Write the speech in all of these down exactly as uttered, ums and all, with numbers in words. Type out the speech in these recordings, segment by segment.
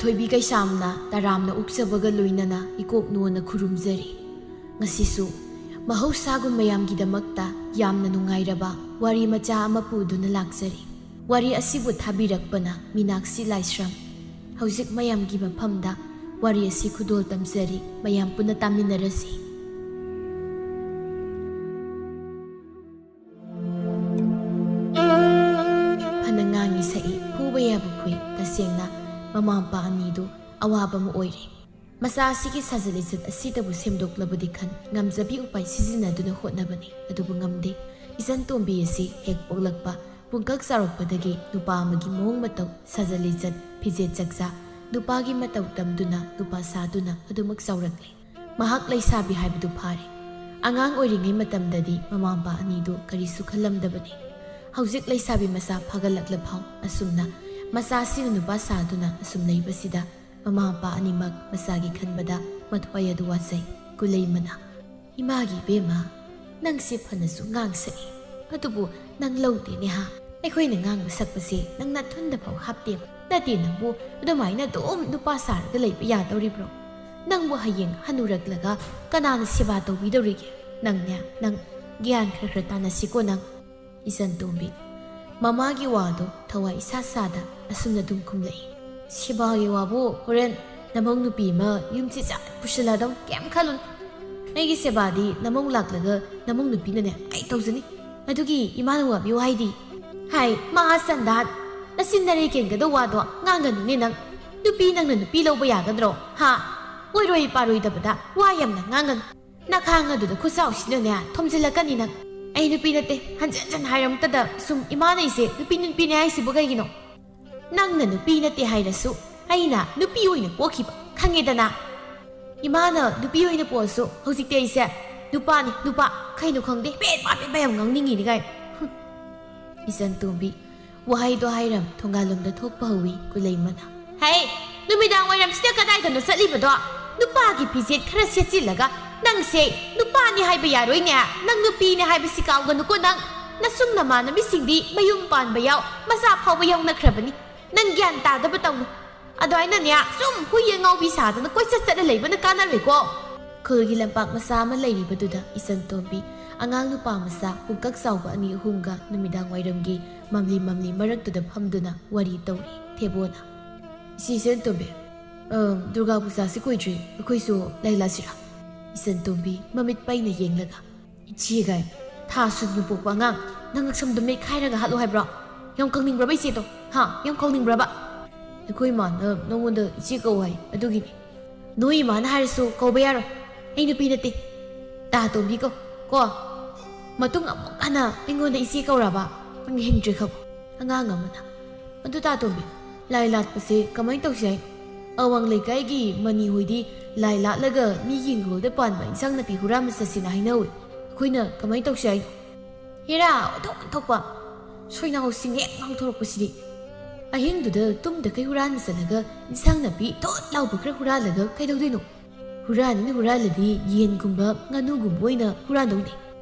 ꯑꯣꯏꯕꯤ ꯀꯩꯁꯥꯝꯅ ꯇꯔꯥꯝꯅ ꯑꯣꯛꯆꯕꯒ ꯂꯣꯏꯅꯅ ꯏꯀꯣꯛ ꯅꯣꯟꯅ ꯈꯨꯔꯨꯝꯖꯔꯤ꯫ ꯉꯁꯤꯁꯨ ꯃꯍꯧꯁꯥꯒꯨꯝ ꯃꯌꯥꯝꯒꯤꯗꯃꯛꯇ ꯌꯥꯝꯅ ꯅꯨꯡꯉꯥꯏꯔꯕ ꯋꯥꯔꯤ ꯃꯆꯥ ꯑꯃ ꯄꯨꯗꯨꯅ ꯂꯥꯛꯆꯔꯤ꯫ ꯋꯥꯔꯤ ꯑꯁꯤꯕꯨ ꯊꯥꯕꯤꯔꯛꯄꯅ ꯃꯤꯅꯥꯛꯁꯤ ꯂꯥꯏꯁ꯭ꯔꯝ꯫ ꯍꯧꯖꯤꯛ ꯃꯌꯥꯝꯒꯤ ꯃꯐꯝꯗ ꯋꯥꯔꯤ ꯑꯁꯤ ꯈꯨꯗꯣꯜ ꯇꯝꯖꯔꯤ, ꯃꯌꯥꯝ ꯄꯨꯟꯅ ꯇꯥꯃꯤꯟꯅꯔꯁꯤ꯫ ꯐꯅ ꯉꯥꯡꯉꯤ ꯁꯛꯏ, ꯐꯨꯕ ꯌꯥꯕ ꯐꯨꯏ꯫ ꯇꯁꯦꯡꯅ ꯃꯃꯥ ꯃꯄꯥ ꯑꯅꯤꯗꯨ ꯑꯋꯥꯕ ꯑꯃ ꯑꯣꯏꯔꯦ꯫ ꯃꯆꯥ ꯑꯁꯤꯒꯤ ꯁꯥꯖꯠ ꯂꯤꯆꯠ ꯑꯁꯤꯗꯕꯨ ꯁꯦꯝꯗꯣꯛꯂꯕꯗꯤ ꯈꯟ ꯉꯝꯖꯕꯤ ꯎꯄꯥꯏ ꯁꯤꯖꯤꯟꯅꯗꯨꯅ ꯍꯣꯠꯅꯕꯅꯤ, ꯑꯗꯨꯕꯨ ꯉꯝꯗꯦ꯫ ꯏꯆꯟ ꯇꯣꯝꯕꯤ ꯑꯁꯤ ꯍꯦꯛ ꯄꯣꯛꯂꯛꯄ ꯄꯨꯡꯀꯛ ꯆꯥꯎꯔꯛꯄꯗꯒꯤ ꯅꯨꯄꯥ ꯑꯃꯒꯤ ꯃꯑꯣꯡ ꯃꯇꯧ, ꯁꯥꯖꯠ ꯂꯤꯆꯠ, ꯐꯤꯖꯦꯠ ꯆꯛꯆꯥ, ꯅꯨꯄꯥꯒꯤ ꯃꯇꯧ ꯇꯝꯗꯨꯅ ꯅꯨꯄꯥ ꯁꯥꯗꯨꯅ ꯑꯗꯨꯃꯛ ꯆꯥꯎꯔꯛꯂꯦ꯫ ꯃꯍꯥꯛ ꯂꯩꯁꯥꯕꯤ ꯍꯥꯏꯕꯗꯨ ꯐꯥꯔꯦ꯫ ꯑꯉꯥꯡ ꯑꯣꯏꯔꯤꯉꯩ ꯃꯇꯝꯗꯗꯤ ꯃꯃꯥ ꯃꯄꯥ ꯑꯅꯤꯗꯨ ꯀꯔꯤꯁꯨ ꯈꯜꯂꯝꯗꯕꯅꯤ꯫ ꯍꯧꯖꯤꯛ ꯂꯩꯁꯥꯕꯤ ꯃꯆꯥ ꯐꯥꯒꯠꯂꯛꯂ ꯐꯥꯎ ꯑꯁꯨꯝꯅ ꯃꯆꯥꯁꯤꯅ ꯅꯨꯄꯥ ꯁꯥꯗꯨꯅ ꯑꯁꯨꯝ ꯂꯩꯕꯁꯤꯗ ꯃꯃꯥ ꯃꯄꯥ ꯑꯅꯤꯃꯛ ꯃꯆꯥꯒꯤ ꯈꯟꯕꯗ ꯃꯊ꯭ꯋꯥꯏ ꯑꯗꯨ ꯋꯥꯖꯩ꯫ ꯀꯨꯂꯩꯃꯅ, "ꯏꯃꯥꯒꯤ ꯏꯕꯦꯝꯃ, ꯅꯪꯁꯦ ꯐꯅꯁꯨ ꯉꯥꯡꯁꯛꯏ, ꯑꯗꯨꯕꯨ ꯅꯪ ꯂꯧꯗꯦꯅꯦ ꯍꯥ? ꯑꯩꯈꯣꯏꯅ ꯉꯥꯡꯕ ꯁꯛꯄꯁꯦ ꯅꯪ ꯅꯊꯨꯟꯗ ꯐꯥꯎ ꯍꯥꯞꯇꯦꯕ꯫ ꯅꯠꯇꯦ, ꯅꯪꯕꯨ ꯑꯗꯨꯃꯥꯏꯅ ꯑꯗꯨꯝ ꯅꯨꯄꯥ ꯁꯥꯔꯒ ꯂꯩꯕ ꯌꯥꯗꯧꯔꯤꯕ꯭ꯔꯣ? ꯅꯪꯕꯨ ꯍꯌꯦꯡ ꯍꯅꯨꯔꯛꯂꯒ ꯀꯅꯥꯅ ꯁꯦꯕꯥ ꯇꯧꯕꯤꯗꯧꯔꯤꯒꯦ? ꯅꯪꯅꯦ, ꯅꯪ ꯒ꯭ꯌꯥꯟ ꯈꯔ ꯈꯔ ꯇꯥꯅꯁꯤꯀꯣ ꯅꯪ꯫" ꯏꯆꯟ ꯇꯣꯝꯕꯤ ꯃꯃꯥꯒꯤ ꯋꯥꯗꯣ ꯊꯋꯥꯏ ꯏꯁꯥ ꯁꯥꯗ ꯑꯁꯨꯝꯅ ꯑꯗꯨꯝ ꯈꯨꯝꯂꯛꯏ꯫ "ꯁꯦꯕꯥꯒꯤ ꯋꯥꯕꯨ ꯍꯣꯔꯦꯟ ꯅꯃꯧ ꯅꯨꯄꯤ ꯑꯃ ꯌꯨꯝꯁꯤ ꯆꯠ ꯄꯨꯁꯤꯜꯂꯗꯧ, ꯀꯩꯝ ꯈꯜꯂꯨꯅꯨ꯫ ꯑꯩꯒꯤ ꯁꯦꯕꯥꯗꯤ ꯅꯃꯧ ꯂꯥꯛꯂꯒ ꯅꯃꯧ ꯅꯨꯄꯤꯅꯅꯦ ꯑꯩ ꯇꯧꯖꯅꯤ꯫ ꯑꯗꯨꯒꯤ ꯏꯃꯥꯅ ꯋꯥꯕꯤꯌꯨ ꯍꯥꯏꯗꯤ?" "ꯍꯥꯏ, ꯃꯍꯥ ꯁꯟꯗꯥꯟ, ꯅꯆꯤꯟ ꯅꯔꯩ ꯀꯦꯟꯒꯗꯧ ꯋꯥꯗꯣ ꯉꯥꯡꯒꯅꯨꯅꯦ ꯅꯪ꯫ ꯅꯨꯄꯤ ꯅꯪꯅ ꯅꯨꯄꯤ ꯂꯧꯕ ꯌꯥꯒꯗ꯭ꯔꯣ? ꯍꯥ? ꯑꯣꯏꯔꯣꯏ ꯄꯥꯔꯣꯏꯗꯕꯗ ꯋꯥ ꯌꯥꯝꯅ ꯉꯥꯡꯒꯅꯨ꯫ ꯅꯈꯥꯡ ꯑꯗꯨꯗ ꯈꯨꯠꯁꯥꯎꯁꯤꯅꯅꯦ ꯊꯣꯝꯖꯤꯜꯂꯛꯀꯅꯤ ꯅꯪ꯫ ꯑꯩ ꯅꯨꯄꯤ ꯅꯠꯇꯦ, ꯍꯟꯖꯟ ꯍꯟꯖꯟ ꯍꯥꯏꯔꯃꯛꯇꯗ ꯁꯨꯝ ꯏꯃꯥꯅ ꯑꯩꯁꯦ ꯅꯨꯄꯤ ꯅꯨꯄꯤꯅꯦ ꯍꯥꯏꯁꯤꯕꯨ ꯀꯩꯒꯤꯅꯣ? ꯅꯪꯅ ꯅꯨꯄꯤ ꯅꯠꯇꯦ ꯍꯥꯏꯔꯁꯨ ꯑꯩꯅ ꯅꯨꯄꯤ ꯑꯣꯏꯅ ꯄꯣꯛꯈꯤꯕ, ꯈꯪꯉꯦꯗꯅ? ꯏꯃꯥꯅ ꯅꯨꯄꯤ ꯑꯣꯏꯅ ꯄꯣꯛꯑꯁꯨ ꯍꯧꯖꯤꯛꯇꯤ ꯑꯩꯁꯦ ꯅꯨꯄꯥꯅꯤ, ꯅꯨꯄꯥ꯫ ꯀꯩꯅꯣ ꯈꯪꯗꯦ, ꯄꯦꯠ ꯄꯥ ꯄꯦꯠ ꯄꯥ ꯌꯥꯝ ꯉꯥꯡꯅꯤꯡꯉꯤꯅꯤ ꯀꯥꯏꯅ꯫ ꯍꯨꯝ꯫ ꯏꯆꯟ ꯇꯣꯝꯕꯤ ꯋꯥꯍꯩꯗꯣ ꯍꯥꯏꯔꯝ ꯊꯣꯡꯒꯥꯜꯂꯣꯝꯗ ꯊꯣꯛꯄ ꯍꯧꯏ ꯀꯨꯂꯩꯃꯅ꯫ "ꯍꯩ, ꯅꯨꯃꯤꯗꯥꯡ ꯋꯥꯏꯔꯝꯁꯤꯗ ꯀꯗꯥꯏꯗꯅꯣ ꯆꯠꯂꯤꯕꯗꯣ? ꯅꯨꯄꯥꯒꯤ ꯐꯤꯖꯦꯠ ꯈꯔ ꯁꯦꯠꯆꯤꯜꯂꯒ ꯅꯪꯁꯦ ꯅꯨꯄꯥꯅꯤ ꯍꯥꯏꯕ ꯌꯥꯔꯣꯏꯅꯦ꯫ ꯅꯪ ꯅꯨꯄꯤꯅꯤ ꯍꯥꯏꯕꯁꯤ ꯀꯥꯎꯒꯅꯨꯀꯣ ꯅꯪ꯫ ꯅꯁꯨꯡ ꯅꯃꯥꯟꯅꯕꯤꯁꯤꯡꯗꯤ ꯃꯌꯨꯝ ꯄꯥꯟꯕ ꯌꯥꯎ, ꯃꯆꯥ ꯐꯥꯎꯕ ꯌꯥꯎꯅꯈ꯭ꯔꯕꯅꯤ꯫ ꯅꯪ ꯒ꯭ꯌꯥꯟ ꯇꯥꯗꯕ ꯇꯧꯅꯨ꯫ ꯑꯗꯨꯃꯥꯏꯅꯅꯦ, ꯁꯨꯝ ꯍꯨꯏ ꯑꯉꯥꯎꯕꯤ ꯁꯥꯗꯅ ꯀꯣꯏꯆꯠ ꯆꯠꯂ ꯂꯩꯕꯅ ꯀꯥꯟꯅꯔꯣꯏꯀꯣ꯫ ꯈꯨꯜꯒꯤ ꯂꯝꯄꯥꯛ ꯃꯆꯥ ꯑꯃ ꯂꯩꯔꯤꯕꯗꯨꯗ ꯏꯆꯟ ꯇꯣꯝꯕꯤ ꯑꯉꯥꯡ ꯅꯨꯄꯥ ꯃꯆꯥ ꯄꯨꯡꯀꯛ ꯆꯥꯎꯕ ꯑꯅꯤ ꯑꯍꯨꯝꯒ ꯅꯨꯃꯤꯗꯥꯡ ꯋꯥꯏꯔꯝꯒꯤ ꯃꯝꯂꯤ ꯃꯝꯂꯤ ꯃꯔꯛꯇꯨꯗ ꯐꯝꯗꯨꯅ ꯋꯥꯔꯤ ꯇꯧꯔꯤ꯫ ꯊꯦꯕꯣꯅ, "ꯏꯆꯦ ꯏꯆꯟ ꯇꯣꯝꯕꯤ, ꯑꯝ, ꯗꯨꯔꯒꯥ ꯄꯨꯖꯥꯁꯤ ꯀꯨꯏꯗ꯭ꯔꯤ, ꯑꯩꯈꯣꯏꯁꯨ ꯂꯥꯏ ꯂꯥꯠꯁꯤꯔꯥ?" ꯏꯆꯟ ꯇꯣꯝꯕꯤ ꯃꯃꯤꯠ ꯄꯩꯅ ꯌꯦꯡꯂꯒ, "ꯏꯆꯦ ꯀꯥꯏ, ꯊꯥ ꯁꯨꯗꯅ ꯄꯣꯛꯄ ꯑꯉꯥꯡ, ꯅꯪ ꯉꯛꯁꯝꯗꯣ ꯃꯦꯠꯈꯥꯏꯔꯒ ꯍꯥꯠꯂꯣ ꯍꯥꯏꯕ꯭ꯔꯣ? ꯌꯥꯝ ꯈꯪꯅꯤꯡꯕ꯭ꯔꯕ ꯏꯆꯦꯗꯣ? ꯍꯥ? ꯌꯥꯝ ꯈꯪꯅꯤꯡꯕ꯭ꯔꯕ?" "ꯑꯩꯈꯣꯏ ꯏꯃꯥꯅ ꯅꯉꯣꯟꯗ ꯏꯆꯦ ꯀꯧ ꯍꯥꯏ, ꯑꯗꯨꯒꯤꯅꯤ꯫" "ꯅꯣꯏ ꯏꯃꯥꯅ ꯍꯥꯏꯔꯁꯨ ꯀꯧꯕ ꯌꯥꯔꯣꯏ꯫ ꯑꯩ ꯅꯨꯄꯤ ꯅꯠꯇꯦ꯫ ꯇꯥ ꯇꯣꯝꯕꯤ ꯀꯧ ꯀꯣ꯫ ꯃꯇꯨꯡ ꯑꯃꯨꯛ ꯍꯟꯅ ꯑꯩꯉꯣꯟꯗ ꯏꯆꯦ ꯀꯧꯔꯕ, ꯅꯪ ꯍꯤꯡꯗ꯭ꯔꯦ ꯈꯪꯉꯨ꯫" ꯑꯉꯥꯡ ꯑꯃꯅ, "ꯑꯗꯨ ꯇꯥ ꯇꯣꯝꯕꯤ, ꯂꯥꯏ ꯂꯥꯠꯄꯁꯦ ꯀꯃꯥꯏꯅ ꯇꯧꯁꯤ ꯍꯥꯏꯅꯣ? ꯑꯋꯥꯡ ꯂꯩꯀꯥꯏꯒꯤ ꯃꯅꯤ ꯍꯣꯏꯗꯤ ꯂꯥꯏ ꯂꯥꯠꯂꯒ ꯃꯤꯒꯤ ꯏꯪꯈꯣꯜꯗ ꯄꯥꯟꯕ ꯏꯟꯁꯥꯡ ꯅꯥꯄꯤ ꯍꯨꯔꯥꯟꯕ ꯆꯠꯁꯤꯅ ꯍꯥꯏꯅꯧꯏ꯫ ꯑꯩꯈꯣꯏꯅ ꯀꯃꯥꯏꯅ ꯇꯧꯁꯤ ꯍꯥꯏꯅꯣ?" ꯍꯦꯔꯥ, ꯑꯣꯟꯊꯣꯛ ꯑꯣꯟꯊꯣꯛꯄ! ꯁꯣꯏꯅꯥꯎꯁꯤꯡ ꯍꯦꯛ ꯉꯥꯡꯊꯣꯔꯛꯄꯁꯤꯗꯤ꯫ ꯑꯍꯤꯡꯗꯨꯗ ꯇꯨꯝꯗꯈꯩ ꯍꯨꯔꯥꯟꯕ ꯆꯠꯂꯒ ꯏꯟꯁꯥꯡ ꯅꯥꯄꯤ ꯊꯣꯠ ꯂꯥꯎꯕ ꯈꯔ ꯍꯨꯔꯥꯜꯂꯒ ꯀꯩꯗꯧꯗꯣꯏꯅꯣ? ꯍꯨꯔꯥꯟꯅꯤꯅ ꯍꯨꯔꯥꯜꯂꯗꯤ ꯌꯦꯟꯒꯨꯝꯕ ꯉꯥꯅꯨꯒꯨꯝꯕ ꯑꯣꯏꯅ ꯍꯨꯔꯥꯟꯗꯧꯅꯦ꯫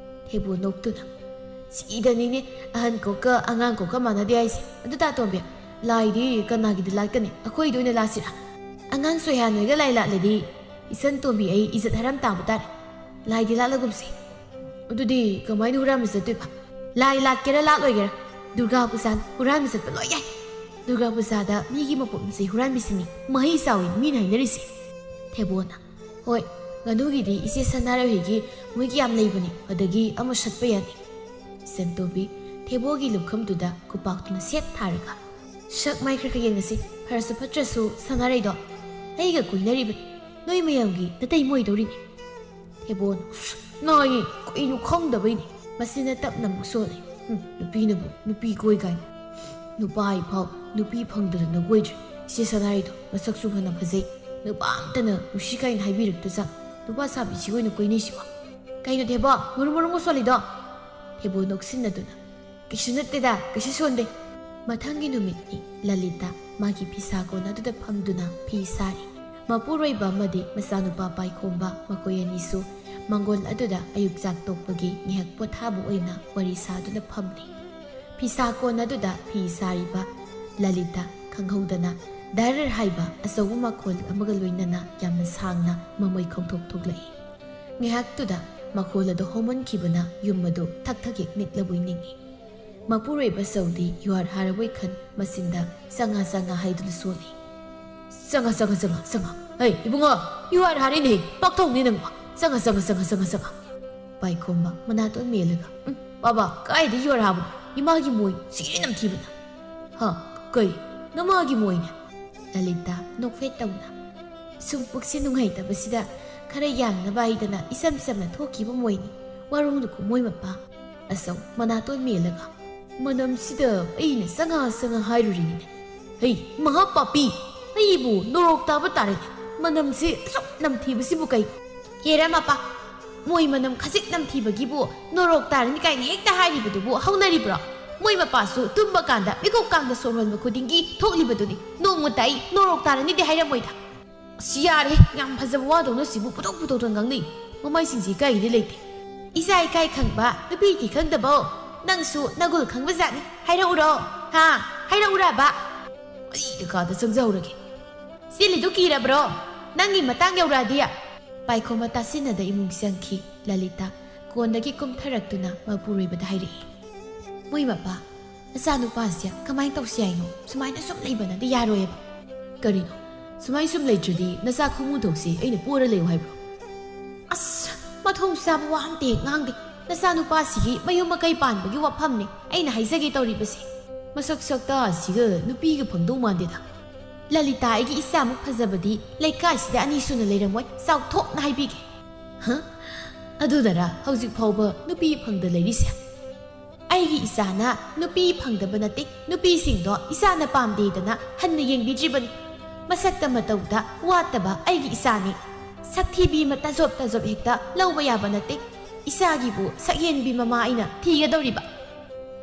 ꯊꯦꯕꯣ ꯅꯣꯛꯇꯨꯅ, "ꯁꯤꯗꯅꯤꯅꯦ ꯑꯍꯟ ꯀꯣꯛꯀ ꯑꯉꯥꯡ ꯀꯣꯛꯀ ꯃꯥꯟꯅꯗꯦ ꯍꯥꯏꯁꯦ꯫ ꯑꯗꯨ ꯇꯥ ꯇꯣꯝꯕꯤ, ꯂꯥꯏꯗꯤ ꯀꯅꯥꯒꯤꯗ ꯂꯥꯠꯀꯅꯤ? ꯑꯩꯈꯣꯏꯗ ꯑꯣꯏꯅ ꯂꯥꯠꯁꯤꯔꯥ?" "ꯑꯉꯥꯡ ꯁꯣꯏꯍꯥꯟ ꯍꯣꯏꯒ ꯂꯥꯏ ꯂꯥꯠꯂꯗꯤ ꯏꯆꯟ ꯇꯣꯝꯕꯤ ꯑꯩ ꯏꯖꯠ ꯍꯔꯝ ꯇꯥꯕ ꯇꯥꯔꯦ꯫ ꯂꯥꯏꯗꯤ ꯂꯥꯠꯂꯒꯨꯝꯁꯦ꯫" "ꯑꯗꯨꯗꯤ ꯀꯃꯥꯏꯅ ꯍꯨꯔꯥꯟꯕ ꯆꯠꯇꯣꯏꯕ?" "ꯂꯥꯏ ꯂꯥꯠꯀꯦꯔꯥ ꯂꯥꯠꯂꯣꯏꯒꯦꯔꯥ, ꯗꯨꯔꯒꯥ ꯄꯨꯖꯥ ꯍꯨꯔꯥꯟꯕ ꯆꯠꯄ ꯂꯣꯏ ꯌꯥꯏ꯫ ꯗꯨꯔꯒꯥ ꯄꯨꯖꯥꯗ ꯃꯤꯒꯤ ꯃꯄꯣꯠ ꯃꯆꯩ ꯍꯨꯔꯥꯟꯕꯤꯁꯤꯅꯤ ꯃꯍꯩ ꯆꯥꯎꯏ ꯃꯤꯅ ꯍꯥꯏꯅꯔꯤꯁꯦ꯫" ꯊꯦꯕꯣꯅ, "ꯍꯣꯏ, ꯉꯥꯅꯨꯒꯤꯗꯤ ꯏꯆꯦ ꯁꯅꯥꯔꯩꯍꯣꯏꯒꯤ ꯃꯣꯏꯒꯤ ꯌꯥꯝ ꯂꯩꯕꯅꯤ, ꯑꯗꯒꯤ ꯑꯃ ꯁꯠꯄ ꯌꯥꯅꯤ꯫" ꯏꯆꯟ ꯇꯣꯝꯕꯤ ꯊꯦꯕꯣꯒꯤ ꯂꯨꯈꯝꯗꯨꯗ ꯈꯨꯄꯥꯛꯇꯨꯅ ꯁꯦꯠ ꯊꯥꯔꯒ, "ꯁꯛ ꯃꯥꯏ ꯈꯔ ꯈꯔ ꯌꯦꯡꯅꯁꯤ, ꯐꯔꯁꯨ ꯐꯠꯇ꯭ꯔꯁꯨ ꯁꯅꯥꯔꯩꯗꯣ ꯑꯩꯒ ꯀꯣꯏꯅꯔꯤꯕꯅꯤ, ꯅꯣꯏ ꯃꯌꯥꯝꯒꯤ ꯅꯇꯩꯃ ꯑꯣꯏꯗꯧꯔꯤꯅꯤ꯫" ꯊꯦꯕꯣꯅ, "ꯅꯥꯏꯌꯦ, ꯀꯩꯅꯣ ꯈꯪꯗꯕꯩꯅꯤ꯫" ꯃꯁꯤꯅ ꯇꯞꯅ ꯑꯃꯨꯛ ꯁꯣꯜꯂꯦ꯫ "ꯎꯝ, ꯅꯨꯄꯤꯅꯕꯨ ꯅꯨꯄꯤ ꯀꯣꯏ ꯀꯥꯏꯅ꯫ ꯅꯨꯄꯥ ꯑꯩꯐꯥꯎ ꯅꯨꯄꯤ ꯐꯪꯗꯗꯅ ꯀꯣꯏꯗ꯭ꯔꯤ꯫ ꯏꯆꯦ ꯁꯅꯥꯔꯩꯗꯣ ꯃꯁꯛꯁꯨ ꯐꯅ ꯐꯖꯩ꯫ ꯅꯨꯄꯥ ꯑꯝꯇꯅ ꯅꯨꯡꯁꯤ ꯀꯥꯏꯅ ꯍꯥꯏꯕꯤꯔꯛꯇꯖꯥꯠ꯫ ꯅꯨꯄꯥ ꯁꯥꯕꯤꯁꯤ ꯑꯣꯏꯅ ꯀꯣꯏꯅꯩꯁꯤꯕꯣ꯫ ꯀꯩꯅꯣ ꯊꯦꯕꯣ, ꯃꯨꯔꯨ ꯃꯨꯔꯨ ꯃꯨꯁꯣꯜꯂꯤꯗꯣ?" ꯊꯦꯕꯣ ꯅꯣꯛꯁꯤꯟꯅꯗꯨꯅ, "ꯀꯩꯁꯨ ꯅꯠꯇꯦꯗ, ꯀꯩꯁꯨ ꯁꯣꯟꯗꯦ꯫" ꯃꯊꯪꯒꯤ ꯅꯨꯃꯤꯠꯅꯤ꯫ ꯂꯂꯤꯇꯥ ꯃꯥꯒꯤ ꯐꯤꯁꯥ ꯀꯣꯟ ꯑꯗꯨꯗ ꯐꯝꯗꯨꯅ ꯐꯤ ꯁꯥꯔꯤ꯫ ꯃꯄꯨꯔꯣꯏꯕ ꯑꯃꯗꯤ ꯃꯆꯥꯅꯨꯄꯥ ꯄꯥꯏꯈꯣꯝꯕ, ꯃꯈꯣꯏ ꯑꯅꯤꯁꯨ ꯃꯪꯒꯣꯜ ꯑꯗꯨꯗ ꯑꯌꯨꯛ ꯆꯥꯛ ꯇꯣꯛꯄꯒꯤ ꯉꯥꯏꯍꯥꯛ ꯄꯣꯊꯥꯕ ꯑꯣꯏꯅ ꯋꯥꯔꯤ ꯁꯥꯗꯨꯅ ꯐꯝꯂꯤ꯫ ꯐꯤꯁꯥ ꯀꯣꯟ ꯑꯗꯨꯗ ꯐꯤ ꯁꯥꯔꯤꯕ ꯂꯂꯤꯇꯥ ꯈꯪꯍꯧꯗꯅ ꯗꯔꯔ ꯍꯥꯏꯕ ꯑꯆꯧꯕ ꯃꯈꯣꯜ ꯑꯃꯒ ꯂꯣꯏꯅꯅ ꯌꯥꯝꯅ ꯁꯥꯡꯅ ꯃꯃꯩ ꯈꯣꯡꯊꯣꯛ ꯊꯣꯛꯂꯛꯏ꯫ ꯉꯥꯏꯍꯥꯛꯇꯨꯗ ꯃꯈꯣꯜ ꯑꯗꯨ ꯍꯧꯃꯟꯈꯤꯕꯅ ꯌꯨꯝ ꯑꯗꯨ ꯊꯛ ꯊꯛ ꯍꯦꯛ ꯅꯤꯛꯂꯕꯣꯏ ꯅꯤꯡꯏ꯫ ꯃꯄꯨꯔꯣꯏꯕ ꯆꯧꯗꯤ ꯌꯨꯍꯥꯔ ꯍꯥꯔꯕꯣꯏ ꯈꯟ ꯃꯆꯤꯟꯗ ꯆꯪꯉꯥ ꯆꯪꯉꯥ ꯍꯥꯏꯗꯨꯅ ꯁꯣꯜꯂꯤ꯫ "ꯆꯪꯉꯥ, ꯆꯪꯉꯥ, ꯆꯪꯉꯥ, ꯆꯪꯉꯥ꯫ ꯍꯩ, ꯏꯕꯨꯡꯉꯣ, ꯌꯨꯍꯥꯔ ꯍꯥꯔꯤꯅꯦ, ꯄꯥꯛꯊꯧꯅꯤ ꯅꯪꯕꯣ꯫ ꯆꯪꯉꯥ, ꯆꯪꯉꯥ, ꯆꯪꯉꯥ, ꯆꯪꯉꯥ, ꯆꯪꯉꯥ꯫" ꯄꯥꯏꯈꯣꯝꯕ ꯃꯅꯥꯇꯣꯟ ꯃꯦꯜꯂꯒ, "ꯎꯝ, ꯕꯥꯕꯥ, ꯀꯥꯏꯗ ꯌꯨꯍꯥꯔ ꯍꯥꯕꯅꯣ? ꯏꯃꯥꯒꯤ ꯃꯣꯏ ꯁꯤꯒꯤ ꯅꯝꯊꯤꯕꯅ꯫" "ꯍꯥ? ꯀꯔꯤ? ꯅꯃꯥꯒꯤ ꯃꯣꯏꯅꯦ?" ꯂꯂꯤꯇꯥ ꯅꯣꯛꯐꯦꯠ ꯇꯧꯅ, "ꯁꯨꯝ ꯄꯨꯛꯁꯦ ꯅꯨꯡꯉꯥꯏꯇꯕꯁꯤꯗ ꯈꯔ ꯌꯥꯡꯅꯕ ꯍꯥꯏꯗꯅ ꯏꯆꯝ ꯆꯝꯅ ꯊꯣꯛꯈꯤꯕ ꯃꯣꯏꯅꯤ, ꯋꯥꯔꯧꯅꯨꯀꯣ ꯃꯣꯏ ꯃꯄꯥ꯫" ꯑꯆꯧ ꯃꯅꯥꯇꯣꯟ ꯃꯦꯜꯂꯒ, "ꯃꯅꯝꯁꯤꯗ ꯑꯩꯅ ꯆꯪꯉꯥ ꯆꯪꯉꯥ ꯍꯥꯏꯔꯨꯔꯤꯅꯤꯅꯦ꯫ ꯍꯩ, ꯃꯍꯥ ꯄꯥꯄꯤ, ꯑꯩꯕꯨ ꯅꯣꯔꯣꯛ ꯇꯥꯕ ꯇꯥꯔꯦ꯫ ꯃꯅꯝꯁꯤ ꯑꯁꯨꯛ ꯅꯝꯊꯤꯕꯁꯤꯕꯨ ꯀꯩ?" "ꯍꯦꯔꯥ ꯃꯄꯥ, ꯃꯣꯏ ꯃꯅꯝ ꯈꯖꯤꯛ ꯅꯝꯊꯤꯕꯒꯤꯕꯨ ꯅꯣꯔꯣꯛ ꯇꯥꯔꯅꯤ ꯀꯥꯏꯅ ꯍꯦꯛꯇ ꯍꯥꯏꯔꯤꯕꯗꯨꯕꯨ ꯍꯧꯅꯔꯤꯕ꯭ꯔꯣ? ꯃꯣꯏ ꯃꯄꯥꯁꯨ ꯇꯨꯝꯕ ꯀꯥꯟꯗ ꯃꯤꯀꯨꯞ ꯀꯥꯡꯗ ꯁꯣꯔ ꯍꯣꯟꯕ ꯈꯨꯗꯤꯡꯒꯤ ꯊꯣꯛꯂꯤꯕꯗꯨꯅꯤ꯫ ꯅꯣꯡꯃꯇ ꯑꯩ ꯅꯣꯔꯣꯛ ꯇꯥꯔꯅꯤꯗꯤ ꯍꯥꯏꯔꯝꯃꯣꯏꯗ꯫" "ꯑꯁ, ꯌꯥꯔꯦ, ꯌꯥꯝ ꯐꯖꯕ ꯋꯥꯗꯧꯅ ꯁꯤꯕꯨ ꯄꯨꯊꯣꯛ ꯄꯨꯊꯣꯛꯇꯅ ꯉꯥꯡꯅꯩ꯫ ꯃꯃꯥꯏꯁꯤꯡꯁꯤ ꯏꯀꯥꯏꯒꯤꯗꯤ ꯂꯩꯇꯦ꯫" "ꯏꯆꯥ ꯏꯀꯥꯏ ꯈꯪꯕ ꯅꯨꯄꯤ ꯏꯊꯤ ꯈꯪꯗꯕꯧ, ꯅꯪꯁꯨ ꯅꯒꯨꯜ ꯈꯪꯕ ꯖꯥꯠꯅꯤ꯫ ꯍꯥꯏꯔꯛꯎꯔꯣ? ꯍꯥ? ꯍꯥꯏꯔꯛꯎꯔꯕ?" "ꯑꯩ ꯀꯥꯗ ꯆꯪꯖꯍꯧꯔꯒꯦ꯫" "ꯆꯦꯜꯂꯤꯗꯨ ꯀꯤꯔꯕ꯭ꯔꯣ? ꯅꯪꯒꯤ ꯃꯇꯥꯡ ꯌꯧꯔꯛꯑꯗꯤ?" ꯄꯥꯏꯈꯣꯝꯕ ꯇꯥꯁꯤꯟꯅꯗ ꯏꯃꯨꯡ ꯆꯪꯈꯤ꯫ ꯂꯂꯤꯇꯥ ꯀꯣꯟꯗꯒꯤ ꯀꯨꯝꯊꯔꯛꯇꯨꯅ ꯃꯄꯨꯔꯣꯏꯕꯗ ꯍꯥꯏꯔꯛꯏ, "ꯃꯣꯏ ꯃꯄꯥ, ꯅꯆꯥꯅꯨꯄꯥꯁꯦ ꯀꯃꯥꯏꯅ ꯇꯧꯁꯤ ꯍꯥꯏꯅꯣ? ꯁꯨꯃꯥꯏꯅ ꯁꯨꯝ ꯂꯩꯕꯅꯗꯤ ꯌꯥꯔꯣꯏꯑꯕ꯫" "ꯀꯔꯤꯅꯣ? ꯁꯨꯃꯥꯏꯅ ꯁꯨꯝ ꯂꯩꯇ꯭ꯔꯗꯤ ꯅꯆꯥ ꯈꯣꯡꯃꯨ ꯊꯣꯛꯁꯤ ꯑꯩꯅ ꯄꯣꯔ ꯂꯩꯌꯨ ꯍꯥꯏꯕ꯭ꯔꯣ?" "ꯑꯁ, ꯃꯊꯣꯡ ꯆꯥꯕ ꯋꯥ ꯑꯝꯇ ꯍꯦꯛ ꯉꯥꯡꯗꯦ꯫ ꯅꯆꯥꯅꯨꯄꯥꯁꯤꯒꯤ ꯃꯌꯨꯝ ꯃꯀꯩ ꯄꯥꯟꯕꯒꯤ ꯋꯥꯐꯝꯅꯤ ꯑꯩꯅ ꯍꯥꯏꯖꯒꯦ ꯇꯧꯔꯤꯕꯁꯦ꯫ ꯃꯁꯛ ꯁꯛꯇꯥꯁꯤꯒ ꯅꯨꯄꯤꯒ ꯐꯪꯗꯧ ꯃꯥꯟꯗꯦꯗ꯫" "ꯂꯂꯤꯇꯥ, ꯑꯩꯒꯤ ꯏꯆꯥꯃꯨꯛ ꯐꯖꯕꯗꯤ ꯂꯩꯀꯥꯏꯁꯤꯗ ꯑꯅꯤ ꯁꯨꯅ ꯂꯩꯔꯝꯃꯣꯏ, ꯆꯥꯎꯊꯣꯛꯅ ꯍꯥꯏꯕꯤꯒꯦ꯫" "ꯍ? ꯑꯗꯨꯅꯔ ꯍꯧꯖꯤꯛ ꯐꯥꯎꯕ ꯅꯨꯄꯤ ꯐꯪꯗ ꯂꯩꯔꯤꯁꯦ?" "ꯑꯩꯒꯤ ꯏꯆꯥꯅ ꯅꯨꯄꯤ ꯐꯪꯗꯕ ꯅꯠꯇꯦ, ꯅꯨꯄꯤꯁꯤꯡꯗꯣ ꯏꯆꯥꯅ ꯄꯥꯝꯗꯦꯗꯅ ꯍꯟꯅ ꯌꯦꯡꯕꯤꯗ꯭ꯔꯤꯕꯅꯤ꯫ ꯃꯁꯛꯇ ꯃꯇꯧꯗ ꯋꯥꯠꯇꯕ ꯑꯩꯒꯤ ꯏꯆꯥꯅꯤ꯫ ꯁꯛꯊꯤꯕꯤ ꯑꯃ ꯇꯥꯖꯣꯞ ꯇꯥꯖꯣꯞ ꯍꯦꯛꯇ ꯂꯧꯕ ꯌꯥꯕ ꯅꯠꯇꯦ꯫ ꯏꯆꯥꯒꯤꯕꯨ ꯁꯛꯍꯦꯟꯕꯤ ꯃꯃꯥ ꯑꯩꯅ ꯊꯤꯒꯗꯧꯔꯤꯕ꯫"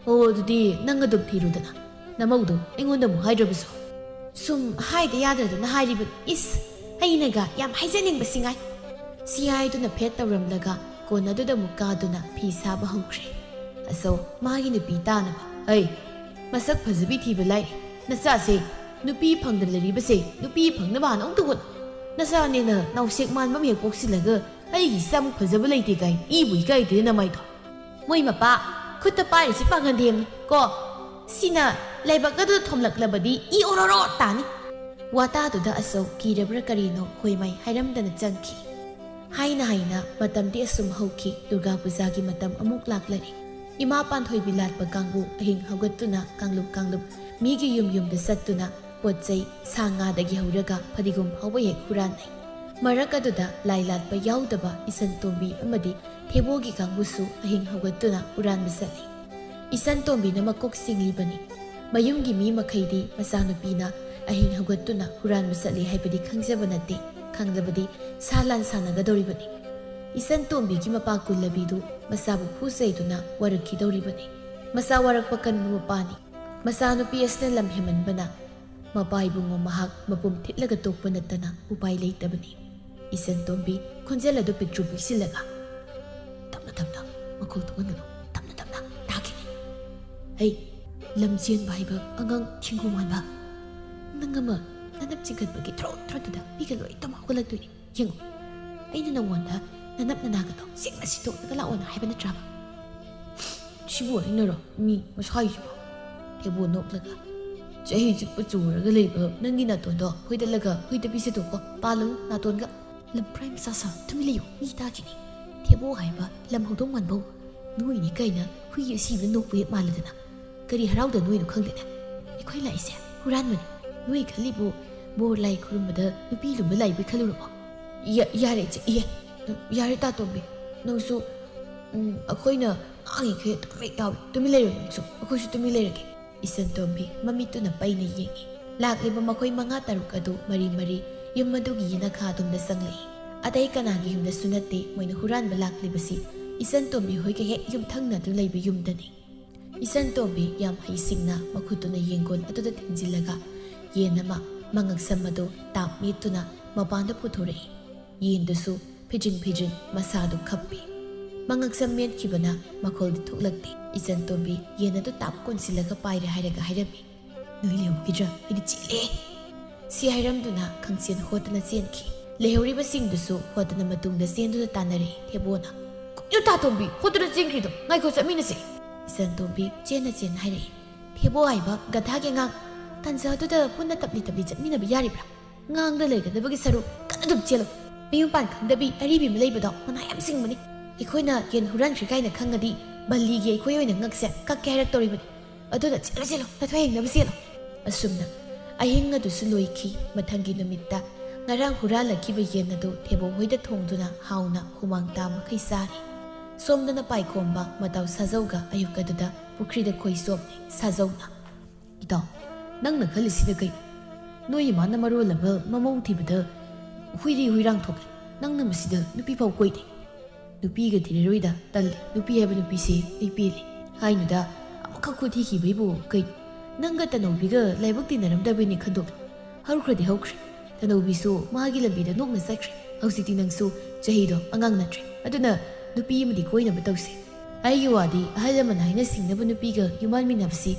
"ꯑꯣ, ꯑꯗꯨꯗꯤ ꯅꯪ ꯑꯗꯨꯝ ꯊꯤꯔꯨꯗꯅ, ꯅꯃꯧꯗꯣ ꯑꯩꯉꯣꯟꯗ ꯑꯃꯨꯛ ꯍꯥꯏꯗ꯭ꯔꯕꯁꯨ꯫" "ꯁꯨꯝ ꯍꯥꯏꯗ ꯌꯥꯗꯗꯅ ꯍꯥꯏꯔꯤꯕꯅꯤ꯫ ꯏꯁ, ꯑꯩꯅꯒ ꯌꯥꯝ ꯍꯥꯏꯖꯅꯤꯡꯕꯁꯤ ꯉꯥꯏ꯫" ꯁꯤ ꯍꯥꯏꯗꯨꯅ ꯐꯦꯠ ꯇꯧꯔꯝꯂꯒ ꯀꯣꯟ ꯑꯗꯨꯗ ꯑꯃꯨꯛ ꯀꯥꯗꯨꯅ ꯐꯤ ꯁꯥꯕ ꯍꯧꯈ꯭ꯔꯦ꯫ ꯑꯆꯧ ꯃꯥꯒꯤ ꯅꯨꯄꯤ ꯇꯥꯅꯕ, "ꯍꯩ, ꯃꯁꯛ ꯐꯖꯕꯤ ꯊꯤꯕ ꯂꯥꯏꯔꯤ꯫ ꯅꯆꯥꯁꯦ ꯅꯨꯄꯤ ꯐꯪꯗꯅ ꯂꯩꯔꯤꯕꯁꯦ ꯅꯨꯄꯤ ꯐꯪꯅꯕ ꯍꯥꯟꯅ ꯑꯃꯨꯛꯇ ꯍꯣꯠꯅꯧ꯫ ꯅꯆꯥꯅꯦꯅ ꯅꯥꯎꯁꯦꯛ ꯃꯥꯟꯕ ꯑꯃ ꯍꯦꯛ ꯄꯣꯛꯁꯤꯜꯂꯒ ꯑꯩꯒꯤ ꯏꯆꯥꯃꯨꯛ ꯐꯖꯕ ꯂꯩꯇꯦ ꯀꯥꯏ ꯏꯕꯨ ꯏꯀꯥꯏꯗꯦ ꯅꯃꯥꯏꯗꯣ꯫ ꯃꯣꯏ ꯃꯄꯥ ꯈꯨꯠꯇ ꯄꯥꯏꯔꯤꯁꯤ ꯄꯥꯡꯒꯟ ꯊꯦꯝꯅꯤ ꯀꯣ꯫ ꯁꯤꯅ ꯂꯥꯏꯕꯛ ꯑꯗꯨꯗ ꯊꯣꯝꯂꯛꯂꯕꯗꯤ ꯏ ꯑꯣꯔꯣꯔꯣ ꯇꯥꯅꯤ꯫ ꯋꯥꯇꯥꯗꯨꯗ ꯑꯆꯧ ꯀꯤꯔꯕ꯭ꯔꯥ ꯀꯔꯤꯅꯣ ꯍꯣꯏ ꯃꯥꯏ ꯍꯥꯏꯔꯝꯗꯅ ꯆꯪꯈꯤ꯫ ꯍꯥꯏꯅ ꯍꯥꯏꯅ ꯃꯇꯝꯗꯤ ꯑꯁꯨꯝ ꯍꯧꯈꯤ꯫ ꯗꯨꯔꯒꯥ ꯄꯨꯖꯥꯒꯤ ꯃꯇꯝ ꯑꯃꯨꯛ ꯂꯥꯛꯂꯔꯦ꯫ ꯏꯃꯥ ꯄꯥꯟꯊꯣꯏꯕꯤ ꯂꯥꯠꯄ ꯀꯥꯡꯕꯨ ꯑꯍꯤꯡ ꯍꯧꯒꯠꯇꯨꯅ ꯀꯥꯡꯂꯨꯞ ꯀꯥꯡꯂꯨꯞ ꯃꯤꯒꯤ ꯌꯨꯝ ꯌꯨꯝꯗ ꯆꯠꯇꯨꯅ ꯄꯣꯠ ꯆꯩ ꯁꯥ ꯉꯥꯗꯒꯤ ꯍꯧꯔꯒ ꯐꯗꯤꯒꯣꯝ ꯐꯥꯎꯕ ꯍꯦꯛ ꯍꯨꯔꯥꯟꯅꯩ꯫ ꯃꯔꯛ ꯑꯗꯨꯗ ꯂꯥꯏ ꯂꯥꯠꯄ ꯌꯥꯎꯗꯕ ꯏꯆꯟ ꯇꯣꯝꯕꯤ ꯑꯃꯗꯤ ꯊꯦꯕꯣꯒꯤ ꯀꯥꯡꯕꯨꯁꯨ ꯑꯍꯤꯡ ꯍꯧꯒꯠꯇꯨꯅ ꯍꯨꯔꯥꯟꯕ ꯆꯠꯂꯤ꯫ ꯏꯆꯟ ꯇꯣꯝꯕꯤꯅ ꯃꯀꯣꯛ ꯆꯤꯡꯂꯤꯕꯅꯤ꯫ ꯃꯌꯨꯝꯒꯤ ꯃꯤ ꯃꯈꯩꯗꯤ ꯃꯆꯥꯅꯨꯄꯤꯅ ꯑꯍꯤꯡ ꯍꯧꯒꯠꯇꯨꯅ ꯍꯨꯔꯥꯟꯕ ꯆꯠꯂꯤ ꯍꯥꯏꯕꯗꯤ ꯈꯪꯖꯕ ꯅꯠꯇꯦ꯫ ꯈꯪꯂꯕꯗꯤ ꯁꯥ ꯂꯥꯟ ꯁꯥꯟꯅꯒꯗꯧꯔꯤꯕꯅꯤ꯫ ꯏꯆꯟ ꯇꯣꯝꯕꯤꯒꯤ ꯃꯄꯥ ꯀꯨꯜꯂꯕꯤꯗꯨ ꯃꯆꯥꯕꯨ ꯐꯨ ꯆꯩꯗꯨꯅ ꯋꯥꯔꯛꯈꯤꯗꯧꯔꯤꯕꯅꯤ꯫ ꯃꯆꯥ ꯋꯥꯔꯛꯄ ꯀꯟꯕ ꯃꯄꯥꯅꯤ꯫ ꯃꯆꯥꯅꯨꯄꯤ ꯑꯁꯤꯅ ꯂꯝ ꯍꯦꯟꯃꯟꯕꯅ ꯃꯄꯥ ꯏꯕꯨꯡꯉꯣ ꯃꯍꯥꯛ ꯃꯄꯨꯝ ꯊꯤꯠꯂꯒ ꯇꯣꯛꯄ ꯅꯠꯇꯅ ꯎꯄꯥꯏ ꯂꯩꯇꯕꯅꯤ꯫ ꯏꯆꯟ ꯇꯣꯝꯕꯤ ꯈꯣꯟꯖꯦꯜ ꯑꯗꯨ ꯄꯤꯛꯇ꯭ꯔꯨ ꯄꯤꯛꯁꯤꯜꯂꯒ, "ꯇꯞꯅ ꯇꯞꯅ, ꯃꯈꯣꯜ ꯊꯣꯛꯍꯟꯒꯅꯨ, ꯇꯞꯅ ꯇꯞꯅ ꯇꯥꯈꯤꯅꯤ꯫ ꯍꯩ, ꯂꯝ ꯆꯦꯟꯕ ꯍꯥꯏꯕ ꯑꯉꯥꯡ ꯊꯤꯡꯒꯨ ꯃꯥꯟꯕ, ꯅꯪ ꯑꯃ ꯅꯅꯞ ꯆꯤꯡꯈꯠꯄꯒꯤ ꯊ꯭ꯔꯣꯠ ꯊ꯭ꯔꯣꯠꯇꯨꯗ ꯃꯤꯒ ꯂꯣꯏ ꯇꯨꯝ ꯍꯧꯒꯠꯂꯛꯇꯣꯏꯅꯤ꯫ ꯌꯦꯡꯉꯨ, ꯑꯩꯅ ꯅꯉꯣꯟꯗ ꯅꯅꯞ ꯅꯅꯥꯒꯗꯣ ꯁꯦꯡꯅ ꯁꯤꯠꯇꯣꯛꯂꯒ ꯂꯥꯛꯑꯣꯅ ꯍꯥꯏꯕ ꯅꯠꯇ꯭ꯔꯕ?" "ꯁꯤꯕꯨ ꯑꯩꯅꯔꯣ? ꯃꯤ ꯃꯁꯥꯒꯤꯁꯤꯕꯣ?" ꯊꯦꯕꯣ ꯅꯣꯛꯂꯒ, "ꯆꯍꯤ ꯆꯨꯞꯄ ꯆꯨꯔꯒ ꯂꯩꯕ ꯅꯪꯒꯤ ꯅꯥꯇꯣꯟꯗꯣ ꯍꯣꯏꯗꯠꯂꯒ ꯍꯨꯏꯗ ꯄꯤꯖꯊꯣꯛꯀꯣ꯫ ꯄꯥꯜꯂꯨ ꯅꯥꯇꯣꯟꯒ꯫ ꯂꯝ ꯄ꯭ꯔꯥꯏ ꯃꯆꯥ ꯁꯥ ꯇꯨꯃꯤꯟ ꯂꯩꯌꯨ, ꯃꯤ ꯇꯥꯈꯤꯅꯤ꯫ ꯊꯦꯕꯣ ꯍꯥꯏꯕ ꯂꯝ ꯍꯧꯗꯣꯡ ꯃꯥꯟꯕꯧ, ꯅꯣꯏꯅꯤ ꯀꯩꯅ ꯍꯨꯏ ꯑꯁꯤꯕ ꯅꯣꯛꯄ ꯍꯦꯛ ꯃꯥꯜꯂꯗꯅ꯫ ꯀꯔꯤ ꯍꯔꯥꯎꯗꯅꯣꯏꯅꯣ ꯈꯪꯗꯦꯅꯦ꯫ ꯑꯩꯈꯣꯏ ꯂꯥꯛꯏꯁꯦ ꯍꯨꯔꯥꯟꯕꯅꯤ꯫ ꯅꯣꯏ ꯈꯜꯂꯤꯕꯨ ꯕꯣꯔ ꯂꯥꯏ ꯈꯨꯔꯨꯝꯕꯗ ꯅꯨꯄꯤ ꯂꯨꯝꯕ ꯂꯥꯛꯏꯕꯣꯏ ꯈꯜꯂꯨꯔꯕꯣ?" "ꯌꯥ-, ꯌꯥꯔꯦ ꯏꯆꯦ, ꯏꯌꯦ꯫ ꯌꯥꯔꯦ ꯇꯥꯇꯣꯝꯕꯤ, ꯅꯪꯁꯨ, ꯎꯝ, ꯑꯩꯈꯣꯏꯅ ꯉꯥꯡꯉꯤꯈꯩ ꯑꯗꯨꯝ ꯍꯦꯛ ꯇꯥꯎ꯫ ꯇꯨꯃꯤꯟ ꯂꯩꯔꯣ ꯅꯪꯁꯨ, ꯑꯩꯈꯣꯏꯁꯨ ꯇꯨꯃꯤꯟ ꯂꯩꯔꯒꯦ꯫" ꯏꯆꯟ ꯇꯣꯝꯕꯤ ꯃꯃꯤꯠꯇꯨꯅ ꯄꯩꯅ ꯌꯦꯡꯉꯤ꯫ ꯂꯥꯛꯂꯤꯕ ꯃꯈꯣꯏ ꯃꯉꯥ ꯇꯔꯨꯛ ꯑꯗꯨ ꯃꯔꯤ ꯃꯔꯤ ꯌꯨꯝ ꯑꯗꯨꯒꯤ ꯌꯦꯅꯈꯥ ꯑꯗꯣꯝꯗ ꯆꯪꯂꯛꯏ꯫ ꯑꯇꯩ ꯀꯅꯥꯒꯤ ꯌꯨꯝꯗꯁꯨ ꯅꯠꯇꯦ ꯃꯣꯏꯅ ꯍꯨꯔꯥꯟꯕ ꯂꯥꯛꯂꯤꯕꯁꯤ, ꯏꯆꯟ ꯇꯣꯝꯕꯤ ꯍꯣꯏꯒ ꯍꯦꯛ ꯌꯨꯝꯊꯪꯅꯗꯨꯅ ꯂꯩꯕ ꯌꯨꯝꯗꯅꯤ꯫ ꯏꯆꯟ ꯇꯣꯝꯕꯤ ꯌꯥꯝ ꯍꯩꯁꯤꯡꯅ ꯃꯈꯨꯠꯇꯨꯅ ꯌꯦꯡꯒꯣꯜ ꯑꯗꯨꯗ ꯊꯤꯟꯖꯤꯜꯂꯒ ꯌꯦꯟ ꯑꯃ ꯃꯉꯛꯁꯝ ꯑꯗꯨ ꯇꯥꯞ ꯃꯦꯠꯇꯨꯅ ꯃꯄꯥꯟꯗ ꯄꯨꯊꯣꯔꯛꯏ꯫ ꯌꯦꯟꯗꯨꯁꯨ ꯐꯤꯗ꯭ꯔꯤꯡ ꯐꯤꯗ꯭ꯔꯤꯡ ꯃꯁꯥꯗꯨ ꯈꯞꯄꯤ꯫ ꯃꯉꯛꯁꯝ ꯃꯦꯠꯈꯤꯕꯅ ꯃꯈꯣꯜꯗꯤ ꯊꯣꯛꯂꯛꯇꯦ꯫ ꯏꯆꯟ ꯇꯣꯝꯕꯤ ꯌꯦꯟ ꯑꯗꯨ ꯇꯥꯞ ꯀꯣꯟꯁꯤꯜꯂꯒ ꯄꯥꯏꯔꯦ ꯍꯥꯏꯔꯒ ꯍꯥꯏꯔꯝꯃꯤ꯫ "ꯅꯪꯗꯤ ꯂꯩꯍꯧꯈꯤꯗ꯭ꯔꯥ? ꯑꯩꯗꯤ ꯆꯦꯜꯂꯦ!" ꯁꯤ ꯍꯥꯏꯔꯝꯗꯨꯅ ꯈꯪꯆꯦꯟ ꯍꯣꯠꯇꯅ ꯆꯦꯟꯈꯤ꯫ ꯂꯩꯍꯧꯔꯤꯕꯁꯤꯡꯗꯨꯁꯨ ꯍꯣꯠꯇꯅ ꯃꯇꯨꯡꯗ ꯆꯦꯟꯗꯨꯅ ꯇꯥꯟꯅꯔꯛꯏ꯫ ꯊꯦꯕꯣꯅ, "ꯀꯩꯅꯣ ꯇꯥꯇꯣꯝꯕꯤ, ꯍꯣꯠꯇꯅ ꯆꯦꯟꯈ꯭ꯔꯤꯗꯣ? ꯉꯥꯏꯈꯣ, ꯆꯠꯃꯤꯟꯅꯁꯦ!" ꯏꯆꯟ ꯇꯣꯝꯕꯤ ꯆꯦꯟꯅ ꯆꯦꯟꯅ ꯍꯥꯏꯔꯛꯏ꯫ ꯊꯦꯕꯣ ꯍꯥꯏꯕ ꯒꯙꯥꯒꯤ ꯑꯉꯥꯡ, ꯇꯟꯖꯥꯗꯨꯗ ꯄꯨꯟꯅ ꯇꯞꯂꯤ ꯇꯞꯂꯤ ꯆꯠꯃꯤꯟꯅꯕ ꯌꯥꯔꯤꯕ꯭ꯔꯥ? ꯉꯥꯡꯗ ꯂꯩꯒꯗꯕꯒꯤ ꯁꯔꯨꯛ ꯀꯟꯅ ꯑꯗꯨꯝ ꯆꯦꯜꯂꯨ꯫ ꯃꯌꯨꯝ ꯄꯥꯟ ꯈꯪꯗꯕꯤ ꯑꯔꯤꯕꯤ ꯑꯃ ꯂꯩꯕꯗꯣ ꯃꯅꯥ ꯌꯥꯝ ꯁꯤꯡꯕꯅꯤ꯫ ꯑꯩꯈꯣꯏꯅ ꯌꯦꯟ ꯍꯨꯔꯥꯟꯈ꯭ꯔꯦ ꯀꯥꯏꯅ ꯈꯪꯉꯗꯤ ꯕꯜꯂꯤꯒꯤ ꯑꯩꯈꯣꯏ ꯑꯣꯏꯅ ꯉꯛꯁꯦ ꯀꯛꯀꯦ ꯍꯥꯏꯔꯛꯇꯧꯔꯤꯕꯅꯤ꯫ ꯑꯗꯨꯅ ꯆꯦꯜꯂꯨ, ꯆꯦꯜꯂꯨ, ꯅꯊꯣꯏ ꯍꯦꯡꯅꯕ ꯆꯦꯜꯂꯨ꯫ ꯑꯁꯨꯝꯅ ꯑꯍꯤꯡ ꯑꯗꯨꯁꯨ ꯂꯣꯏꯈꯤ꯫ ꯃꯊꯪꯒꯤ ꯅꯨꯃꯤꯠꯇ ꯉꯔꯥꯡ ꯍꯨꯔꯥꯜꯂꯛꯈꯤꯕ ꯌꯦꯟ ꯑꯗꯨ ꯊꯦꯕꯣ ꯍꯣꯏꯗ ꯊꯣꯡꯗꯨꯅ ꯍꯥꯎꯅ ꯍꯨꯃꯥꯡ ꯇꯥ ꯃꯈꯩ ꯆꯥꯔꯤ꯫ ꯁꯣꯝꯗꯅ ꯄꯥꯏꯈꯣꯝꯕ ꯃꯇꯥꯎ ꯁꯥꯖꯧꯒ ꯑꯌꯨꯛ ꯑꯗꯨꯗ ꯄꯨꯈ꯭ꯔꯤꯗ ꯈꯣꯏ ꯆꯣꯞꯂꯤ꯫ ꯁꯥꯖꯧꯅ, "ꯏꯇꯥꯎ, ꯅꯪꯅ ꯈꯜꯂꯤꯁꯤꯅ ꯀꯩ? ꯅꯣꯏ ꯏꯃꯥꯅ ꯃꯔꯣꯜ ꯑꯃ ꯃꯃꯧ ꯊꯤꯕꯗ ꯍꯨꯏꯔꯤ ꯍꯨꯏꯔꯥꯡ ꯊꯣꯛꯂꯦ꯫ ꯅꯪꯅ ꯃꯁꯤꯗ ꯅꯨꯄꯤ ꯐꯥꯎ ꯀꯣꯏꯗꯦ꯫ ꯅꯨꯄꯤꯒ ꯊꯤꯔꯔꯣꯏꯗ, ꯇꯜꯂꯦ꯫ ꯅꯨꯄꯤ ꯍꯥꯏꯕ ꯅꯨꯄꯤꯁꯦ ꯑꯩ ꯄꯦꯜꯂꯦ꯫ ꯍꯥꯏꯅꯨꯗ, ꯑꯃꯈꯛ ꯈꯨꯠ ꯊꯤꯈꯤꯕꯩꯕꯨ ꯀꯩ? ꯅꯪꯒ ꯇꯅꯧꯕꯤꯒ ꯂꯥꯏꯕꯛ ꯇꯤꯟꯅꯔꯝꯗꯕꯩꯅꯦ ꯈꯟꯗꯣꯛꯂꯣ꯫ ꯍꯧꯈ꯭ꯔꯗꯤ ꯍꯧꯈ꯭ꯔꯦ꯫ ꯇꯅꯧꯕꯤꯁꯨ ꯃꯥꯒꯤ ꯂꯝꯕꯤꯗ ꯅꯣꯛꯅ ꯆꯠꯈ꯭ꯔꯦ꯫ ꯍꯧꯖꯤꯛꯇꯤ ꯅꯪꯁꯨ ꯆꯍꯤꯗꯣ ꯑꯉꯥꯡ ꯅꯠꯇ꯭ꯔꯦ꯫ ꯑꯗꯨꯅ ꯅꯨꯄꯤ ꯑꯃꯗꯤ ꯀꯣꯏꯅꯕ ꯇꯧꯁꯦ꯫ ꯑꯩꯒꯤ ꯋꯥꯗꯤ ꯑꯍꯜ ꯂꯃꯟ ꯍꯥꯏꯅ ꯁꯤꯡꯅꯕ ꯅꯨꯄꯤꯒ ꯌꯨꯝꯕꯥꯟꯃꯤꯟꯅꯕꯁꯤ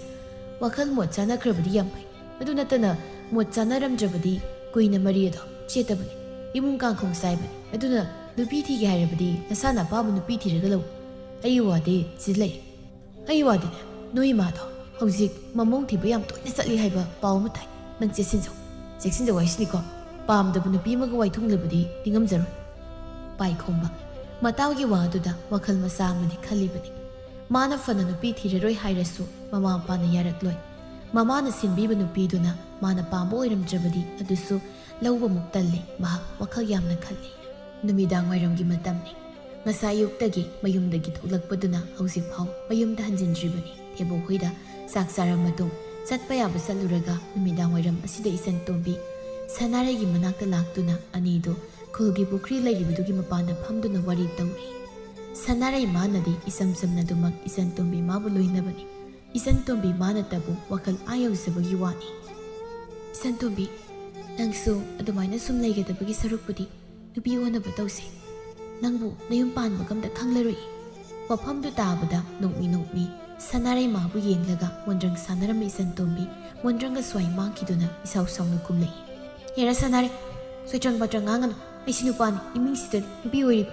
ꯋꯥꯈꯜ ꯃꯣꯠ ꯆꯥꯅꯈ꯭ꯔꯕꯗꯤ ꯌꯥꯝ ꯐꯩ꯫ ꯑꯗꯨ ꯅꯠꯇꯅ ꯃꯣꯠ ꯆꯥꯅꯔꯝꯗ꯭ꯔꯕꯗꯤ ꯀꯨꯏꯅ ꯃꯔꯤ ꯑꯗꯣ ꯆꯦꯠꯇꯕꯅꯤ꯫ ꯏꯃꯨꯡ ꯀꯥꯡꯈꯣꯡ ꯆꯥꯏꯕꯅꯤ꯫ ꯑꯗꯨꯅ ꯅꯨꯄꯤ ꯊꯤꯒꯦ ꯍꯥꯏꯔꯕꯗꯤ ꯅꯁꯥꯅ ꯑꯄꯥꯝꯕ ꯅꯨꯄꯤ ꯊꯤꯔꯒ ꯂꯧ꯫ ꯑꯩꯒꯤ ꯋꯥꯗꯤ ꯁꯤ ꯂꯩ꯫ ꯑꯩꯒꯤ ꯋꯥꯗꯤꯅꯦ, ꯅꯣꯏ ꯏꯃꯥꯗꯣ ꯍꯧꯖꯤꯛ ꯃꯃꯧ ꯊꯤꯕ ꯌꯥꯝ ꯇꯣꯏꯅ ꯆꯠꯂꯤ ꯍꯥꯏꯕ ꯄꯥꯎ ꯑꯃ ꯇꯥꯏ꯫ ꯅꯪ ꯆꯦꯛꯁꯤꯟꯖꯧ, ꯆꯦꯛꯁꯤꯟꯖꯧ ꯍꯥꯏꯁꯤꯅꯤꯀꯣ꯫ ꯄꯥꯝꯗꯕ ꯅꯨꯄꯤ ꯑꯃꯒ ꯋꯥꯏꯊꯨꯡꯂꯕꯗꯤ ꯅꯤꯡꯉꯝꯖꯔꯣꯏ꯫ ꯄꯥꯏꯈꯣꯝꯕ ꯃꯇꯥꯎꯒꯤ ꯋꯥ ꯑꯗꯨꯗ ꯋꯥꯈꯜ ꯃꯆꯥ ꯑꯃꯗꯤ ꯈꯜꯂꯤꯕꯅꯤ꯫ ꯃꯥꯅ ꯐꯅ ꯅꯨꯄꯤ ꯊꯤꯔꯔꯣꯏ ꯍꯥꯏꯔꯁꯨ ꯃꯃꯥ ꯃꯄꯥꯅ ꯌꯥꯔꯛꯂꯣꯏ꯫ ꯃꯃꯥꯅ ꯁꯤꯟꯕꯤꯕ ꯅꯨꯄꯤꯗꯨꯅ ꯃꯥꯅ ꯄꯥꯝꯕ ꯑꯣꯏꯔꯝꯗ꯭ꯔꯕꯗꯤ ꯑꯗꯨꯁꯨ ꯂꯧꯕꯃꯨꯛ ꯇꯜꯂꯤ꯫ ꯃꯍꯥꯛ ꯋꯥꯈꯜ ꯌꯥꯝꯅ ꯈꯜꯂꯤ꯫ ꯅꯨꯃꯤꯗꯥꯡ ꯋꯥꯏꯔꯝꯒꯤ ꯃꯇꯝꯅꯤ꯫ ꯉꯁꯥꯏ ꯑꯌꯨꯛꯇꯒꯤ ꯃꯌꯨꯝꯗꯒꯤ ꯊꯣꯛꯂꯛꯄꯗꯨꯅ ꯍꯧꯖꯤꯛ ꯐꯥꯎ ꯃꯌꯨꯝꯗ ꯍꯟꯖꯤꯟꯗ꯭ꯔꯤꯕꯅꯤ꯫ ꯊꯦꯕꯣꯛ ꯍꯣꯏꯗ ꯆꯥꯛ ꯆꯥꯔ ꯃꯇꯨꯡ ꯆꯠꯄ ꯌꯥꯕ ꯆꯠꯂꯨꯔꯒ ꯅꯨꯃꯤꯗꯥꯡ ꯋꯥꯏꯔꯝ ꯑꯁꯤꯗ ꯏꯆꯟ ꯇꯣꯝꯕꯤ ꯁꯅꯥꯔꯩꯒꯤ ꯃꯅꯥꯛꯇ ꯂꯥꯛꯇꯨꯅ ꯑꯅꯤꯗꯨ ꯈꯨꯜꯒꯤ ꯄꯨꯈ꯭ꯔꯤ ꯂꯩꯔꯤꯕꯗꯨꯒꯤ ꯃꯄꯥꯟꯗ ꯐꯝꯗꯨꯅ ꯋꯥꯔꯤ ꯇꯧꯔꯤ꯫ ꯁꯅꯥꯔꯩ ꯃꯥꯅꯗꯤ ꯏꯆꯝ ꯆꯝꯅꯗꯨꯃꯛ ꯏꯆꯟ ꯇꯣꯝꯕꯤ ꯃꯥꯕꯨ ꯂꯣꯏꯅꯕꯅꯤ꯫ ꯏꯆꯟ ꯇꯣꯝꯕꯤ ꯃꯥꯅꯇꯕꯨ ꯋꯥꯈꯜ ꯑꯥ ꯌꯧꯖꯕꯒꯤ ꯋꯥꯅꯤ꯫ ꯏꯆꯟ ꯇꯣꯝꯕꯤ, ꯅꯪꯁꯨ ꯑꯗꯨꯃꯥꯏꯅ ꯁꯨꯝ ꯂꯩꯒꯗꯕꯒꯤ ꯁꯔꯨꯛꯄꯨꯗꯤ ꯅꯨꯄꯤ ꯑꯣꯟꯅꯕ ꯇꯧꯁꯦ꯫ ꯅꯪꯕꯨ ꯅꯌꯨꯝ ꯄꯥꯟꯕꯒ ꯑꯝꯇ ꯈꯪꯂꯔꯣꯏ꯫ ꯋꯥꯐꯝꯗꯨ ꯇꯥꯕꯗ ꯅꯣꯛꯃꯤ ꯅꯣꯛꯃꯤ ꯁꯅꯥꯔꯩꯃꯥꯕꯨ ꯌꯦꯡꯂꯒ ꯃꯣꯟꯗ꯭ꯔꯪ ꯁꯥꯟꯅꯔꯝꯕ ꯏꯆꯟ ꯇꯣꯝꯕꯤ ꯃꯣꯟꯗ꯭ꯔꯪꯒ ꯁ꯭ꯋꯥꯏ ꯃꯥꯡꯈꯤꯗꯨꯅ ꯏꯁꯥꯎ ꯁꯥꯎꯅ ꯀꯨꯝꯂꯛꯏ꯫ "ꯍꯦꯔꯥ ꯁꯅꯥꯔꯩ, ꯁꯣꯏꯇ꯭ꯔꯪ ꯄꯥꯇ꯭ꯔꯪ ꯉꯥꯡꯒꯅꯨ꯫ ꯑꯩꯁꯤ ꯅꯨꯄꯥꯅꯤ, ꯏꯃꯤꯡꯁꯤꯗ ꯅꯨꯄꯤ ꯑꯣꯏꯔꯤꯕ꯫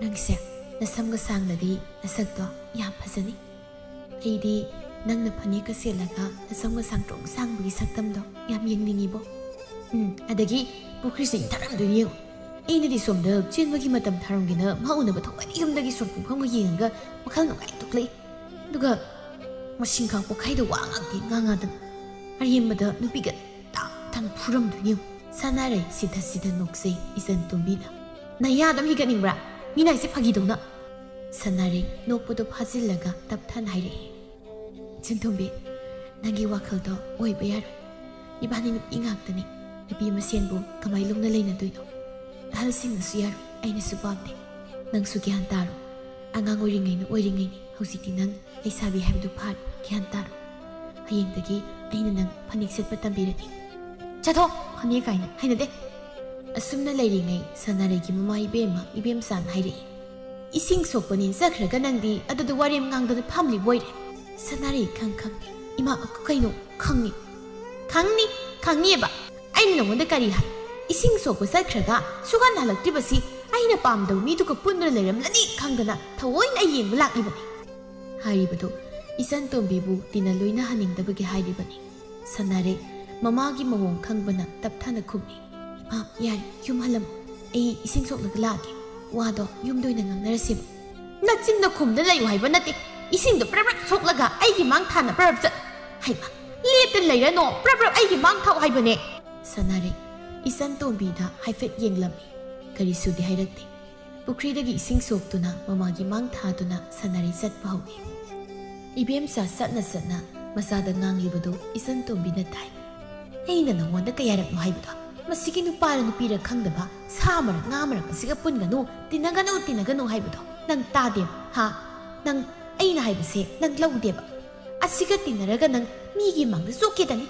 ꯅꯪꯁꯦ ꯅꯁꯝꯒ ꯁꯥꯡꯂꯗꯤ ꯅꯁꯛꯇꯣ ꯌꯥꯝ ꯐꯖꯅꯤ꯫ ꯑꯩꯗꯤ ꯅꯪꯅ ꯐꯅꯦꯛꯀ ꯁꯦꯠꯂꯒ ꯅꯁꯝꯒ ꯁꯥꯡꯇ꯭ꯔꯣꯡ ꯁꯥꯡꯕꯒꯤ ꯁꯛꯇꯝꯗꯣ ꯌꯥꯝ ꯌꯦꯡꯅꯤꯡꯉꯤꯕꯣ꯫ ꯎꯝ, ꯑꯗꯒꯤ ꯄꯨꯈ꯭ꯔꯤꯁꯦ ꯏꯪꯊꯔꯝꯗꯣꯏꯅꯤ ꯌꯦꯡꯉꯨ꯫ ꯑꯩꯅꯗꯤ ꯁꯣꯝꯗ ꯆꯦꯟꯕꯒꯤ ꯃꯇꯝ ꯊꯥꯔꯝꯒꯦꯅ ꯃꯥ ꯎꯅꯕ ꯊꯋꯥꯏꯅ ꯌꯨꯝꯗꯒꯤ ꯁꯣꯔꯣꯛ ꯄꯨꯡꯐꯝꯒ ꯌꯦꯡꯉꯒ ꯋꯥꯈꯜ ꯅꯨꯡꯉꯥꯏ ꯊꯣꯛꯂꯛꯏ꯫ ꯑꯗꯨꯒ ꯃꯁꯤꯡꯈꯥ ꯄꯣꯛꯈꯥꯏꯗ ꯋꯥ ꯉꯥꯡꯗꯦ ꯉꯥꯡꯉꯗꯅ ꯑꯔꯦꯝꯕꯗ ꯅꯨꯄꯤꯒ ꯇꯥꯡ ꯇꯥꯡ ꯐꯨꯔꯝꯗꯣꯏꯅꯤ ꯌꯦꯡꯉꯨ꯫" ꯁꯅꯥꯔꯩ ꯁꯤꯊ ꯁꯤꯊ ꯅꯣꯛꯆꯩ ꯏꯆꯟ ꯇꯣꯝꯕꯤꯅ꯫ "ꯅꯌꯥ ꯑꯗꯨꯝ ꯍꯤꯒꯠꯅꯤꯡꯕ꯭ꯔꯥ? ꯃꯤꯅ ꯍꯥꯏꯁꯦ ꯐꯥꯒꯤꯗꯧꯅ?" ꯁꯅꯥꯔꯩ ꯅꯣꯛꯄꯗꯣ ꯐꯥꯖꯤꯜꯂꯒ ꯇꯞꯊꯅ ꯍꯥꯏꯔꯛꯏ꯫ "ꯏꯆꯟ ꯇꯣꯝꯕꯤ, ꯅꯪꯒꯤ ꯋꯥꯈꯜꯗꯣ ꯑꯣꯏꯕ ꯌꯥꯔꯣꯏ꯫ ꯏꯕꯥꯅꯤ ꯅꯨꯄꯤ ꯉꯥꯛꯇꯅꯤ꯫ ꯅꯨꯄꯤ ꯃꯁꯦꯟꯕꯨ ꯀꯃꯥꯏ ꯂꯨꯝꯅ ꯂꯩꯅꯗꯣꯏꯅꯣ? ꯑꯍꯜꯁꯤꯡꯅꯁꯨ ꯌꯥꯔꯣꯏ, ꯑꯩꯅꯁꯨ ꯄꯥꯝꯗꯦ꯫ ꯅꯪꯁꯨ ꯒ꯭ꯌꯥꯟ ꯇꯥꯔꯣ꯫ ꯑꯉꯥꯡ ꯑꯣꯏꯔꯤꯉꯩꯅ ꯑꯣꯏꯔꯤꯉꯩꯅꯤ, ꯍꯧꯖꯤꯛꯇꯤ ꯅꯪ ꯂꯩꯁꯥꯕꯤ ꯍꯥꯏꯕꯗꯨ ꯐꯥꯔꯦ, ꯒ꯭ꯌꯥꯟ ꯇꯥꯔꯣ꯫ ꯍꯌꯦꯡꯗꯒꯤ ꯑꯩꯅ ꯅꯪ ꯐꯅꯦꯛ ꯁꯦꯠꯄ ꯇꯝꯕꯤꯔꯅꯤ꯫" "ꯆꯠꯊꯣꯛ, ꯐꯅꯦꯛ ꯀꯥꯏꯅ ꯍꯩꯅꯗꯦ꯫" ꯑꯁꯨꯝꯅ ꯂꯩꯔꯤꯉꯩ ꯁꯅꯥꯔꯩꯒꯤ ꯃꯃꯥ ꯏꯕꯦꯝꯃ ꯏꯕꯦꯝꯆꯥꯅ ꯍꯥꯏꯔꯛꯏ꯫ "ꯏꯁꯤꯡ ꯁꯣꯛꯄꯅꯦ ꯆꯠꯈ꯭ꯔꯒ ꯅꯪꯗꯤ ꯑꯗꯨꯗ ꯋꯥꯔꯦꯝ ꯉꯥꯡꯗꯅ ꯐꯝꯂꯤꯕꯣꯏꯔꯦ꯫" ꯁꯅꯥꯔꯩ ꯈꯪ ꯈꯪꯉꯦ꯫ "ꯏꯃꯥ, ꯀꯩꯅꯣ? ꯈꯪꯉꯤ?" "ꯈꯪꯅꯤ, ꯈꯪꯉꯤꯑꯕ꯫ ꯑꯩꯅ ꯅꯉꯣꯟꯗ ꯀꯔꯤ ꯍꯥꯏ? ꯏꯁꯤꯡ ꯁꯣꯛꯄ ꯆꯠꯈ꯭ꯔꯒ ꯁꯨꯛꯍꯟ ꯍꯜꯂꯛꯇ꯭ꯔꯤꯕꯁꯤ ꯑꯩꯅ ꯄꯥꯝꯗꯕ ꯃꯤꯗꯨꯒ ꯄꯨꯟꯗꯨꯅ ꯂꯩꯔꯝꯂꯅꯤ ꯈꯪꯗꯅ ꯊꯑꯣꯏꯅ ꯑꯩ ꯌꯦꯡꯕ ꯂꯥꯛꯂꯤꯕꯅꯤ꯫" ꯍꯥꯏꯔꯤꯕꯗꯨ ꯏꯆꯟ ꯇꯣꯝꯕꯤꯕꯨ ꯇꯤꯟꯅ ꯂꯣꯏꯅꯍꯟꯅꯤꯡꯗꯕꯒꯤ ꯍꯥꯏꯔꯤꯕꯅꯤ꯫ ꯁꯅꯥꯔꯩ ꯃꯃꯥꯒꯤ ꯃꯑꯣꯡ ꯈꯪꯕꯅ ꯇꯞꯊꯅ ꯈꯨꯝꯃꯤ꯫ "ꯏꯃꯥ, ꯌꯥꯔꯦ, ꯌꯨꯝ ꯍꯜꯂꯝꯃꯨ꯫ ꯑꯩ ꯏꯁꯤꯡ ꯁꯣꯛꯂꯒ ꯂꯥꯛꯑꯒꯦ꯫ ꯋꯥꯗꯣ ꯌꯨꯝꯗ ꯑꯣꯏꯅ ꯉꯥꯡꯅꯔꯁꯦꯕ꯫" "ꯅꯆꯤꯟꯗ ꯈꯨꯝꯗ ꯂꯩꯌꯨ ꯍꯥꯏꯕ ꯅꯠꯇꯦ꯫ ꯏꯁꯤꯡꯗꯣ ꯄ꯭ꯔꯞ ꯄ꯭ꯔꯞ ꯁꯣꯛꯂꯒ ꯑꯩꯒꯤ ꯃꯥꯡ ꯊꯥꯅ ꯄ꯭ꯔꯞ ꯄ꯭ꯔꯞ ꯆꯠ-" "ꯍꯩꯃꯥ, ꯂꯦꯞꯇ ꯂꯩꯔꯅꯣ, ꯄ꯭ꯔꯞ ꯄ꯭ꯔꯞ ꯑꯩꯒꯤ ꯃꯥꯡ ꯊꯥꯎ ꯍꯥꯏꯕꯅꯦ꯫" ꯁꯅꯥꯔꯩ ꯏꯆꯟ ꯇꯣꯝꯕꯤꯗ ꯍꯥꯏꯐꯦꯠ ꯌꯦꯡꯂꯝꯃꯤ꯫ ꯀꯔꯤꯁꯨꯗꯤ ꯍꯥꯏꯔꯛꯇꯦ꯫ ꯄꯨꯈ꯭ꯔꯤꯗꯒꯤ ꯏꯁꯤꯡ ꯁꯣꯛꯇꯨꯅ ꯃꯃꯥꯒꯤ ꯃꯥꯡ ꯊꯥꯗꯨꯅ ꯁꯅꯥꯔꯩ ꯆꯠꯄ ꯍꯧꯏ꯫ ꯏꯕꯦꯝꯆꯥ ꯆꯠꯅ ꯆꯠꯅ ꯃꯆꯥꯗ ꯉꯥꯡꯂꯤꯕꯗꯨ ꯏꯆꯟ ꯇꯣꯝꯕꯤꯅ ꯇꯥꯏ꯫ "ꯑꯩꯅ ꯅꯉꯣꯟꯗ ꯀꯌꯥꯔꯛꯅꯣ ꯍꯥꯏꯕꯗꯣ? ꯃꯁꯤꯒꯤ ꯅꯨꯄꯥꯔ ꯅꯨꯄꯤꯔ ꯈꯪꯗꯕ ꯁꯥ ꯃꯔꯛ ꯉꯥ ꯃꯔꯛ ꯑꯁꯤꯒ ꯄꯨꯟꯒꯅꯨ, ꯇꯤꯟꯅꯒꯅꯨ, ꯇꯤꯟꯅꯒꯅꯨ ꯍꯥꯏꯕꯗꯣ ꯅꯪ ꯇꯥꯗꯦꯕ, ꯍꯥ? ꯅꯪ ꯑꯩꯅ ꯍꯥꯏꯕꯁꯦ ꯅꯪ ꯂꯧꯗꯦꯕ꯫ ꯑꯁꯤꯒ ꯇꯤꯟꯅꯔꯒ ꯅꯪ ꯃꯤꯒꯤ ꯃꯥꯡꯗ ꯆꯣꯛꯀꯦꯗꯅꯤ꯫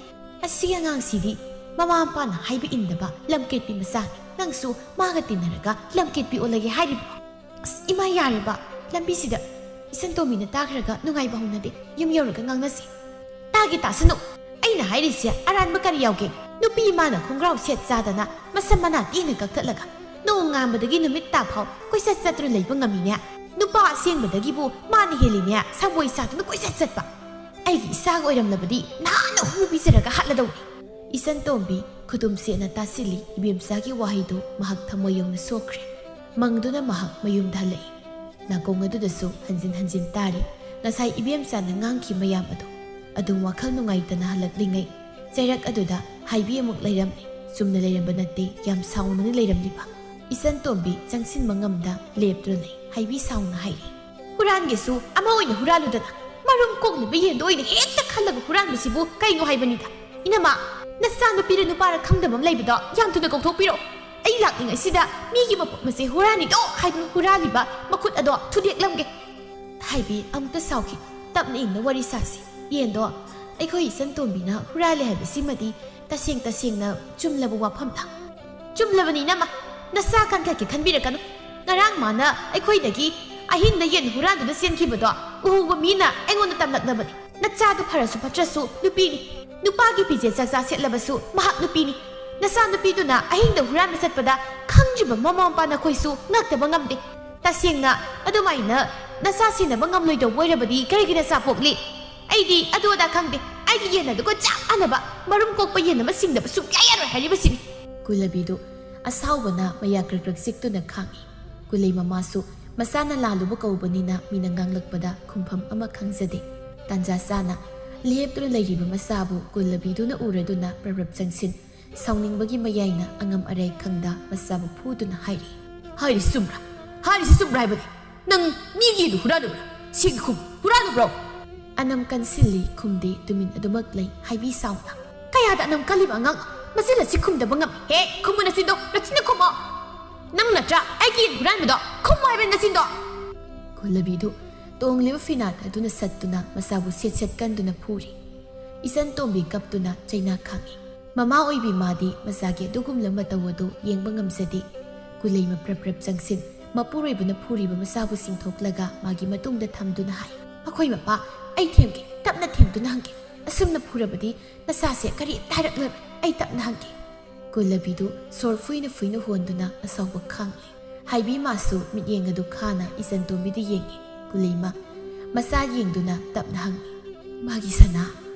ꯑꯁꯤ ꯑꯉꯥꯡꯁꯤꯗꯤ ꯃꯃꯥ ꯃꯄꯥꯅ ꯍꯥꯏꯕ ꯏꯟꯗꯕ ꯂꯝꯀꯦꯠꯄꯤ ꯃꯆꯥꯅꯤ꯫ ꯅꯪꯁꯨ ꯃꯥꯒ ꯇꯤꯟꯅꯔꯒ ꯂꯝꯀꯦꯠꯄꯤ ꯑꯣꯜꯂꯒꯦ ꯍꯥꯏꯔꯤꯕ꯭ꯔꯣ?" "ꯑꯁ, ꯏꯃꯥ, ꯌꯥꯔꯦꯕ꯫ ꯂꯝꯕꯤꯁꯤꯗ ꯏꯆꯟ ꯇꯣꯝꯕꯤꯅ ꯇꯥꯈ꯭ꯔꯒ ꯅꯨꯡꯉꯥꯏꯕ ꯍꯧꯅꯗꯦ꯫ ꯌꯨꯝ ꯌꯧꯔꯒ ꯉꯥꯡꯅꯁꯤ꯫ ꯇꯥꯒꯦ ꯇꯥꯁꯅꯨ꯫ ꯑꯩꯅ ꯍꯥꯏꯔꯤꯁꯦ ꯑꯔꯥꯟꯕ ꯀꯔꯤ ꯌꯥꯎꯒꯦ? ꯅꯨꯄꯤ ꯏꯃꯥꯅ ꯈꯣꯡꯒ꯭ꯔꯥꯎ ꯁꯦꯠ ꯆꯥꯗꯅ ꯃꯁꯝ ꯃꯅꯥ ꯇꯦꯟꯅ ꯀꯛꯊꯠꯂꯒ ꯅꯣꯡ ꯉꯥꯟꯕꯗꯒꯤ ꯅꯨꯃꯤꯠ ꯇꯥ ꯐꯥꯎ ꯀꯣꯏꯆꯠ ꯆꯠꯇꯨꯅ ꯂꯩꯕ ꯉꯝꯃꯤꯅꯦ꯫ ꯅꯨꯄꯥ ꯑꯁꯦꯡꯕꯗꯒꯤꯕꯨ ꯃꯥꯅ ꯍꯦꯜꯂꯤꯅꯦ ꯁꯪꯒꯣꯏ ꯁꯥꯗꯨꯅ ꯀꯣꯏꯆꯠ ꯆꯠꯄ꯫ ꯑꯩꯒꯤ ꯏꯆꯥꯒ ꯑꯣꯏꯔꯝꯂꯕꯗꯤ ꯅꯍꯥꯟꯅ ꯍꯨ ꯄꯤꯖꯔꯒ ꯍꯥꯠꯂꯗꯧꯅꯤ꯫ ꯏꯆꯟ ꯇꯣꯝꯕꯤ ꯈꯨꯗꯨꯝ ꯁꯦꯠꯅ ꯇꯥꯁꯤꯜꯂꯤ꯫ ꯏꯕꯦꯝꯆꯥꯒꯤ ꯋꯥꯍꯩꯗꯨ ꯃꯍꯥꯛ ꯊꯃꯣꯏ ꯌꯧꯅ ꯁꯣꯛꯈ꯭ꯔꯦ꯫ ꯃꯪꯗꯨꯅ ꯃꯍꯥꯛ ꯃꯌꯨꯝꯗ ꯍꯜꯂꯛꯏ꯫ ꯅꯥꯀꯣꯡ ꯑꯗꯨꯗꯁꯨ ꯍꯟꯖꯤꯟ ꯍꯟꯖꯤꯟ ꯇꯥꯔꯤ ꯉꯁꯥꯏ ꯏꯕꯦꯝꯆꯥꯅ ꯉꯥꯡꯈꯤ ꯃꯌꯥꯝ ꯑꯗꯨ꯫ ꯑꯗꯨꯝ ꯋꯥꯈꯜ ꯅꯨꯡꯉꯥꯏꯇꯅ ꯍꯜꯂꯛꯂꯤꯉꯩ ꯆꯩꯔꯛ ꯑꯗꯨꯗ ꯍꯥꯏꯕꯤ ꯑꯃꯨꯛ ꯂꯩꯔꯝꯃꯤ꯫ ꯆꯨꯝꯅ ꯂꯩꯔꯝꯕ ꯅꯠꯇꯦ, ꯌꯥꯝ ꯁꯥꯎꯅꯅ ꯂꯩꯔꯝꯂꯤꯕ꯫ ꯏꯆꯟ ꯇꯣꯝꯕꯤ ꯆꯪꯁꯤꯟꯕ ꯉꯝꯗ ꯂꯦꯞꯇꯨꯅ ꯂꯩ꯫ ꯍꯥꯏꯕꯤ ꯁꯥꯎꯅ ꯍꯥꯏꯔꯤ, "ꯍꯨꯔꯥꯟꯒꯦꯁꯨ ꯑꯃ ꯑꯣꯏꯅ ꯍꯨꯔꯥꯜꯂꯨꯗꯅ, ꯃꯔꯨꯝ ꯀꯣꯛꯅꯕ ꯌꯦꯟꯗꯣ ꯑꯣꯏꯅ ꯍꯦꯛꯇ ꯈꯜꯂꯒ ꯍꯨꯔꯥꯟꯕꯁꯤꯕꯨ ꯀꯩꯅꯣ ꯍꯥꯏꯕꯅꯤꯗ꯫ ꯏꯅꯝꯃ, ꯅꯆꯥꯅꯨꯄꯤꯔ ꯅꯨꯄꯥꯔ ꯈꯪꯗꯕ ꯑꯃ ꯂꯩꯕꯗꯣ ꯌꯥꯝ ꯊꯨꯅ ꯀꯧꯊꯣꯛꯄꯤꯔꯣ꯫ ꯑꯩ ꯂꯥꯛꯂꯤꯉꯩꯁꯤꯗ ꯃꯤꯒꯤ ꯃꯄꯣꯠ ꯃꯆꯩ ꯍꯨꯔꯥꯟꯂꯤꯗꯣ ꯍꯥꯏꯗꯨꯅ ꯍꯨꯔꯥꯜꯂꯤꯕ ꯃꯈꯨꯠ ꯑꯗꯣ ꯊꯨꯗꯦꯛꯂꯝꯒꯦ"꯫ ꯍꯥꯏꯕꯤ ꯑꯃꯨꯛꯇ ꯁꯥꯎꯈꯤ꯫ "ꯇꯞꯅ ꯏꯪꯅ ꯋꯥꯔꯤ ꯁꯥꯁꯤ꯫ ꯌꯦꯟꯗꯣ ꯑꯩꯈꯣꯏ ꯏꯆꯟ ꯇꯣꯝꯕꯤꯅ ꯍꯨꯔꯥꯜꯂꯦ ꯍꯥꯏꯕꯁꯤꯃꯗꯤ ꯇꯁꯦꯡ ꯇꯁꯦꯡꯅ ꯆꯨꯝꯂꯕ ꯋꯥꯐꯝꯂ?" "ꯆꯨꯝꯂꯕꯅꯤ ꯏꯅꯝꯃ, ꯅꯆꯥ ꯀꯟꯈꯠꯀꯦ ꯈꯟꯕꯤꯔꯛꯀꯅꯨ꯫ ꯉꯔꯥꯡ ꯃꯥꯅ ꯑꯩꯈꯣꯏꯗꯒꯤ ꯑꯍꯤꯡꯗ ꯌꯦꯟ ꯍꯨꯔꯥꯟꯗꯨꯅ ꯆꯦꯟꯈꯤꯕꯗꯣ ꯎꯍꯧꯕ ꯃꯤꯅ ꯑꯩꯉꯣꯟꯗ ꯇꯝꯂꯛꯂꯕꯅꯤ꯫ ꯅꯆꯥꯗꯨ ꯐꯔꯁꯨ ꯐꯠꯇ꯭ꯔꯁꯨ ꯅꯨꯄꯤꯅꯤ꯫ ꯅꯨꯄꯥꯒꯤ ꯐꯤꯖꯦꯠ ꯆꯥꯛꯆꯥ ꯁꯦꯠꯂꯕꯁꯨ ꯃꯍꯥꯛ ꯅꯨꯄꯤꯅꯤ꯫ ꯅꯆꯥ ꯅꯨꯄꯤꯗꯨꯅ ꯑꯍꯤꯡꯗ ꯍꯨꯔꯥꯟꯕ ꯆꯠꯄꯗ ꯈꯪꯗ꯭ꯔꯤꯕ ꯃꯃꯥ ꯃꯄꯥ ꯅꯈꯣꯏꯁꯨ ꯉꯛꯇꯕ ꯉꯝꯗꯦ꯫ ꯇꯁꯦꯡꯅ ꯑꯗꯨꯃꯥꯏꯅ ꯅꯆꯥ ꯁꯦꯟꯅꯕ ꯉꯝꯂꯣꯏꯗꯧꯕ ꯑꯣꯏꯔꯕꯗꯤ ꯀꯔꯤꯒꯤ ꯅꯆꯥ ꯄꯣꯛꯂꯤ? ꯑꯩꯗꯤ ꯑꯗꯨ ꯑꯗꯥ ꯈꯪꯗꯦ꯫ ꯑꯩꯒꯤ ꯌꯦꯟ ꯑꯗꯨꯒ ꯆꯞ ꯃꯥꯟꯅꯕ ꯃꯔꯨꯝ ꯀꯣꯛꯄ ꯌꯦꯟ ꯑꯃ ꯁꯤꯡꯗꯕ ꯁꯨꯡꯌꯥ ꯌꯥꯔꯣꯏ" ꯍꯥꯏꯔꯤꯕꯁꯤꯅꯤ꯫ ꯀꯨꯂꯕꯤꯗꯨ ꯑꯁꯥꯎꯕꯅ ꯃꯌꯥ ꯀ꯭ꯔꯛ ꯀ꯭ꯔꯛ ꯆꯤꯛꯇꯨꯅ ꯈꯥꯡꯏ꯫ ꯀꯨꯂꯩ ꯃꯃꯥꯁꯨ ꯃꯆꯥꯅ ꯂꯥꯜꯂꯨꯕ ꯀꯧꯕꯅꯤꯅ ꯃꯤꯅ ꯉꯥꯡꯂꯛꯄꯗ ꯈꯨꯝꯐꯝ ꯑꯃ ꯈꯪꯖꯗꯦ꯫ ꯇꯥꯟꯖꯥ ꯆꯥꯅ ꯂꯦꯞꯇꯨꯅ ꯂꯩꯔꯤꯕ ꯃꯆꯥꯕꯨ ꯀꯨꯂꯕꯤꯗꯨꯅ ꯎꯔꯗꯨꯅ ꯄ꯭ꯔꯞ ꯄ꯭ꯔꯞ ꯆꯪꯁꯤꯟ ꯁꯥꯎꯅꯤꯡꯕꯒꯤ ꯃꯌꯥꯏꯅ ꯑꯉꯝ ꯑꯔꯥꯏ ꯈꯪꯗ ꯃꯆꯥꯕꯨ ꯐꯨꯗꯨꯅ ꯍꯥꯏꯔꯤ, "ꯍꯥꯏꯔꯤꯁꯤ ꯆꯨꯝꯕ꯭ꯔꯥ? ꯍꯥꯏꯔꯤꯁꯤ ꯆꯨꯝꯕ꯭ꯔꯥ ꯍꯥꯏꯕꯅꯤ? ꯅꯪ ꯃꯤꯒꯤ ꯌꯦꯟꯗꯨ ꯍꯨꯔꯥꯜꯂꯨꯕ꯭ꯔꯥ? ꯁꯦꯡꯅ ꯈꯨꯝ, ꯍꯨꯔꯥꯜꯂꯨꯕ꯭ꯔꯣ?" ꯑꯅꯝ ꯀꯟꯁꯤꯜꯂꯤ, ꯈꯨꯝꯗꯦ, ꯇꯨꯃꯤꯟ ꯑꯗꯨꯃꯛ ꯂꯩ꯫ ꯍꯥꯏꯕꯤ ꯁꯥꯎꯅ, "ꯀꯌꯥꯗ ꯑꯅꯝ ꯀꯜꯂꯤꯕ ꯑꯉꯥꯡꯅꯣ? ꯃꯆꯤꯟ ꯑꯁꯤ ꯈꯨꯝꯗꯕ ꯉꯝꯃꯤ꯫ ꯍꯦ, ꯈꯨꯝꯃꯨ ꯅꯆꯤꯟꯗꯣ, ꯅꯆꯤꯟꯗ ꯈꯨꯝꯃꯣ꯫ ꯅꯪ ꯅꯠꯇ꯭ꯔꯥ ꯑꯩꯒꯤ ꯌꯦꯟ ꯍꯨꯔꯥꯟꯕꯗꯣ? ꯈꯨꯝꯃꯣ ꯍꯥꯏꯕꯅꯤ ꯅꯆꯤꯟꯗꯣ!" ꯀꯨꯂꯕꯤꯗꯨ ꯇꯣꯡꯂꯤꯕ ꯐꯤꯅꯥꯠ ꯑꯗꯨꯅ ꯁꯠꯇꯨꯅ ꯃꯆꯥꯕꯨ ꯁꯦꯠ ꯁꯦꯠ ꯀꯟꯗꯨꯅ ꯐꯨꯔꯤ꯫ ꯏꯆꯟ ꯇꯣꯝꯕꯤ ꯀꯞꯇꯨꯅ ꯆꯩꯅꯥ ꯈꯥꯡꯏ꯫ ꯃꯃꯥ ꯑꯣꯏꯕꯤ ꯃꯥꯗꯤ ꯃꯆꯥꯒꯤ ꯑꯗꯨꯒꯨꯝꯂꯕ ꯃꯇꯧ ꯑꯗꯨ ꯌꯦꯡꯕ ꯉꯝꯖꯗꯦ꯫ ꯀꯨꯂꯩ ꯃꯄ꯭ꯔꯞ ꯄ꯭ꯔꯞ ꯆꯪꯁꯤꯟ ꯃꯄꯨꯔꯣꯏꯕꯅ ꯐꯨꯔꯤꯕ ꯃꯆꯥꯕꯨ ꯆꯤꯡꯊꯣꯛꯂꯒ ꯃꯥꯒꯤ ꯃꯇꯨꯡꯗ ꯊꯝꯗꯨꯅ ꯍꯥꯏ, "ꯑꯩꯈꯣꯏ ꯃꯄꯥ, ꯑꯩ ꯊꯦꯝꯒꯦ, ꯇꯞꯅ ꯊꯦꯝꯗꯨꯅ ꯍꯪꯒꯦ꯫ ꯑꯁꯨꯝꯅ ꯐꯨꯔꯕꯗꯤ ꯅꯆꯥꯁꯦ ꯀꯔꯤꯝꯇ ꯍꯥꯏꯔꯛꯂꯔꯣꯏ, ꯑꯩ ꯇꯞꯅ ꯍꯪꯒꯦ"꯫ ꯀꯨꯂꯕꯤꯗꯨ ꯁꯣꯔ ꯐꯨꯏꯅ ꯐꯨꯏꯅ ꯍꯣꯟꯗꯨꯅ ꯑꯁꯥꯎꯕ ꯈꯥꯡꯂꯤ꯫ ꯍꯥꯏꯕꯤ ꯃꯥꯁꯨ ꯃꯤꯠꯌꯦꯡ ꯑꯗꯨ ꯈꯥꯅ ꯏꯆꯟ ꯇꯣꯝꯕꯤꯗ ꯌꯦꯡꯉꯤ꯫ ꯀꯨꯂꯩꯃ ꯃꯆꯥ ꯌꯦꯡꯗꯨꯅ ꯇꯞꯅ ꯍꯪꯉꯤ, "ꯏꯃꯥꯒꯤ ꯁꯅꯥ,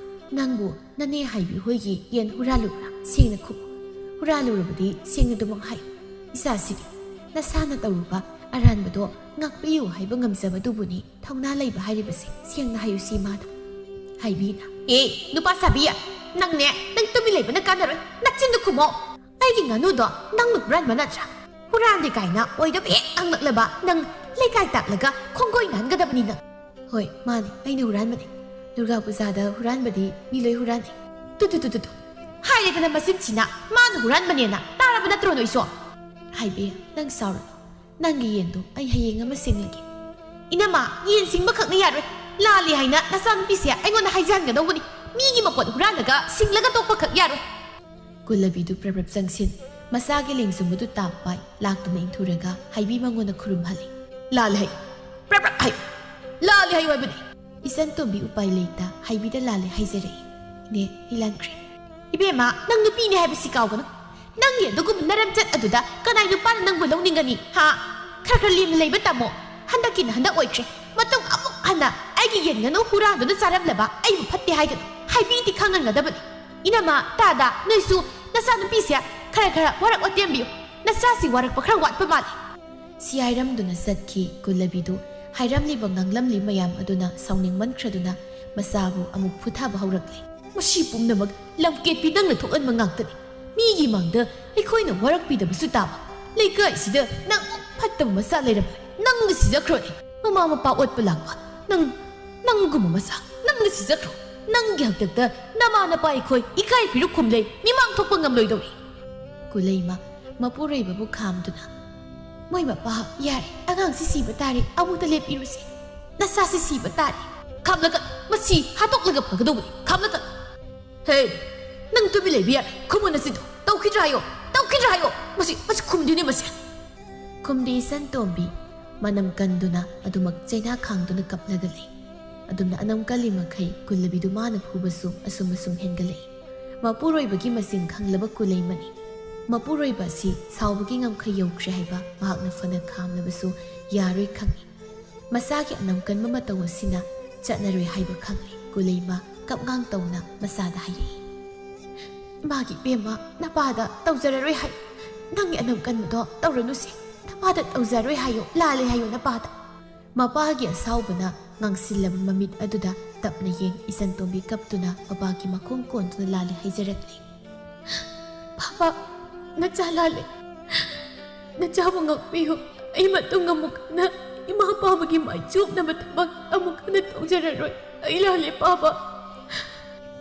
ꯅꯪꯕꯨ ꯅꯅꯦ ꯍꯥꯏꯕꯤ ꯍꯣꯏꯒꯤ ꯌꯦꯟ ꯍꯨꯔꯥꯜꯂꯨꯕ꯭ꯔꯥ? ꯁꯦꯡꯅ ꯈꯨꯝꯃꯨ꯫ ꯍꯨꯔꯥꯜꯂꯨꯔꯕꯗꯤ ꯁꯦꯡꯅ ꯑꯗꯨꯃꯛ ꯍꯥꯏꯌꯨ꯫ ꯏꯆꯥꯁꯤꯗꯤ ꯅꯁꯥꯅ ꯇꯧꯔꯨꯕ ꯑꯔꯥꯟꯕꯗꯣ ꯉꯥꯛꯄꯤꯌꯨ ꯍꯥꯏꯕ ꯉꯝꯖꯕꯗꯨꯕꯨꯅꯤ ꯊꯧꯅꯥ ꯂꯩꯕ ꯍꯥꯏꯔꯤꯕꯁꯦ꯫ ꯁꯦꯡꯅ ꯍꯥꯏꯌꯨꯁꯤ ꯏꯃꯥꯗ"꯫ ꯍꯥꯏꯕꯤꯅ, "ꯑꯦ, ꯅꯨꯄꯥ ꯁꯥꯕꯤ, ꯅꯪꯅꯦ, ꯅꯪ ꯇꯨꯃꯤꯟ ꯂꯩꯕꯅ ꯀꯥꯟꯅꯔꯣꯏ꯫ ꯅꯆꯤꯟꯗꯨ ꯈꯨꯝꯃꯣ꯫ ꯑꯩꯒꯤ ꯉꯥꯅꯨꯗꯣ ꯅꯪꯅ ꯍꯨꯔꯥꯟꯕ ꯅꯠꯇ꯭ꯔꯥ? ꯍꯨꯔꯥꯟꯗꯦ ꯀꯥꯏꯅ ꯑꯣꯏꯗꯕ ꯍꯦꯛ ꯉꯥꯡꯂꯛꯂꯕ ꯅꯪ ꯂꯩꯀꯥꯏ ꯇꯥꯛꯂꯒ ꯈꯣꯡꯒꯣꯏ ꯅꯥꯟꯒꯗꯕꯅꯤ ꯅꯪ"꯫ "ꯍꯣꯏ, ꯃꯥꯅꯤ, ꯑꯩꯅ ꯍꯨꯔꯥꯟꯕꯅꯤ꯫ ꯗꯨꯔꯒꯥ ꯄꯨꯖꯥꯗ ꯍꯨꯔꯥꯟꯕꯗꯤ ꯃꯤ ꯂꯣꯏ ꯍꯨꯔꯥꯟꯅꯩ"꯫ "ꯇꯨ, ꯇꯨ, ꯇꯨ, ꯇꯨ, ꯇꯨ꯫ ꯍꯥꯏꯔꯦꯗꯅ ꯃꯆꯤꯟ ꯊꯤꯅ, ꯃꯥꯅ ꯍꯨꯔꯥꯟꯕꯅꯦꯅ꯫ ꯇꯥꯔꯕ ꯅꯠꯇ꯭ꯔꯣ ꯅꯣꯏꯁꯨ?" "ꯍꯥꯏꯕꯤ, ꯅꯪ ꯁꯥꯎꯔꯅꯨ꯫ ꯅꯪꯒꯤ ꯌꯦꯟꯗꯣ ꯑꯩ ꯍꯌꯦꯡ ꯑꯃ ꯁꯤꯡꯂꯒꯦ"꯫ "ꯏꯅꯝꯃ, ꯌꯦꯟ ꯁꯤꯡꯕ ꯈꯛꯅ ꯌꯥꯔꯣꯏ꯫ ꯂꯥꯜꯂꯦ ꯍꯥꯏꯅ ꯅꯆꯥꯅꯨꯄꯤꯁꯦ ꯑꯩꯉꯣꯟꯗ ꯍꯥꯏꯖꯍꯟꯒꯗꯧꯕꯅꯤ꯫ ꯃꯤꯒꯤ ꯃꯄꯣꯠ ꯍꯨꯔꯥꯜꯂꯒ ꯁꯤꯡꯂꯒ ꯇꯣꯛꯄ ꯈꯛ ꯌꯥꯔꯣꯏ"꯫ ꯀꯨꯂꯕꯤꯗꯨ ꯄ꯭ꯔꯞ ꯄ꯭ꯔꯞ ꯆꯪꯁꯤꯟ, ꯃꯆꯥꯒꯤ ꯂꯦꯡꯖꯨꯝ ꯑꯗꯨ ꯇꯥꯞ ꯄꯥꯏ, ꯂꯥꯛꯇꯨꯅ ꯏꯟꯊꯨꯔꯒ ꯍꯥꯏꯕꯤ ꯃꯉꯣꯟꯗ ꯈꯨꯔꯨꯝꯍꯜꯂꯤ꯫ "ꯂꯥꯜꯂꯦ ꯍꯥꯏꯌꯨ, ꯄ꯭ꯔꯞ ꯄ꯭ꯔꯞ ꯍꯥꯏꯌꯨ, ꯂꯥꯜꯂꯦ ꯍꯥꯏꯌꯨ ꯍꯥꯏꯕꯅꯤ"꯫ ꯏꯆꯟ ꯇꯣꯝꯕꯤ ꯎꯄꯥꯏ ꯂꯩꯇ ꯍꯥꯏꯕꯤꯗ ꯂꯥꯜꯂꯦ ꯍꯥꯏꯖꯔꯛꯏ꯫ "ꯏꯅꯦ, ꯑꯩ ꯂꯥꯟꯈ꯭ꯔꯦ"꯫ "ꯏꯕꯦꯝꯃ, ꯅꯪ ꯅꯨꯄꯤꯅꯦ ꯍꯥꯏꯕꯁꯤ ꯀꯥꯎꯒꯅꯨ꯫ ꯅꯪꯒꯤ ꯑꯗꯨꯒꯨꯝꯕ ꯅꯔꯝꯆꯠ ꯑꯗꯨꯗ ꯀꯅꯥꯏ ꯅꯨꯄꯥꯅ ꯅꯪꯕꯨ ꯂꯧꯅꯤꯡꯒꯅꯤ, ꯍꯥ? ꯈꯔ ꯈꯔ ꯂꯦꯝꯅ ꯂꯩꯕ ꯇꯝꯃꯣ꯫ ꯍꯟꯗꯛꯀꯤꯅ ꯍꯟꯗꯛ ꯑꯣꯏꯈ꯭ꯔꯦ꯫ ꯃꯇꯨꯡ ꯑꯃꯨꯛ ꯍꯟꯅ ꯑꯩꯒꯤ ꯌꯦꯟ ꯉꯥꯅꯨ ꯍꯨꯔꯥꯟꯗꯨꯅ ꯆꯥꯔꯝꯂꯕ ꯑꯩꯕꯨ ꯐꯠꯇꯦ ꯍꯥꯏꯒꯅꯨ꯫ ꯍꯥꯏꯕꯤꯗꯤ ꯈꯪꯍꯟꯒꯗꯕꯅꯤ꯫ ꯏꯅꯝꯃ, ꯇꯥꯗ, ꯅꯣꯏꯁꯨ ꯅꯆꯥꯅꯨꯄꯤꯁꯦ ꯈꯔ ꯈꯔ ꯋꯥꯔꯛ ꯋꯥꯇꯦꯝꯕꯤꯌꯨ꯫ ꯅꯆꯥꯁꯤ ꯋꯥꯔꯛꯄ ꯈꯔ ꯋꯥꯠꯄ ꯃꯥꯜꯂꯤ"꯫ ꯁꯤ ꯍꯥꯏꯔꯝꯗꯨꯅ ꯆꯠꯈꯤ꯫ ꯀꯨꯂꯕꯤꯗꯨ ꯍꯥꯏꯔꯝꯂꯤꯕ ꯉꯥꯡꯂꯝꯂꯤ ꯃꯌꯥꯝ ꯑꯗꯨꯅ ꯁꯥꯎꯅꯤꯡꯃꯟꯈ꯭ꯔꯗꯨꯅ ꯃꯆꯥꯕꯨ ꯑꯃꯨꯛ ꯐꯨꯊꯕ ꯍꯧꯔꯛꯂꯦ꯫ "ꯃꯁꯤ ꯄꯨꯝꯅꯃꯛ ꯂꯝꯀꯦꯠꯄꯤ ꯅꯪꯅ ꯊꯣꯛꯍꯟꯕ ꯉꯥꯛꯇꯅꯤ꯫ ꯃꯤꯒꯤ ꯃꯥꯡꯗ ꯑꯩꯈꯣꯏꯅ ꯋꯥꯔꯛꯄꯤꯗꯕꯁꯨ ꯇꯥꯕ꯫ ꯂꯩꯀꯥꯏꯁꯤꯗ ꯅꯪ ꯃꯨꯛ ꯐꯠꯇꯕ ꯃꯆꯥ ꯂꯩꯔꯝꯂꯣꯏ꯫ ꯅꯪꯅ ꯁꯤꯖꯈ꯭ꯔꯣꯅꯦ꯫ ꯃꯃꯥ ꯃꯄꯥ ꯑꯣꯠꯄ ꯂꯥꯛꯄ ꯅꯪ, ꯅꯪꯒꯨꯝꯕ ꯃꯆꯥ ꯅꯪꯅ ꯁꯤꯖꯈ꯭ꯔꯣ꯫ ꯅꯪꯒꯤ ꯍꯥꯛꯇꯛꯇ ꯅꯃꯥ ꯅꯄꯥ ꯑꯩꯈꯣꯏ ꯏꯀꯥꯏ ꯐꯤꯔꯨꯛ ꯈꯨꯝꯂꯩ ꯃꯤꯃꯥꯡ ꯊꯣꯛꯄ ꯉꯝꯂꯣꯏꯗꯧꯔꯤ"꯫ ꯀꯨꯂꯩꯃ ꯃꯄꯨꯔꯣꯏꯕꯕꯨ ꯈꯥꯝꯗꯨꯅ, "ꯃꯣꯏ ꯃꯄꯥ, ꯌꯥꯔꯦ, ꯑꯉꯥꯡꯁꯤ ꯁꯤꯕ ꯇꯥꯔꯦ, ꯑꯃꯨꯛꯇ ꯂꯦꯞꯄꯤꯔꯨꯁꯦ꯫ ꯅꯆꯥꯁꯤ ꯁꯤꯕ ꯇꯥꯔꯦ"꯫ "ꯈꯥꯝꯂꯛꯀꯅꯨ, ꯃꯁꯤ ꯍꯥꯠꯇꯣꯛꯂꯒ ꯐꯒꯗꯧꯕꯅꯤ, ꯈꯥꯝꯂꯛꯀꯅꯨ"꯫ "ꯍꯦ, ꯅꯪ ꯇꯨꯃꯤꯟ ꯂꯩꯕ ꯌꯥꯔꯦ, ꯈꯨꯃꯨ ꯅꯆꯤꯟꯗꯣ꯫ ꯇꯧꯈꯤꯗ꯭ꯔꯥ ꯍꯥꯏꯌꯣ, ꯇꯧꯈꯤꯗ꯭ꯔꯥ ꯍꯥꯏꯌꯣ꯫ ꯃꯁꯤ, ꯃꯁꯤ ꯈꯨꯝꯗꯣꯏꯅꯦ ꯃꯁꯤ"꯫ ꯀꯨꯝꯗꯤ ꯏꯆꯟ ꯇꯣꯝꯕꯤ ꯃꯅꯝ ꯀꯟꯗꯨꯅ ꯑꯗꯨꯃꯛ ꯆꯩꯅꯥ ꯈꯥꯡꯗꯨꯅ ꯀꯞꯂꯒ ꯂꯩ꯫ ꯑꯗꯨꯝꯅ ꯑꯅꯝ ꯀꯜꯂꯤ ꯃꯈꯩ ꯀꯨꯜꯂꯕꯤꯗꯨ ꯃꯥꯅ ꯐꯨꯕꯁꯨ ꯑꯁꯨꯝ ꯑꯁꯨꯝ ꯍꯦꯟꯒꯠꯂꯛꯏ꯫ ꯃꯄꯨꯔꯣꯏꯕꯒꯤ ꯃꯆꯤꯟ ꯈꯪꯂꯕ ꯀꯨꯂꯩꯃꯅꯤ꯫ ꯃꯄꯨꯔꯣꯏꯕ ꯑꯁꯤ ꯁꯥꯎꯕꯒꯤ ꯉꯝꯈꯩ ꯌꯧꯈ꯭ꯔꯦ ꯍꯥꯏꯕ ꯃꯍꯥꯛꯅ ꯐꯅ ꯈꯥꯝꯂꯕꯁꯨ ꯌꯥꯔꯣꯏ ꯈꯪꯏ꯫ ꯃꯆꯥꯒꯤ ꯑꯅꯝ ꯀꯟꯕ ꯃꯇꯧ ꯑꯁꯤꯅ ꯆꯠꯅꯔꯣꯏ ꯍꯥꯏꯕ ꯈꯪꯂꯦ꯫ ꯀꯨꯂꯩꯃ ꯀꯞꯉꯥꯡ ꯇꯧꯅ ꯃꯆꯥꯗ ꯍꯥꯏꯔꯛꯏ, "ꯏꯃꯥꯒꯤ ꯏꯕꯦꯝꯃ, ꯅꯄꯥꯗ ꯇꯧꯖꯔꯔꯣꯏ ꯍꯥꯏ꯫ ꯅꯪꯒꯤ ꯑꯅꯝ ꯀꯟꯕꯗꯣ ꯇꯧꯔꯅꯨꯁꯦ꯫ ꯅꯄꯥꯗ ꯇꯧꯖꯔꯣꯏ ꯍꯥꯏꯌꯨ, ꯂꯥꯜꯂꯦ ꯍꯥꯏꯌꯨ ꯅꯄꯥꯗ꯫" ꯃꯄꯥꯒꯤ ꯑꯁꯥꯎꯕꯅ ꯉꯥꯡꯁꯤꯜꯂꯕ ꯃꯃꯤꯠ ꯑꯗꯨꯗ ꯇꯞꯅ ꯌꯦꯡ ꯏꯆꯟꯇꯣꯝꯕꯤ ꯀꯞꯇꯨꯅ ꯃꯄꯥꯒꯤ ꯃꯈꯣꯡ ꯀꯣꯟꯗꯨꯅ ꯂꯥꯜꯂꯦ ꯍꯥꯏꯖꯔꯛꯂꯤ꯫ "ꯄꯥꯕ, ꯅꯆꯥ ꯂꯥꯜꯂꯦ꯫ ꯅꯆꯥꯕꯨ ꯉꯥꯛꯄꯤꯌꯨ꯫ ꯑꯩ ꯃꯇꯨꯡ ꯑꯃꯨꯛ ꯍꯟꯅ ꯏꯃꯥ ꯄꯥꯕꯒꯤ ꯃꯥꯏ ꯆꯨꯞꯅꯕ ꯊꯕꯛ ꯑꯃꯨꯛ ꯍꯟꯅ ꯇꯧꯖꯔꯔꯣꯏ꯫ ꯑꯩ ꯂꯥꯜꯂꯦ ꯄꯥꯕ꯫"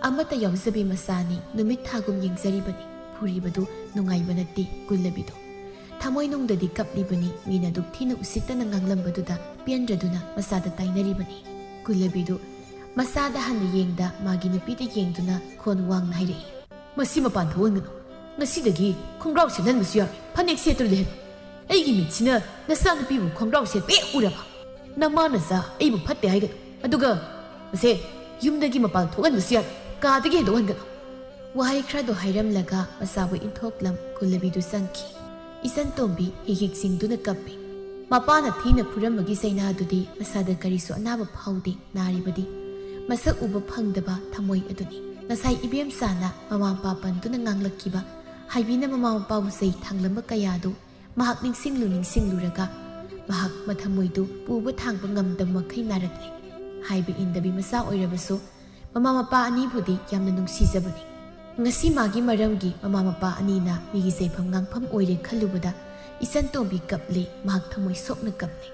ꯑꯃꯠꯇ ꯌꯥꯎꯖꯕꯤ ꯃꯆꯥꯅꯤ꯫ ꯅꯨꯃꯤꯠ ꯊꯥꯒꯨꯝ ꯌꯦꯡꯖꯔꯤꯕꯅꯤ꯫ ꯐꯨꯔꯤꯕꯗꯨ ꯅꯨꯡꯉꯥꯏꯕ ꯅꯠꯇꯦ ꯀꯨꯜꯂꯕꯤꯗꯣ꯫ ꯊꯃꯣꯏꯅꯨꯡꯗꯗꯤ ꯀꯞꯂꯤꯕꯅꯤ꯫ ꯃꯤꯅ ꯑꯗꯨꯛ ꯊꯤꯅ ꯎꯁꯤꯠꯇꯅ ꯉꯥꯡꯂꯝꯕꯗꯨꯗ ꯄꯦꯟꯗ꯭ꯔꯗꯨꯅ ꯃꯆꯥꯗ ꯇꯥꯏꯅꯔꯤꯕꯅꯤ꯫ ꯀꯨꯜꯂꯕꯤꯗꯨ ꯃꯆꯥꯗ ꯍꯟꯅ ꯌꯦꯡꯗ ꯃꯥꯒꯤ ꯅꯨꯄꯤꯗ ꯌꯦꯡꯗꯨꯅ ꯈꯣꯟ ꯋꯥꯡꯅ ꯍꯥꯏꯔꯛꯏ, "ꯃꯁꯤ ꯃꯄꯥꯟ ꯊꯣꯛꯍꯟꯒꯅꯨ꯫ ꯉꯁꯤꯗꯒꯤ ꯈꯣꯡꯒ꯭ꯔꯥꯎ ꯁꯦꯠꯍꯟꯕꯁꯨ ꯌꯥꯔꯣꯏ꯫ ꯐꯅꯦꯛ ꯁꯦꯠꯇꯨꯅ ꯂꯩꯍꯟ꯫ ꯑꯩꯒꯤ ꯃꯤꯠꯁꯤꯅ ꯅꯆꯥꯅꯨꯄꯤꯕꯨ ꯈꯣꯡꯒ꯭ꯔꯥꯎ ꯁꯦꯠꯄ ꯍꯦꯛ ꯎꯔꯕ꯫ ꯅꯃꯥ ꯅꯆꯥ ꯑꯩꯕꯨ ꯐꯠꯇꯦ ꯍꯥꯏꯒꯅꯨ꯫ ꯑꯗꯨꯒ ꯃꯁꯦ ꯌꯨꯝꯗꯒꯤ ꯃꯄꯥꯟ ꯊꯣꯛꯍꯟꯕꯁꯨ ꯌꯥꯔꯣꯏ꯫ ꯀꯥꯗꯒꯤ ꯍꯦꯟꯗꯣꯛꯍꯟꯒꯅꯨ꯫" ꯋꯥꯍꯩ ꯈꯔꯗꯣ ꯍꯥꯏꯔꯝꯂꯒ ꯃꯆꯥꯕꯨ ꯏꯟꯊꯣꯛꯂꯝ ꯀꯨꯜꯂꯕꯤꯗꯨ ꯆꯪꯈꯤ꯫ ꯏꯆꯟꯇꯣꯝꯕꯤ ꯍꯤꯛ ꯍꯤꯛ ꯆꯤꯡꯗꯨꯅ ꯀꯞꯄꯤ꯫ ꯃꯄꯥꯅ ꯊꯤꯅ ꯐꯨꯔꯝꯕꯒꯤ ꯆꯩꯅꯥꯗꯨꯗꯤ ꯃꯁꯥꯗ ꯀꯔꯤꯁꯨ ꯑꯅꯥꯕ ꯐꯥꯎꯗꯦ꯫ ꯅꯥꯔꯤꯕꯗꯤ ꯃꯁꯛ ꯎꯕ ꯐꯪꯗꯕ ꯊꯃꯣꯏ ꯑꯗꯨꯅꯤ꯫ ꯉꯁꯥꯏ ꯏꯕꯦꯝꯆꯥꯅ ꯃꯃꯥ ꯃꯄꯥ ꯄꯟꯗꯨꯅ ꯉꯥꯡꯂꯛꯈꯤꯕ, ꯍꯥꯏꯕꯤꯅ ꯃꯃꯥ ꯃꯄꯥꯕꯨ ꯆꯩ ꯊꯥꯡꯂꯝꯕ ꯀꯌꯥꯗꯨ ꯃꯍꯥꯛ ꯅꯤꯡꯁꯤꯡꯂꯨ ꯅꯤꯡꯁꯤꯡꯂꯨꯔꯒ ꯃꯍꯥꯛ ꯃꯊꯃꯣꯏꯗꯨ ꯄꯨꯕ ꯊꯥꯡꯕ ꯉꯝꯗꯕ ꯃꯈꯩ ꯅꯥꯔꯛꯂꯦ꯫ ꯍꯥꯏꯕ ꯏꯟꯗꯕꯤ ꯃꯆꯥ ꯑꯣꯏꯔꯕꯁꯨ ꯃꯃꯥ ꯃꯄꯥ ꯑꯅꯤꯕꯨꯗꯤ ꯌꯥꯝꯅ ꯅꯨꯡꯁꯤꯖꯕꯅꯤ꯫ ꯉꯁꯤ ꯃꯥꯒꯤ ꯃꯔꯝꯒꯤ ꯃꯃꯥ ꯃꯄꯥ ꯑꯅꯤꯅ ꯃꯤꯒꯤ ꯆꯩꯐꯝ ꯉꯥꯡꯐꯝ ꯑꯣꯏꯔꯦ ꯈꯜꯂꯨꯕꯗ ꯏꯆꯟꯇꯣꯝꯕꯤ ꯀꯞꯂꯦ, ꯃꯍꯥꯛ ꯊꯃꯣꯏ ꯁꯣꯛꯅ ꯀꯞꯂꯦ꯫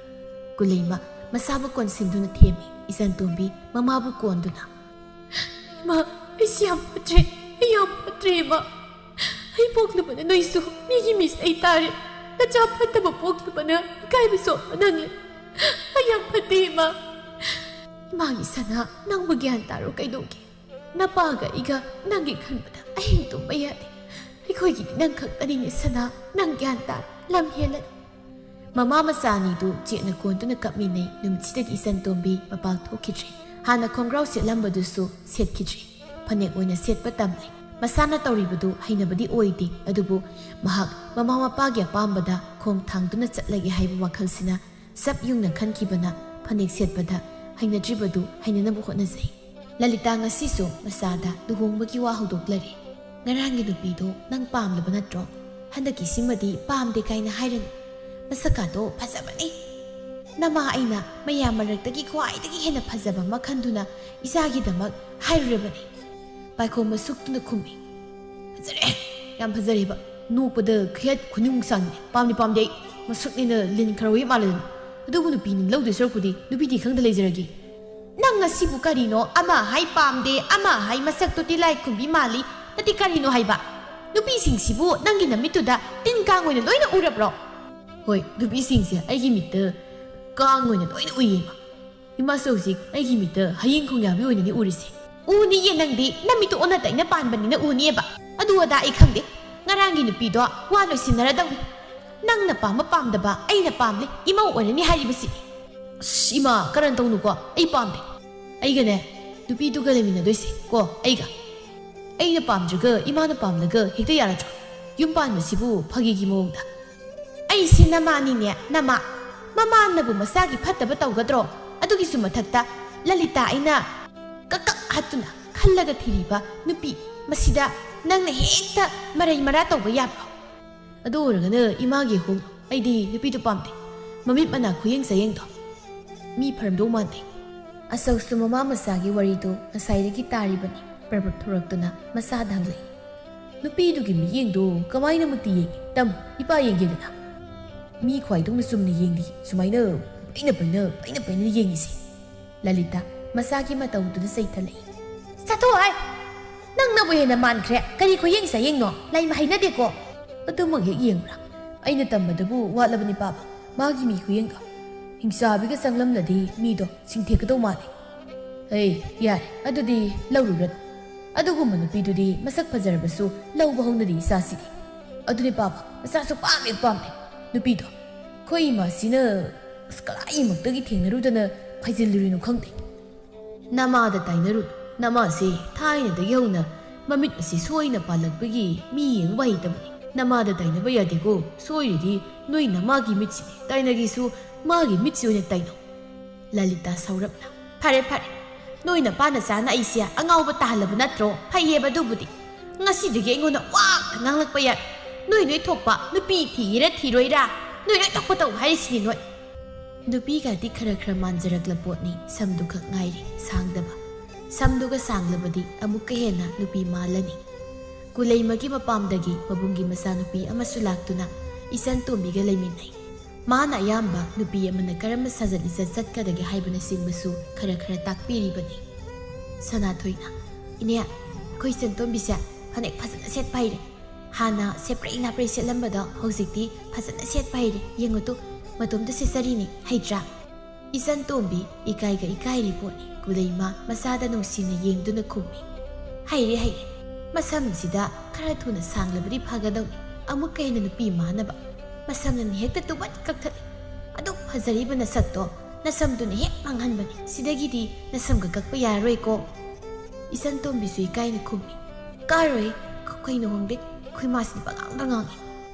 ꯀꯨꯂꯩꯃ ꯃꯆꯥꯕꯨ ꯀꯣꯟꯁꯤꯟꯗꯨꯅ ꯊꯦꯝꯃꯤ, ꯏꯆꯟꯇꯣꯝꯕꯤ ꯃꯃꯥꯕꯨ ꯀꯣꯟꯗꯨꯅ, "ꯏꯃꯥ, ꯑꯩꯁꯤ ꯌꯥꯝ ꯐꯠꯇ꯭ꯔꯦ, ꯑꯩ ꯌꯥꯝ ꯐꯠꯇ꯭ꯔꯦ ꯏꯃꯥ꯫ ꯑꯩ ꯄꯣꯛꯂꯨꯕꯅ ꯅꯣꯏꯁꯨ ꯃꯤꯒꯤ ꯃꯤꯁ ꯑꯩ ꯇꯥꯔꯦ꯫ ꯅꯆꯥ ꯐꯠꯇꯕ ꯄꯣꯛꯂꯨꯕꯅ ꯏꯀꯥꯏꯕ ꯁꯣꯛꯄ ꯅꯪꯂꯦ꯫ ꯑꯩ ꯌꯥꯝ ꯐꯠꯇꯦ ꯏꯃꯥ꯫ ꯏꯃꯥꯒꯤ ꯁꯅꯥ, ꯅꯪꯕꯨ ꯒ꯭ꯌꯥꯟ ꯇꯥꯔꯣ ꯀꯩꯗꯧꯒꯦ? ꯅꯄꯥꯒ ꯑꯩꯒ ꯅꯪꯒꯤ ꯈꯟꯕꯗ ꯑꯍꯤꯡ ꯇꯨꯝꯕ ꯌꯥꯗꯦ꯫ ꯑꯩꯈꯣꯏꯒꯤꯗꯤ ꯅꯪ ꯈꯛꯇꯅꯤꯅꯦ ꯁꯅꯥ, ꯅꯪ ꯒ꯭ꯌꯥꯟ ꯇꯥꯔꯣ, ꯂꯝ ꯍꯦꯜꯂꯅꯤ꯫" ꯃꯃꯥ ꯃꯆꯥ ꯑꯅꯤꯗꯨ ꯆꯦꯠꯅ ꯀꯣꯟꯗꯨꯅ ꯀꯞꯃꯤꯟꯅꯩ꯫ ꯅꯨꯃꯤꯠꯁꯤꯗꯒꯤ ꯏꯆꯟ ꯇꯣꯝꯕꯤ ꯃꯄꯥꯜ ꯊꯣꯛꯈꯤꯗ꯭ꯔꯦ꯫ ꯍꯥꯟꯅ ꯈꯣꯡꯒ꯭ꯔꯥꯎ ꯁꯦꯠꯂꯝꯕꯗꯨꯁꯨ ꯁꯦꯠꯈꯤꯗ꯭ꯔꯦ꯫ ꯐꯅꯦꯛ ꯑꯣꯏꯅ ꯁꯦꯠꯄ ꯇꯝꯂꯦ꯫ ꯃꯁꯥꯅ ꯇꯧꯔꯤꯕꯗꯨ ꯍꯩꯅꯕꯗꯤ ꯑꯣꯏꯗꯦ, ꯑꯗꯨꯕꯨ ꯃꯍꯥꯛ ꯃꯃꯥ ꯃꯄꯥꯒꯤ ꯑꯄꯥꯝꯕꯗ ꯈꯣꯡ ꯊꯥꯡꯗꯨꯅ ꯆꯠꯂꯒꯦ ꯍꯥꯏꯕ ꯋꯥꯈꯜꯁꯤꯅ ꯆꯞ ꯌꯨꯡꯅ ꯈꯟꯈꯤꯕꯅ ꯐꯅꯦꯛ ꯁꯦꯠꯄꯗ ꯍꯩꯅꯗ꯭ꯔꯤꯕꯗꯨ ꯍꯩꯅꯅꯕ ꯍꯣꯠꯅꯖꯩ꯫ ꯂꯂꯤꯇꯥ ꯉꯁꯤꯁꯨ ꯃꯆꯥꯗ ꯂꯨꯍꯣꯡꯕꯒꯤ ꯋꯥ ꯍꯧꯗꯣꯛꯂꯔꯦ꯫ "ꯉꯔꯥꯡꯒꯤ ꯅꯨꯄꯤꯗꯣ ꯅꯪ ꯄꯥꯝꯂꯕ ꯅꯠꯇ꯭ꯔꯣ? ꯍꯟꯗꯛꯀꯤꯁꯤꯃꯗꯤ ꯄꯥꯝꯗꯦ ꯀꯥꯏꯅ ꯍꯥꯏꯔꯅꯨ꯫ ꯃꯁꯛꯀꯥꯗꯣ ꯐꯖꯕꯅꯤ꯫ ꯅꯃꯥ ꯑꯩꯅ ꯃꯌꯥꯝ ꯃꯔꯛꯇꯒꯤ ꯈ꯭ꯋꯥꯏꯗꯒꯤ ꯍꯦꯟꯅ ꯐꯖꯕ ꯑꯃ ꯈꯟꯗꯨꯅ ꯏꯆꯥꯒꯤꯗꯃꯛ ꯍꯥꯏꯔꯨꯔꯕꯅꯤ꯫" ꯄꯥꯏꯈꯣꯝꯕ ꯁꯨꯛꯇꯨꯅ ꯈꯨꯝꯃꯤ꯫ "ꯐꯖꯔꯦ, ꯌꯥꯝ ꯐꯖꯔꯦꯕ꯫ ꯅꯣꯛꯄꯗ ꯈꯨꯌꯦꯠ ꯈꯨꯅꯤꯡ ꯁꯥꯡꯉꯦ꯫ ꯄꯥꯝꯗꯤ ꯄꯥꯝꯗꯦ ꯑꯩ꯫ ꯃꯁꯛꯅꯦꯅ ꯂꯤꯟ ꯈꯔ ꯍꯨꯏ ꯃꯥꯜꯂꯗꯅ꯫ ꯑꯗꯨꯕꯨ ꯅꯨꯄꯤ ꯅꯪ ꯂꯧꯗꯣꯏ ꯁꯔꯨꯛꯄꯨꯗꯤ ꯅꯨꯄꯤꯗꯤ ꯈꯪꯗ ꯂꯩꯖꯔꯒꯦ꯫" "ꯅꯪ ꯉꯁꯤꯕꯨ ꯀꯔꯤꯅꯣ? ꯑꯃ ꯍꯥꯏ ꯄꯥꯝꯗꯦ, ꯑꯃ ꯍꯥꯏ ꯃꯁꯛꯇꯣ ꯇꯤꯜꯂꯥꯏ ꯈꯨꯝꯕꯤ ꯃꯥꯜꯂꯤ꯫ ꯅꯠꯇꯦ, ꯀꯔꯤꯅꯣ ꯍꯥꯏꯕ? ꯅꯨꯄꯤꯁꯤꯡꯁꯤꯕꯨ ꯅꯪꯒꯤ ꯅꯃꯤꯠꯇꯨꯗ ꯇꯤꯟ ꯀꯥꯡ ꯑꯣꯏꯅ ꯂꯣꯏꯅ ꯎꯔꯕ꯭ꯔꯣ?" "ꯍꯣꯏ, ꯅꯨꯄꯤꯁꯤꯡꯁꯦ ꯑꯩꯒꯤ ꯃꯤꯠꯇ ꯀꯥꯡ ꯑꯣꯏꯅ ꯂꯣꯏꯅ ꯎꯏꯌꯦ, ꯏꯃꯥ꯫ ꯏꯃꯥꯁꯨ ꯍꯧꯖꯤꯛ ꯑꯩꯒꯤ ꯃꯤꯠꯇ ꯍꯌꯤꯡ ꯈꯣꯡꯌꯥꯕꯤ ꯑꯣꯏꯅꯅꯤ ꯎꯔꯤꯁꯦ꯫" "ꯎꯅꯤꯌꯦ, ꯅꯪꯗꯤ ꯅꯃꯤꯠꯇꯨ ꯑꯣꯟꯅ ꯇꯩꯅ ꯄꯥꯟꯕꯅꯤꯅ ꯎꯅꯤꯌꯦꯕ꯫ ꯑꯗꯨ ꯑꯗꯥ ꯑꯩ ꯈꯪꯗꯦ꯫ ꯉꯔꯥꯡꯒꯤ ꯅꯨꯄꯤꯗꯣ ꯋꯥ ꯂꯣꯏꯁꯤꯟꯅꯔꯗꯧꯅꯤ꯫ ꯅꯪꯅ ꯄꯥꯝꯕ ꯄꯥꯝꯗꯕ ꯑꯩꯅ ꯄꯥꯝꯂꯦ, ꯏꯃꯧ ꯑꯣꯏꯔꯅꯤ ꯍꯥꯏꯔꯤꯕꯁꯤ꯫" "ꯑꯁ, ꯏꯃꯥ, ꯀꯔꯟ ꯇꯧꯅꯨꯀꯣ꯫ ꯑꯩ ꯄꯥꯝꯗꯦ꯫ ꯑꯩꯒꯅꯦ, ꯅꯨꯄꯤꯗꯨꯒ ꯂꯩꯃꯤꯟꯅꯗꯣꯏꯁꯦ ꯀꯣ, ꯑꯩꯒ꯫ ꯑꯩꯅ ꯄꯥꯝꯗ꯭ꯔꯒ ꯏꯃꯥꯅ ꯄꯥꯝꯂꯒ ꯍꯦꯛꯇ ꯌꯥꯔꯗ꯭ꯔꯣ? ꯌꯨꯝ ꯄꯥꯟꯕꯁꯤꯕꯨ ꯐꯥꯒꯤꯒꯤ ꯃꯑꯣꯡꯗ?" "ꯑꯩꯁꯤ ꯅꯃꯥꯅꯤꯅꯦ, ꯅꯃꯥ꯫ ꯃꯃꯥꯅꯕꯨ ꯃꯆꯥꯒꯤ ꯐꯠꯇꯕ ꯇꯧꯒꯗ꯭ꯔꯣ? ꯑꯗꯨꯒꯤꯁꯨ ꯃꯊꯛꯇ ꯂꯂꯤꯇꯥ ꯑꯩꯅ ꯀꯛ ꯀꯛ ꯍꯥꯠꯇꯨꯅ ꯈꯜꯂꯒ ꯊꯤꯔꯤꯕ ꯅꯨꯄꯤ, ꯃꯁꯤꯗ ꯅꯪꯅ ꯍꯦꯛꯇ ꯃꯔꯩ ꯃꯔꯥ ꯇꯧꯕ ꯌꯥꯕ꯭ꯔꯣ?" "ꯑꯗꯨ ꯑꯣꯏꯔꯒꯅ ꯏꯃꯥꯒꯤ ꯍꯣꯡ꯫ ꯑꯩꯗꯤ ꯅꯨꯄꯤꯗꯨ ꯄꯥꯝꯗꯦ꯫ ꯃꯃꯤꯠ ꯃꯅꯥ ꯈꯨꯌꯦꯡ ꯆꯥꯌꯦꯡꯗꯣ ꯃꯤ ꯐꯔꯝꯗꯧ ꯃꯥꯟꯗꯦ꯫" ꯑꯆꯧꯁꯨ ꯃꯃꯥ ꯃꯆꯥꯒꯤ ꯋꯥꯔꯤꯗꯨ ꯉꯁꯥꯏꯗꯒꯤ ꯇꯥꯔꯤꯕꯅꯤ꯫ ꯄ꯭ꯔꯕꯞ ꯊꯣꯔꯛꯇꯨꯅ ꯃꯆꯥꯗ ꯍꯪꯂꯛꯏ꯫ "ꯅꯨꯄꯤꯗꯨꯒꯤ ꯃꯤꯠꯌꯦꯡꯗꯣ ꯀꯃꯥꯏꯅ ꯃꯨꯠꯇꯤ ꯌꯦꯡꯉꯤ? ꯇꯝꯃꯨ, ꯏꯄꯥ ꯌꯦꯡꯒꯦꯗꯅ꯫ ꯃꯤ ꯈ꯭ꯋꯥꯏꯗꯧꯅ ꯆꯨꯝꯅ ꯌꯦꯡꯗꯤ ꯁꯨꯃꯥꯏꯅ ꯄꯩꯅ ꯄꯩꯅ, ꯄꯩꯅ ꯄꯩꯅ ꯌꯦꯡꯉꯤꯁꯦ꯫" ꯂꯂꯤꯇꯥ ꯃꯆꯥꯒꯤ ꯃꯇꯧꯗꯨꯗ ꯆꯩꯊꯠꯂꯛꯏ꯫ "ꯆꯠꯊꯣꯛ ꯍꯥꯏ! ꯅꯪꯅꯕꯨ ꯍꯦꯟꯅ ꯃꯥꯟꯈ꯭ꯔꯦ꯫ ꯀꯔꯤ ꯈꯨꯌꯦꯡ ꯆꯥꯌꯦꯡꯅꯣ? ꯂꯩꯃ ꯍꯩꯅꯗꯦꯀꯣ꯫" "ꯑꯗꯨꯃꯛ ꯍꯦꯛ ꯌꯦꯡꯕ꯭ꯔꯥ? ꯑꯩꯅ ꯇꯝꯕꯗꯕꯨ ꯋꯥꯠꯂꯕꯅꯤ ꯄꯥꯕ꯫ ꯃꯥꯒꯤ ꯃꯤ ꯈꯨꯌꯦꯡꯗꯣ ꯍꯤꯡꯆꯥꯕꯤꯒ ꯆꯪꯂꯝꯂꯗꯤ ꯃꯤꯗꯣ ꯁꯤꯡꯊꯦꯛꯀꯗꯧ ꯃꯥꯜꯂꯤ꯫" "ꯑꯦ, ꯌꯥꯔꯦ, ꯑꯗꯨꯗꯤ ꯂꯧꯔꯨꯔꯅꯨ꯫ ꯑꯗꯨꯒꯨꯝꯕ ꯅꯨꯄꯤꯗꯨꯗꯤ ꯃꯁꯛ ꯐꯖꯔꯕꯁꯨ ꯂꯧꯕ ꯍꯧꯅꯗꯦ ꯏꯆꯥꯁꯤꯗꯤ꯫ ꯑꯗꯨꯅꯦ ꯄꯥꯕ, ꯃꯆꯥꯁꯨ ꯄꯥꯝꯃꯦ, ꯄꯥꯝꯃꯦ ꯅꯨꯄꯤꯗꯣ꯫ ꯑꯩꯈꯣꯏ ꯏꯃꯥꯁꯤꯅ ꯑꯁ ꯀꯗꯥꯏꯃꯛꯇꯒꯤ ꯊꯦꯡꯅꯔꯨꯗꯅ ꯐꯩꯖꯤꯜꯂꯨꯔꯤꯅꯣ ꯈꯪꯗꯦ꯫ ꯅꯃꯥꯗ ꯇꯥꯏꯅꯔꯨ꯫ ꯅꯃꯥꯁꯦ ꯊꯥꯏꯅꯗꯒꯤ ꯍꯧꯅ ꯃꯃꯤꯠ ꯑꯁꯤ ꯁꯣꯏꯅ ꯄꯥꯜꯂꯛꯄꯒꯤ ꯃꯤ ꯌꯦꯡꯕ ꯍꯩꯇꯕꯅꯤ꯫ ꯅꯃꯥꯗ ꯇꯥꯏꯅꯕ ꯌꯥꯗꯦꯀꯣ꯫ ꯁꯣꯏꯔꯤꯗꯤ ꯅꯣꯏ ꯅꯃꯥꯒꯤ ꯃꯤꯠꯁꯤꯅꯤ꯫ ꯇꯥꯏꯅꯒꯦꯁꯨ ꯃꯥꯒꯤ ꯃꯤꯠꯁꯤ ꯑꯣꯏꯅ ꯇꯥꯏꯅꯧ꯫ ꯂꯂꯤꯇꯥ ꯁꯥꯎꯔꯞꯅ, "ꯐꯔꯦ, ꯐꯔꯦ꯫ ꯅꯣꯏ ꯅꯄꯥ ꯅꯆꯥꯅ ꯑꯩꯁꯦ ꯑꯉꯥꯎꯕ ꯇꯥꯍꯜꯂꯕ ꯅꯠꯇ꯭ꯔꯣ? ꯐꯩꯌꯦꯕ ꯑꯗꯨꯕꯨꯗꯤ꯫ ꯉꯁꯤꯗꯒꯤ ꯑꯩꯉꯣꯟꯗ ꯋꯥ ꯑꯝꯇ ꯉꯥꯡꯂꯛꯄ ꯌꯥꯔꯣꯏ꯫ ꯅꯣꯏ ꯅꯣꯏ ꯊꯣꯛꯄ ꯅꯨꯄꯤ ꯊꯤꯒꯦꯔꯥ ꯊꯤꯔꯣꯏꯔꯥ, ꯅꯣꯏ ꯅꯣꯏ ꯊꯣꯛꯄ ꯇꯧ ꯍꯥꯏꯔꯤꯁꯤꯅꯤ ꯅꯣꯏ꯫" ꯅꯨꯄꯤꯒꯗꯤ ꯈꯔ ꯈꯔ ꯃꯥꯟꯖꯔꯛꯂ ꯄꯣꯠꯅꯤ, ꯁꯝꯗꯨ ꯈꯛ ꯉꯥꯏꯔꯦ ꯁꯥꯡꯗꯕ꯫ ꯁꯝꯗꯨꯒ ꯁꯥꯡꯂꯕꯗꯤ ꯑꯃꯨꯛꯀ ꯍꯦꯟꯅ ꯅꯨꯄꯤ ꯃꯥꯜꯂꯅꯤ꯫ ꯀꯨꯂꯩꯃꯒꯤ ꯃꯄꯥꯝꯗꯒꯤ ꯃꯕꯨꯡꯒꯤ ꯃꯆꯥꯅꯨꯄꯤ ꯑꯃꯁꯨ ꯂꯥꯛꯇꯨꯅ ꯏꯆꯟ ꯇꯣꯝꯕꯤꯒ ꯂꯩꯃꯤꯟꯅꯩ꯫ ꯃꯥꯅ ꯑꯌꯥꯝꯕ ꯅꯨꯄꯤ ꯑꯃꯅ ꯀꯔꯝꯕ ꯁꯥꯖꯠ ꯂꯤꯆꯠ ꯆꯠꯀꯗꯒꯦ ꯍꯥꯏꯕꯅꯆꯤꯡꯕꯁꯨ ꯈꯔ ꯈꯔ ꯇꯥꯛꯄꯤꯔꯤꯕꯅꯤ꯫ ꯁꯅꯥꯊꯣꯏꯅ, "ꯏꯅꯦ, ꯑꯩꯈꯣꯏ ꯏꯆꯟ ꯇꯣꯝꯕꯤꯁꯦ ꯐꯅꯦꯛ ꯐꯖꯅ ꯁꯦꯠꯄ ꯍꯩꯔꯦ꯫ ꯍꯥꯟꯅ ꯁꯦꯞꯄ꯭ꯔꯩ ꯅꯥꯄ꯭ꯔꯩ ꯁꯦꯠꯂꯝꯕꯗꯣ ꯍꯧꯖꯤꯛꯇꯤ ꯐꯖꯅ ꯁꯦꯠꯄ ꯍꯩꯔꯦ꯫ ꯌꯦꯡꯉꯨ ꯇꯨ, ꯃꯇꯣꯝꯇ ꯁꯦꯠꯆꯔꯤꯅꯤ, ꯍꯩꯇ꯭ꯔꯥ?" ꯏꯆꯟ ꯇꯣꯝꯕꯤ ꯏꯀꯥꯏꯒ ꯏꯀꯥꯏꯔꯤ ꯄꯣꯠꯅꯤ꯫ ꯀꯨꯂꯩꯃ ꯃꯆꯥꯗ ꯅꯨꯡꯁꯤꯅ ꯌꯦꯡꯗꯨꯅ ꯈꯨꯝꯃꯤ, "ꯍꯩꯔꯦ, ꯍꯩꯔꯦ꯫ ꯃꯁꯝꯁꯤꯗ ꯈꯔ ꯊꯨꯅ ꯁꯥꯡꯂꯕꯗꯤ ꯐꯒꯗꯧꯅꯤ꯫ ꯑꯃꯨꯛꯀ ꯍꯦꯟꯅ ꯅꯨꯄꯤ ꯃꯥꯟꯅꯕ꯫ ꯃꯁꯝꯅꯅꯤ ꯍꯦꯛꯇ ꯇꯨꯕꯠ ꯀꯛꯊꯠꯂꯤ꯫ ꯑꯗꯨꯛ ꯐꯖꯔꯤꯕ ꯅꯁꯛꯇꯣ ꯅꯁꯝꯗꯨꯅ ꯍꯦꯛ ꯃꯥꯡꯍꯟꯕꯅꯤ꯫ ꯁꯤꯗꯒꯤꯗꯤ ꯅꯁꯝꯒ ꯀꯛꯄ ꯌꯥꯔꯔꯣꯏꯀꯣ꯫" ꯏꯆꯟ ꯇꯣꯝꯕꯤꯁꯨ ꯏꯀꯥꯏꯅ ꯈꯨꯝꯃꯤ, "ꯀꯥꯔꯣꯏ, ꯀꯩꯅꯣ ꯈꯪꯗꯦ, ꯑꯩꯈꯣꯏ ꯃꯥꯁꯤꯗꯤ ꯄꯉꯥꯡꯗ ꯉꯥꯡꯉꯤ꯫"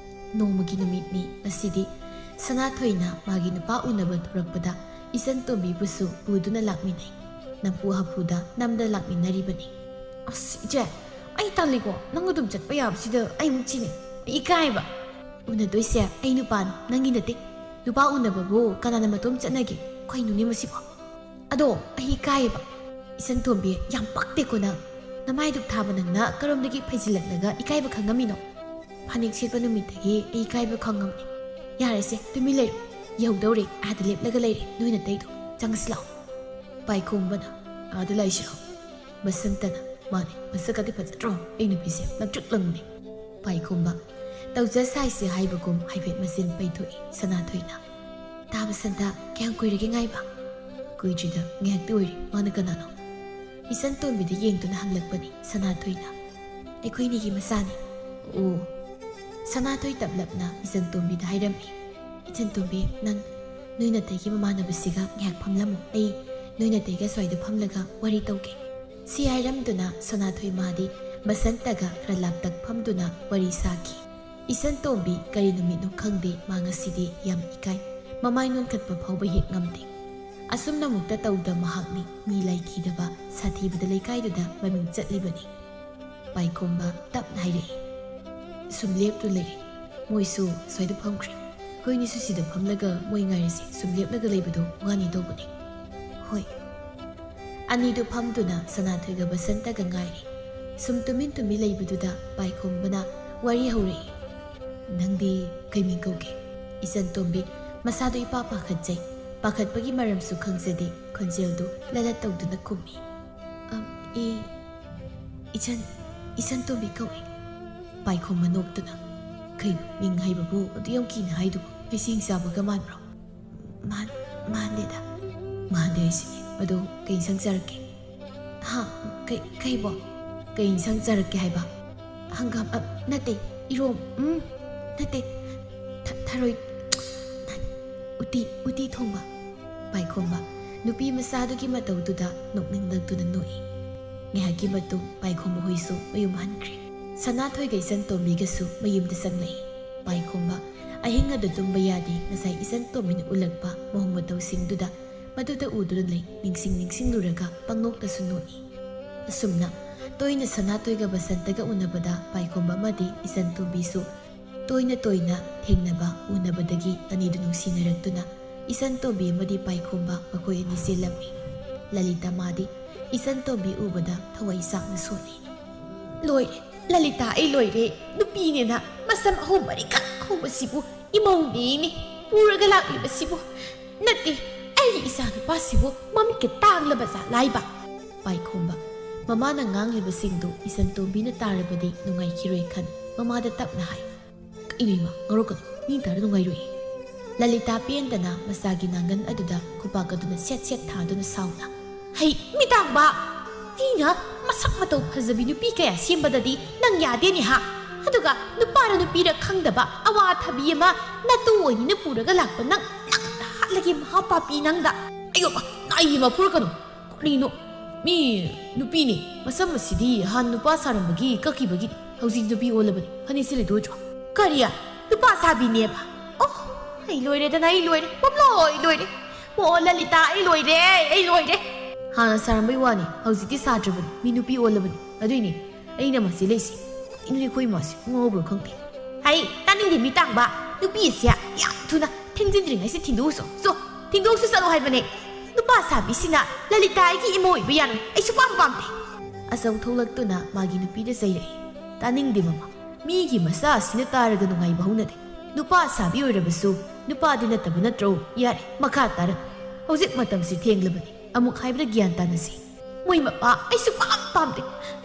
ꯅꯣꯡꯃꯒꯤ ꯅꯨꯃꯤꯠꯅꯤ ꯉꯁꯤꯗꯤ꯫ ꯁꯅꯥꯊꯣꯏꯅ ꯃꯥꯒꯤ ꯅꯨꯄꯥ ꯎꯅꯕ ꯊꯣꯔꯛꯄꯗ ꯏꯆꯟ ꯇꯣꯝꯕꯤꯕꯨꯁꯨ ꯄꯨꯗꯨꯅ ꯂꯥꯛꯃꯤꯟꯅꯩ꯫ ꯅꯝꯐꯨ ꯍꯥꯐꯨꯗ ꯅꯝꯗ ꯂꯥꯛꯃꯤꯟꯅꯔꯤꯕꯅꯤ꯫ "ꯑꯁ, ꯏꯆꯦ, ꯑꯩ ꯇꯜꯂꯤꯀꯣ, ꯅꯪ ꯑꯗꯨꯝ ꯆꯠꯄ ꯌꯥꯕꯁꯤꯗ ꯑꯩ ꯑꯃꯨꯛ ꯆꯦꯟꯅꯩ꯫ ꯑꯩ ꯏꯀꯥꯏꯕ꯫ ꯎꯅꯗꯣꯏꯁꯦ ꯑꯩ ꯅꯨꯄꯥꯅꯤ, ꯅꯪꯒꯤ ꯅꯠꯇꯦ꯫ ꯅꯨꯄꯥ ꯎꯅꯕꯕꯨ ꯀꯅꯥꯅ ꯃꯇꯣꯝ ꯆꯠꯅꯒꯦ? ꯀꯩꯅꯣꯅꯦ ꯃꯁꯤꯕꯣ? ꯑꯗꯣ ꯑꯩ ꯏꯀꯥꯏꯌꯦꯕ꯫" "ꯏꯆꯟ ꯇꯣꯝꯕꯤ, ꯌꯥꯝ ꯄꯛꯇꯦꯀꯣ ꯅꯪ꯫ ꯅꯃꯥꯏꯗꯨꯛ ꯊꯥꯕ ꯅꯪꯅ ꯀꯔꯣꯝꯗꯒꯤ ꯐꯩꯖꯤꯜꯂꯛꯂꯒ ꯏꯀꯥꯏꯕ ꯈꯪꯉꯝꯃꯤꯅꯣ?" "ꯐꯅꯦꯛ ꯁꯦꯠꯄ ꯅꯨꯃꯤꯠꯇꯒꯤ ꯑꯩ ꯏꯀꯥꯏꯕ ꯈꯪꯉꯝꯅꯦ꯫" "ꯌꯥꯔꯦꯁꯦ, ꯇꯨꯃꯤꯟ ꯂꯩꯔꯣ꯫ ꯌꯧꯗꯧꯔꯦ, ꯑꯥꯗ ꯂꯦꯞꯂꯒ ꯂꯩꯔꯦ ꯅꯣꯏ ꯅꯇꯩꯗꯣ꯫ ꯆꯪꯉꯁꯤ ꯂꯥꯛꯑꯣ꯫" ꯄꯥꯏꯈꯣꯝꯕꯅ, "ꯑꯥꯗ ꯂꯥꯛꯏꯁꯤꯔꯣ?" ꯕꯁꯟꯇꯅ, "ꯃꯥꯅꯦ, ꯃꯁꯛꯀꯗꯤ ꯐꯖꯗ꯭ꯔꯣ? ꯑꯩ ꯅꯨꯄꯤꯁꯦ ꯂꯪꯇ꯭ꯔꯤꯛ ꯂꯪꯕꯅꯦ꯫" ꯄꯥꯏꯈꯣꯝꯕ, "ꯇꯧꯖ ꯁꯥꯏꯁꯦ" ꯍꯥꯏꯕꯒꯨꯝ ꯍꯥꯏꯐꯦꯠ ꯃꯆꯤꯟ ꯄꯩꯊꯣꯛꯏ꯫ ꯁꯅꯥꯊꯣꯏꯅ, "ꯇꯥ ꯕꯁꯟꯇ, ꯀꯌꯥꯝ ꯀꯨꯏꯔꯒꯦ ꯉꯥꯏꯕ?" "ꯀꯨꯏꯗ꯭ꯔꯤꯗ, ꯉꯥꯏꯍꯥꯛꯇꯤ ꯑꯣꯏꯔꯦ꯫ ꯃꯥꯅ ꯀꯅꯥꯅꯣ?" ꯏꯆꯟ ꯇꯣꯝꯕꯤꯗ ꯌꯦꯡꯗꯨꯅ ꯍꯪꯂꯛꯄꯅꯤ ꯁꯅꯥꯊꯣꯏꯅ꯫ "ꯑꯩꯈꯣꯏꯅꯤꯒꯤ ꯃꯆꯥꯅꯤ꯫" "ꯑꯣ꯫" ꯁꯅꯥꯊꯣꯏ ꯇꯞꯂꯞꯅ ꯏꯆꯟ ꯇꯣꯝꯕꯤꯗ ꯍꯥꯏꯔꯝꯃꯤ꯫ "ꯏꯆꯟ ꯇꯣꯝꯕꯤ, ꯅꯪ ꯅꯣꯏ ꯅꯇꯩꯒꯤ ꯃꯃꯥꯟꯅꯕꯁꯤꯒ ꯉꯥꯏꯍꯥꯛ ꯐꯝꯂꯝꯃꯨ꯫ ꯑꯩ ꯅꯣꯏ ꯅꯇꯩꯒ ꯁ꯭ꯋꯥꯏꯗ ꯐꯝꯂꯒ ꯋꯥꯔꯤ ꯇꯧꯒꯦ"꯫ ꯁꯤ ꯍꯥꯏꯔꯝꯗꯨꯅ ꯁꯅꯥꯊꯣꯏ ꯃꯥꯗꯤ ꯕꯁꯟꯇꯒ ꯈꯔ ꯂꯥꯞꯇꯛ ꯐꯝꯗꯨꯅ ꯋꯥꯔꯤ ꯁꯥꯈꯤ꯫ ꯏꯆꯟ ꯇꯣꯝꯕꯤ ꯀꯔꯤ ꯅꯨꯃꯤꯠꯅꯣ ꯈꯪꯗꯦ, ꯃꯥ ꯉꯁꯤꯗꯤ ꯌꯥꯝ ꯏꯀꯥꯏ꯫ ꯃꯃꯥꯏ ꯅꯣꯟꯈꯠꯄ ꯐꯥꯎꯕ ꯍꯦꯛ ꯉꯝꯗꯦ꯫ ꯑꯁꯨꯝꯅꯃꯨꯛꯇ ꯇꯧꯗ ꯃꯍꯥꯛꯅꯤ ꯃꯤ ꯂꯥꯏꯊꯤꯗꯕ ꯁꯥꯊꯤꯕꯗ ꯂꯩꯀꯥꯏꯗꯨꯗ ꯃꯃꯤꯡ ꯆꯠꯂꯤꯕꯅꯤ꯫ ꯄꯥꯏꯈꯣꯝꯕ ꯇꯞꯅ ꯍꯥꯏꯔꯛꯏ, "ꯁꯨꯝ ꯂꯦꯞꯇꯨ ꯂꯩꯔꯦ꯫ ꯃꯣꯏꯁꯨ ꯁ꯭ꯋꯥꯏꯗ ꯐꯝꯈ꯭ꯔꯦ꯫ ꯑꯩꯈꯣꯏꯅꯤꯁꯨ ꯁꯤꯗ ꯐꯝꯂꯒ ꯃꯣꯏ ꯉꯥꯏꯔꯁꯤ꯫ ꯁꯨꯝ ꯂꯦꯞꯂꯒ ꯂꯩꯕꯗꯣ ꯋꯥꯅꯤ ꯇꯧꯕꯅꯤ"꯫ "ꯍꯣꯏ"꯫ ꯑꯅꯤꯗꯨ ꯐꯝꯗꯨꯅ ꯁꯅꯥꯊꯣꯏꯒ ꯕꯁꯟꯇꯒ ꯉꯥꯏꯔꯤ꯫ ꯁꯨꯝ ꯇꯨꯃꯤꯟ ꯇꯨꯃꯤꯟ ꯂꯩꯕꯗꯨꯗ ꯄꯥꯏꯈꯣꯝꯕꯅ ꯋꯥꯔꯤ ꯍꯧꯔꯛꯏ꯫ "ꯅꯪꯗꯤ ꯀꯩ ꯃꯤꯡ ꯀꯧꯒꯦ?" ꯏꯆꯟ ꯇꯣꯝꯕꯤ ꯃꯁꯥꯗꯨ ꯏꯄꯥ ꯄꯥꯈꯠꯆꯩ꯫ ꯄꯥꯈꯠꯄꯒꯤ ꯃꯔꯝꯁꯨ ꯈꯪꯖꯗꯦ꯫ ꯈꯣꯟꯖꯦꯜꯗꯨ ꯂꯂꯠ ꯇꯧꯗꯨꯅ ꯈꯨꯝꯃꯤ꯫ "ꯑꯝ, ꯏ-, ꯏꯆꯟ, ꯏꯆꯟ ꯇꯣꯝꯕꯤ ꯀꯧꯏ"꯫ ꯄꯥꯏꯈꯣꯝꯕ ꯅꯣꯛꯇꯨꯅ, "ꯀꯩꯅꯣ, ꯃꯤꯡ ꯍꯩꯕꯕꯨ ꯑꯗꯨ ꯌꯥꯝ ꯀꯤꯅ ꯍꯥꯏꯗꯨꯕꯨ? ꯑꯩꯁꯦ ꯍꯤꯡꯆꯥꯕꯒ ꯃꯥꯟꯕ꯭ꯔꯣ?" "ꯃꯥꯟ-, ꯃꯥꯟꯗꯦꯗ"꯫ "ꯃꯥꯟꯗꯦ ꯍꯥꯏꯁꯤꯗꯤ꯫ ꯑꯗꯣ ꯀꯩ ꯏꯟꯁꯥꯡ ꯆꯥꯔꯛꯀꯦ?" "ꯍꯥ? ꯀꯩ, ꯀꯩꯕꯣ?" "ꯀꯩ ꯏꯟꯁꯥꯡ ꯆꯥꯔꯛꯀꯦ ꯍꯥꯏꯕ?" "ꯍꯪꯒꯥꯝ, ꯑ, ꯅꯠꯇꯦ, ꯏꯔꯣꯝ-, ꯎꯝ, ꯅꯠꯇꯦ, ꯊ-, ꯊꯔꯣꯏ, ꯎꯇꯤ, ꯎꯇꯤ ꯊꯣꯡꯕ"꯫ ꯄꯥꯏꯈꯣꯝꯕ ꯅꯨꯄꯤ ꯃꯆꯥꯗꯨꯒꯤ ꯃꯇꯧꯗꯨꯗ ꯅꯣꯛꯅꯤꯡꯂꯛꯇꯨꯅ ꯅꯣꯛꯏ꯫ ꯉꯥꯏꯍꯥꯛꯀꯤ ꯃꯇꯨꯡ ꯄꯥꯏꯈꯣꯝꯕ ꯍꯣꯏꯁꯨ ꯃꯌꯨꯝ ꯍꯟꯈ꯭ꯔꯦ꯫ ꯁꯅꯥꯊꯣꯏꯒ ꯏꯆꯟ ꯇꯣꯝꯕꯤꯒꯁꯨ ꯃꯌꯨꯝꯗ ꯆꯪꯂꯛꯏ꯫ ꯄꯥꯏꯈꯣꯝꯕ ꯑꯍꯤꯡ ꯑꯗꯨ ꯇꯨꯝꯕ ꯌꯥꯗꯦ꯫ ꯉꯁꯥꯏ ꯏꯆꯟ ꯇꯣꯝꯕꯤꯅ ꯎꯠꯂꯛꯄ ꯃꯑꯣꯡ ꯃꯇꯧꯁꯤꯡꯗꯨꯗ ꯃꯗꯨꯗ ꯎꯗꯨꯅ ꯂꯩ꯫ ꯅꯤꯡꯁꯤꯡ ꯅꯤꯡꯁꯤꯡꯂꯨꯔꯒ ꯄꯪꯅꯣꯛꯇꯁꯨ ꯅꯣꯛꯏ꯫ ꯑꯁꯨꯝꯅ ꯇꯣꯏꯅ ꯁꯅꯥꯊꯣꯏꯒ ꯕꯁꯟꯇꯒ ꯎꯅꯕꯗ ꯄꯥꯏꯈꯣꯝꯕ ꯑꯃꯗꯤ ꯏꯆꯟ ꯇꯣꯝꯕꯤꯁꯨ ꯇꯣꯏꯅ ꯇꯣꯏꯅ ꯊꯦꯡꯅꯕ ꯎꯅꯕꯗꯒꯤ ꯑꯅꯤꯗꯨ ꯅꯨꯡꯁꯤꯅꯔꯛꯇꯨꯅ ꯏꯆꯟ ꯇꯣꯝꯕꯤ ꯑꯃꯗꯤ ꯄꯥꯏꯈꯣꯝꯕ ꯃꯈꯣꯏ ꯑꯅꯤ ꯆꯦꯜꯂꯝꯃꯤ꯫ ꯂꯂꯤꯇꯥ ꯃꯥꯗꯤ ꯏꯆꯟ ꯇꯣꯝꯕꯤ ꯎꯕꯗ ꯊꯋꯥꯏ ꯆꯥꯛꯅ ꯁꯣꯜꯂꯤ꯫ "ꯂꯣꯏꯔꯦ, ꯂꯂꯤꯇꯥ, ꯑꯩ ꯂꯣꯏꯔꯦ꯫ ꯅꯨꯄꯤꯅꯦꯅ ꯃꯁꯝ ꯑꯍꯨꯝ ꯃꯔꯤꯈꯛ ꯍꯧꯕꯁꯤꯕꯨ ꯏꯃꯧꯅꯦꯅꯦ ꯄꯨꯔꯒ ꯂꯥꯛꯂꯤꯕꯁꯤꯕꯨ꯫ ꯅꯠꯇꯦ, ꯑꯩꯒꯤ ꯏꯆꯥ ꯅꯨꯄꯥꯁꯤꯕꯨ ꯃꯃꯤꯠꯀ ꯇꯥꯡꯂꯕ ꯖꯥꯠꯂꯥꯏꯕ?" ꯄꯥꯏꯈꯣꯝꯕ ꯃꯃꯥꯅ ꯉꯥꯡꯂꯤꯕꯁꯤꯡꯗꯨ ꯏꯆꯟ ꯇꯣꯝꯕꯤꯅ ꯇꯥꯔꯕꯗꯤ ꯅꯨꯡꯉꯥꯏꯈꯤꯔꯣꯏ ꯈꯟ ꯃꯃꯥꯗ ꯇꯞꯅ ꯍꯥꯏ꯫ "ꯀꯩꯅꯣ ꯏꯃꯥ, ꯉꯥꯎꯔꯛꯀꯅꯨ, ꯃꯤ ꯇꯥꯔ ꯅꯨꯡꯉꯥꯏꯔꯣꯏꯌꯦ"꯫ ꯂꯂꯤꯇꯥ ꯄꯦꯟꯗꯅ ꯃꯆꯥꯒꯤ ꯅꯥꯡꯒꯟ ꯑꯗꯨꯗ ꯈꯨꯄꯥꯛ ꯑꯗꯨꯅ ꯁꯦꯠ ꯁꯦꯠ ꯊꯥꯗꯨꯅ ꯁꯥꯎꯅ, "ꯍꯩ, ꯃꯤꯇꯥꯡꯕ! ꯃꯤꯅ ꯃꯁꯛ ꯃꯇꯧ ꯐꯖꯕꯤ ꯅꯨꯄꯤ ꯀꯌꯥ ꯁꯦꯝꯕꯗꯗꯤ ꯅꯪ ꯌꯥꯗꯦꯅꯦ ꯍꯥ? ꯑꯗꯨꯒ ꯅꯨꯄꯥꯔ ꯅꯨꯄꯤꯔ ꯈꯪꯗꯕ ꯑꯋꯥꯊꯕꯤ ꯑꯃ ꯅꯇꯨ ꯑꯣꯏꯅꯤꯅ ꯄꯨꯔꯒ ꯂꯥꯛꯄ ꯅꯪ, ꯅꯪꯗ ꯍꯥꯠꯂꯒꯦ ꯃꯍꯥ ꯄꯥꯄꯤ ꯅꯪꯗ꯫ ꯑꯌꯣ, ꯅꯥꯏ ꯑꯃ ꯐꯨꯔꯛꯀꯅꯨ꯫ ꯀꯔꯤꯅꯣ? ꯃꯤ ꯅꯨꯄꯤꯅꯤ꯫ ꯃꯁꯝ ꯑꯁꯤꯗꯤ ꯍꯥꯟ ꯅꯨꯄꯥ ꯁꯥꯔꯝꯕꯒꯤ ꯀꯛꯈꯤꯕꯒꯤ ꯍꯧꯖꯤꯛ ꯅꯨꯄꯤ ꯑꯣꯜꯂꯕꯅꯤ꯫ ꯐꯅꯦꯛꯁꯦ ꯂꯩꯗꯣꯏꯗ꯭ꯔꯣ? ꯀꯔꯤ? ꯅꯨꯄꯥ ꯁꯥꯕꯤꯅꯦꯕ? ꯑꯣ, ꯑꯩ ꯂꯣꯏꯔꯦꯗꯅ, ꯑꯩ ꯂꯣꯏꯔꯦ꯫ ꯄꯨꯝꯂꯣꯏ ꯂꯣꯏꯔꯦ꯫ ꯑꯣ, ꯂꯂꯤꯇꯥ, ꯑꯩ ꯂꯣꯏꯔꯦ, ꯑꯩ ꯂꯣꯏꯔꯦ꯫ ꯍꯥꯟꯅ ꯁꯥꯔꯝꯕꯩ ꯋꯥꯅꯤ, ꯍꯧꯖꯤꯛꯇꯤ ꯁꯥꯗ꯭ꯔꯕꯅꯤ꯫ ꯃꯤ ꯅꯨꯄꯤ ꯑꯣꯜꯂꯕꯅꯤ꯫ ꯑꯗꯨꯏꯅꯦ ꯑꯩꯅ ꯃꯁꯤ ꯂꯩꯁꯤ꯫ ꯀꯔꯤꯅꯣꯅꯦ ꯑꯩꯈꯣꯏ ꯏꯃꯥꯁꯤ? ꯉꯥꯎꯕ꯭ꯔꯥ ꯈꯪꯗꯦ꯫ ꯍꯩ, ꯇꯥꯅꯤꯡꯗꯦ ꯃꯤ ꯇꯥꯡꯕ꯫ ꯅꯨꯄꯤꯁꯦ ꯌꯥꯝ ꯊꯨꯅ ꯊꯦꯡꯖꯤꯟꯗ꯭ꯔꯤꯉꯩꯁꯤ ꯊꯤꯟꯗꯣꯛꯎꯁꯣ꯫ ꯆꯣ, ꯊꯤꯟꯗꯣꯛꯎꯁꯨ ꯆꯠꯂꯣ ꯍꯥꯏꯕꯅꯦ꯫ ꯅꯨꯄꯥ ꯁꯥꯕꯤꯁꯤꯅ ꯂꯂꯤꯇꯥ ꯑꯩꯒꯤ ꯏꯃꯧ ꯑꯣꯏꯕ ꯌꯥꯔꯣꯏ꯫ ꯑꯩ ꯁꯨꯄꯥꯝ ꯄꯥꯝꯗꯦ꯫ ꯑꯆꯧ ꯊꯣꯛꯂꯛꯇꯨꯅ ꯃꯥꯒꯤ ꯅꯨꯄꯤꯗ ꯆꯩꯔꯛꯏ꯫ ꯇꯥꯅꯤꯡꯗꯦ ꯃꯃꯥ꯫ ꯃꯤꯒꯤ ꯃꯆꯥ ꯑꯁꯤꯅ ꯇꯥꯔꯒ ꯅꯨꯡꯉꯥꯏꯕ ꯍꯧꯅꯗꯦ꯫ ꯅꯨꯄꯥ ꯁꯥꯕꯤ ꯑꯣꯏꯔꯕꯁꯨ ꯅꯨꯄꯥꯗꯤ ꯅꯠꯇꯕ ꯅꯠꯇ꯭ꯔꯣ? ꯌꯥꯔꯦ, ꯃꯈꯥ ꯇꯥꯔ꯫ ꯍꯧꯖꯤꯛ ꯃꯇꯝꯁꯤ ꯊꯦꯡꯂꯕꯅꯤ꯫ ꯑꯃꯨꯛ ꯍꯥꯏꯕꯗ ꯒ꯭ꯌꯥꯟ ꯇꯥꯅꯁꯤ꯫ ꯃꯣꯏ ꯃꯄꯥ ꯑꯩꯁꯨ ꯄꯥꯝ ꯄꯥꯝꯗꯦ꯫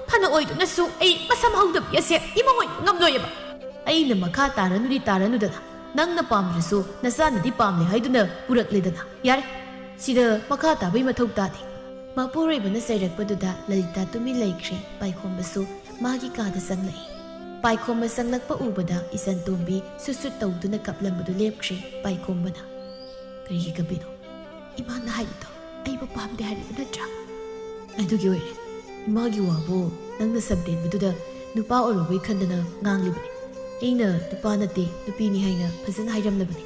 ꯐꯅ ꯑꯣꯏꯗꯨꯅꯁꯨ ꯑꯩ ꯃꯁꯝ ꯍꯧꯗꯕꯤ ꯑꯁꯦ ꯏꯃꯧ ꯑꯣꯏꯕ ꯉꯝꯂꯣꯏꯑꯕ꯫ ꯑꯩꯅ ꯃꯈꯥ ꯇꯥꯔꯅꯨꯗꯤ ꯇꯥꯔꯅꯨꯗꯅ, ꯅꯪꯅ ꯄꯥꯝꯗ꯭ꯔꯁꯨ ꯅꯆꯥꯅꯗꯤ ꯄꯥꯝꯂꯦ ꯍꯥꯏꯗꯨꯅ ꯄꯨꯔꯛꯂꯦꯗꯅ꯫ ꯌꯥꯔꯦ, ꯁꯤꯗ ꯃꯈꯥ ꯇꯥꯕꯩ ꯃꯊꯧ ꯇꯥꯗꯦ꯫ ꯃꯄꯨꯔꯣꯏꯕꯅ ꯆꯩꯔꯛꯄꯗꯨꯗ ꯂꯂꯤꯇꯥ ꯇꯨꯃꯤꯟ ꯂꯩꯈ꯭ꯔꯦ꯫ ꯄꯥꯏꯈꯣꯝꯕꯁꯨ ꯃꯥꯒꯤ ꯀꯥꯗ ꯆꯪꯂꯛꯏ꯫ ꯄꯥꯏꯈꯣꯝꯕ ꯆꯪꯂꯛꯄ ꯎꯕꯗ ꯏꯆꯟꯇꯣꯝꯕꯤ ꯁꯨꯠ ꯁꯨꯠ ꯇꯧꯗꯨꯅ ꯀꯞꯂꯝꯕꯗꯨ ꯂꯦꯞꯈ꯭ꯔꯦ꯫ ꯄꯥꯏꯈꯣꯝꯕꯅ, "ꯀꯔꯤꯒꯤ ꯀꯞꯄꯤꯅꯣ? ꯏꯃꯥꯅ ꯍꯥꯏꯕꯗꯣ ꯑꯩꯕꯨ ꯄꯥꯝꯗꯦ ꯍꯥꯏꯔꯤꯕ ꯅꯠꯇ꯭ꯔꯥ?" "ꯑꯗꯨꯒꯤ ꯑꯣꯏꯔꯦ꯫ ꯏꯃꯥꯒꯤ ꯋꯥꯕꯨ ꯅꯪꯅ ꯁꯝꯇꯦꯟꯕꯗꯨꯗ ꯅꯨꯄꯥ ꯑꯣꯏꯔꯨꯕꯩ ꯈꯟꯗꯅ ꯉꯥꯡꯂꯤꯕꯅꯤ꯫ ꯑꯩꯅ ꯅꯨꯄꯥ ꯅꯠꯇꯦ, ꯅꯨꯄꯤꯅꯤ ꯍꯥꯏꯅ ꯐꯖꯅ ꯍꯥꯏꯔꯝꯂꯕꯅꯤ꯫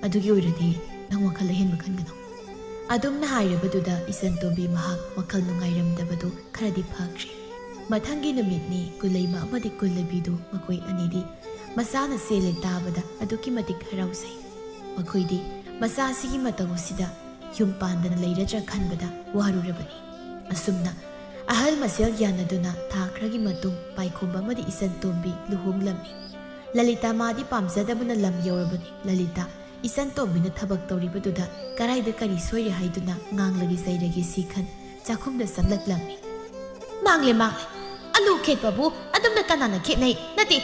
ꯑꯗꯨꯒꯤ ꯑꯣꯏꯔꯗꯤ ꯅꯪ ꯋꯥꯈꯜ ꯑꯍꯦꯟꯕ ꯈꯟꯒꯅꯨ꯫" ꯑꯗꯨꯝꯅ ꯍꯥꯏꯔꯕꯗꯨꯗ ꯏꯆꯟꯇꯣꯝꯕꯤ ꯃꯍꯥꯛ ꯋꯥꯈꯜ ꯅꯨꯡꯉꯥꯏꯔꯝꯗꯕꯗꯨ ꯈꯔꯗꯤ ꯐꯈ꯭ꯔꯦ꯫ ꯃꯊꯪꯒꯤ ꯅꯨꯃꯤꯠꯅꯤ꯫ ꯀꯨꯂꯩꯃ ꯑꯃꯗꯤ ꯀꯨꯂꯕꯤꯗꯨ ꯃꯈꯣꯏ ꯑꯅꯤꯗꯤ ꯃꯆꯥꯅ ꯆꯦꯜꯂꯦ ꯇꯥꯕꯗ ꯑꯗꯨꯛꯀꯤ ꯃꯇꯤꯛ ꯍꯔꯥꯎꯖꯩ꯫ ꯃꯈꯣꯏꯗꯤ ꯃꯆꯥꯁꯤꯒꯤ ꯃꯇꯧ ꯑꯁꯤꯗ ꯌꯨꯝ ꯄꯥꯟꯗꯅ ꯂꯩꯔꯗ꯭ꯔꯥ ꯈꯟꯕꯗ ꯋꯥꯔꯨꯔꯕꯅꯤ꯫ ꯑꯁꯨꯝꯅ ꯑꯍꯜ ꯃꯁꯦꯜ ꯌꯥꯅꯗꯨꯅ ꯊꯥ ꯈꯔꯒꯤ ꯃꯇꯨꯡ ꯄꯥꯏꯈꯣꯝꯕ ꯑꯃꯗꯤ ꯏꯆꯟꯇꯣꯝꯕꯤ ꯂꯨꯍꯣꯡꯂꯝꯃꯤ꯫ ꯂꯂꯤꯇꯥ ꯃꯥꯗꯤ ꯄꯥꯝꯖꯗꯕꯅ ꯂꯝ ꯌꯧꯔꯕꯅꯤ꯫ ꯂꯂꯤꯇꯥ ꯏꯆꯟꯇꯣꯝꯕꯤꯅ ꯊꯕꯛ ꯇꯧꯔꯤꯕꯗꯨꯗ ꯀꯔꯥꯏꯗ ꯀꯔꯤ ꯁꯣꯏꯔꯦ ꯍꯥꯏꯗꯨꯅ ꯉꯥꯡꯂꯒꯦ ꯆꯩꯔꯒꯦ ꯁꯤ ꯈꯟ ꯆꯥꯛꯈꯨꯝꯗ ꯆꯪꯂꯛꯂꯝꯃꯤ꯫ "ꯃꯥꯡꯂꯦ, ꯃꯥꯡꯂꯦ꯫ ꯑꯂꯨ ꯈꯦꯠꯄꯕꯨ ꯑꯗꯨꯝꯅ ꯀꯅꯥꯅ ꯈꯦꯠꯅꯩ? ꯅꯠꯇꯦ,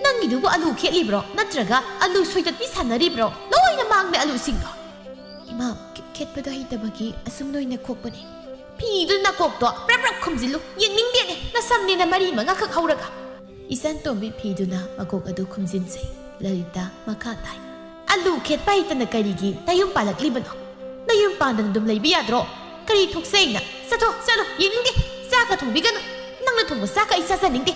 ꯅꯪꯒꯤꯗꯨꯕꯨ ꯑꯂꯨ ꯈꯦꯠꯂꯤꯕ꯭ꯔꯣ? ꯅꯠꯇ꯭ꯔꯒ ꯑꯂꯨ ꯁꯣꯏꯗꯠꯄꯤ ꯁꯥꯟꯅꯔꯤꯕ꯭ꯔꯣ? ꯂꯣꯏꯅ ꯃꯥꯡꯂꯦ ꯑꯂꯨꯁꯤꯡꯗꯣ꯫" "ꯏꯃꯥ, ꯈꯦ-, ꯈꯦꯠꯄꯗꯣ ꯍꯩꯇꯕꯒꯤ ꯑꯁꯨꯝ ꯅꯣꯏꯅ ꯈꯣꯛꯄꯅꯦ꯫" "ꯐꯤꯗꯨ ꯅꯀꯣꯛꯇꯣ ꯄ꯭ꯔꯞ ꯄ꯭ꯔꯞ ꯈꯨꯝꯖꯤꯜꯂꯨ꯫ ꯌꯦꯡꯅꯤꯡꯗꯦꯅꯦ, ꯅꯁꯝꯅꯦꯅ ꯃꯔꯤ ꯃꯉꯥꯈꯛ ꯍꯧꯔꯒ꯫" ꯏꯆꯟ ꯇꯣꯝꯕꯤ ꯐꯤꯗꯨꯅ ꯃꯀꯣꯛ ꯑꯗꯨ ꯈꯨꯝꯖꯤꯟꯖꯩ꯫ ꯂꯂꯤꯇꯥ ꯃꯈꯥ ꯇꯥꯏ꯫ "ꯑꯂꯨ ꯈꯦꯠꯄ ꯍꯩꯇꯅ ꯀꯔꯤꯒꯤ ꯅꯌꯨꯝ ꯄꯥꯜꯂꯛꯂꯤꯕꯅꯣ? ꯅꯌꯨꯝ ꯄꯥꯟꯗꯅ ꯑꯗꯨꯝ ꯂꯩꯕ ꯌꯥꯗ꯭ꯔꯣ? ꯀꯔꯤ ꯊꯣꯛꯆꯩꯅ? ꯆꯠꯊꯣ, ꯆꯠꯂꯣ, ꯌꯦꯡꯅꯤꯡꯗꯦ꯫ ꯆꯥꯛꯀ ꯊꯣꯡꯕꯤꯒꯅꯨ꯫ ꯅꯪꯅ ꯊꯣꯡꯕ ꯆꯥꯛꯀ ꯑꯩ ꯆꯥꯖꯅꯤꯡꯗꯦ꯫"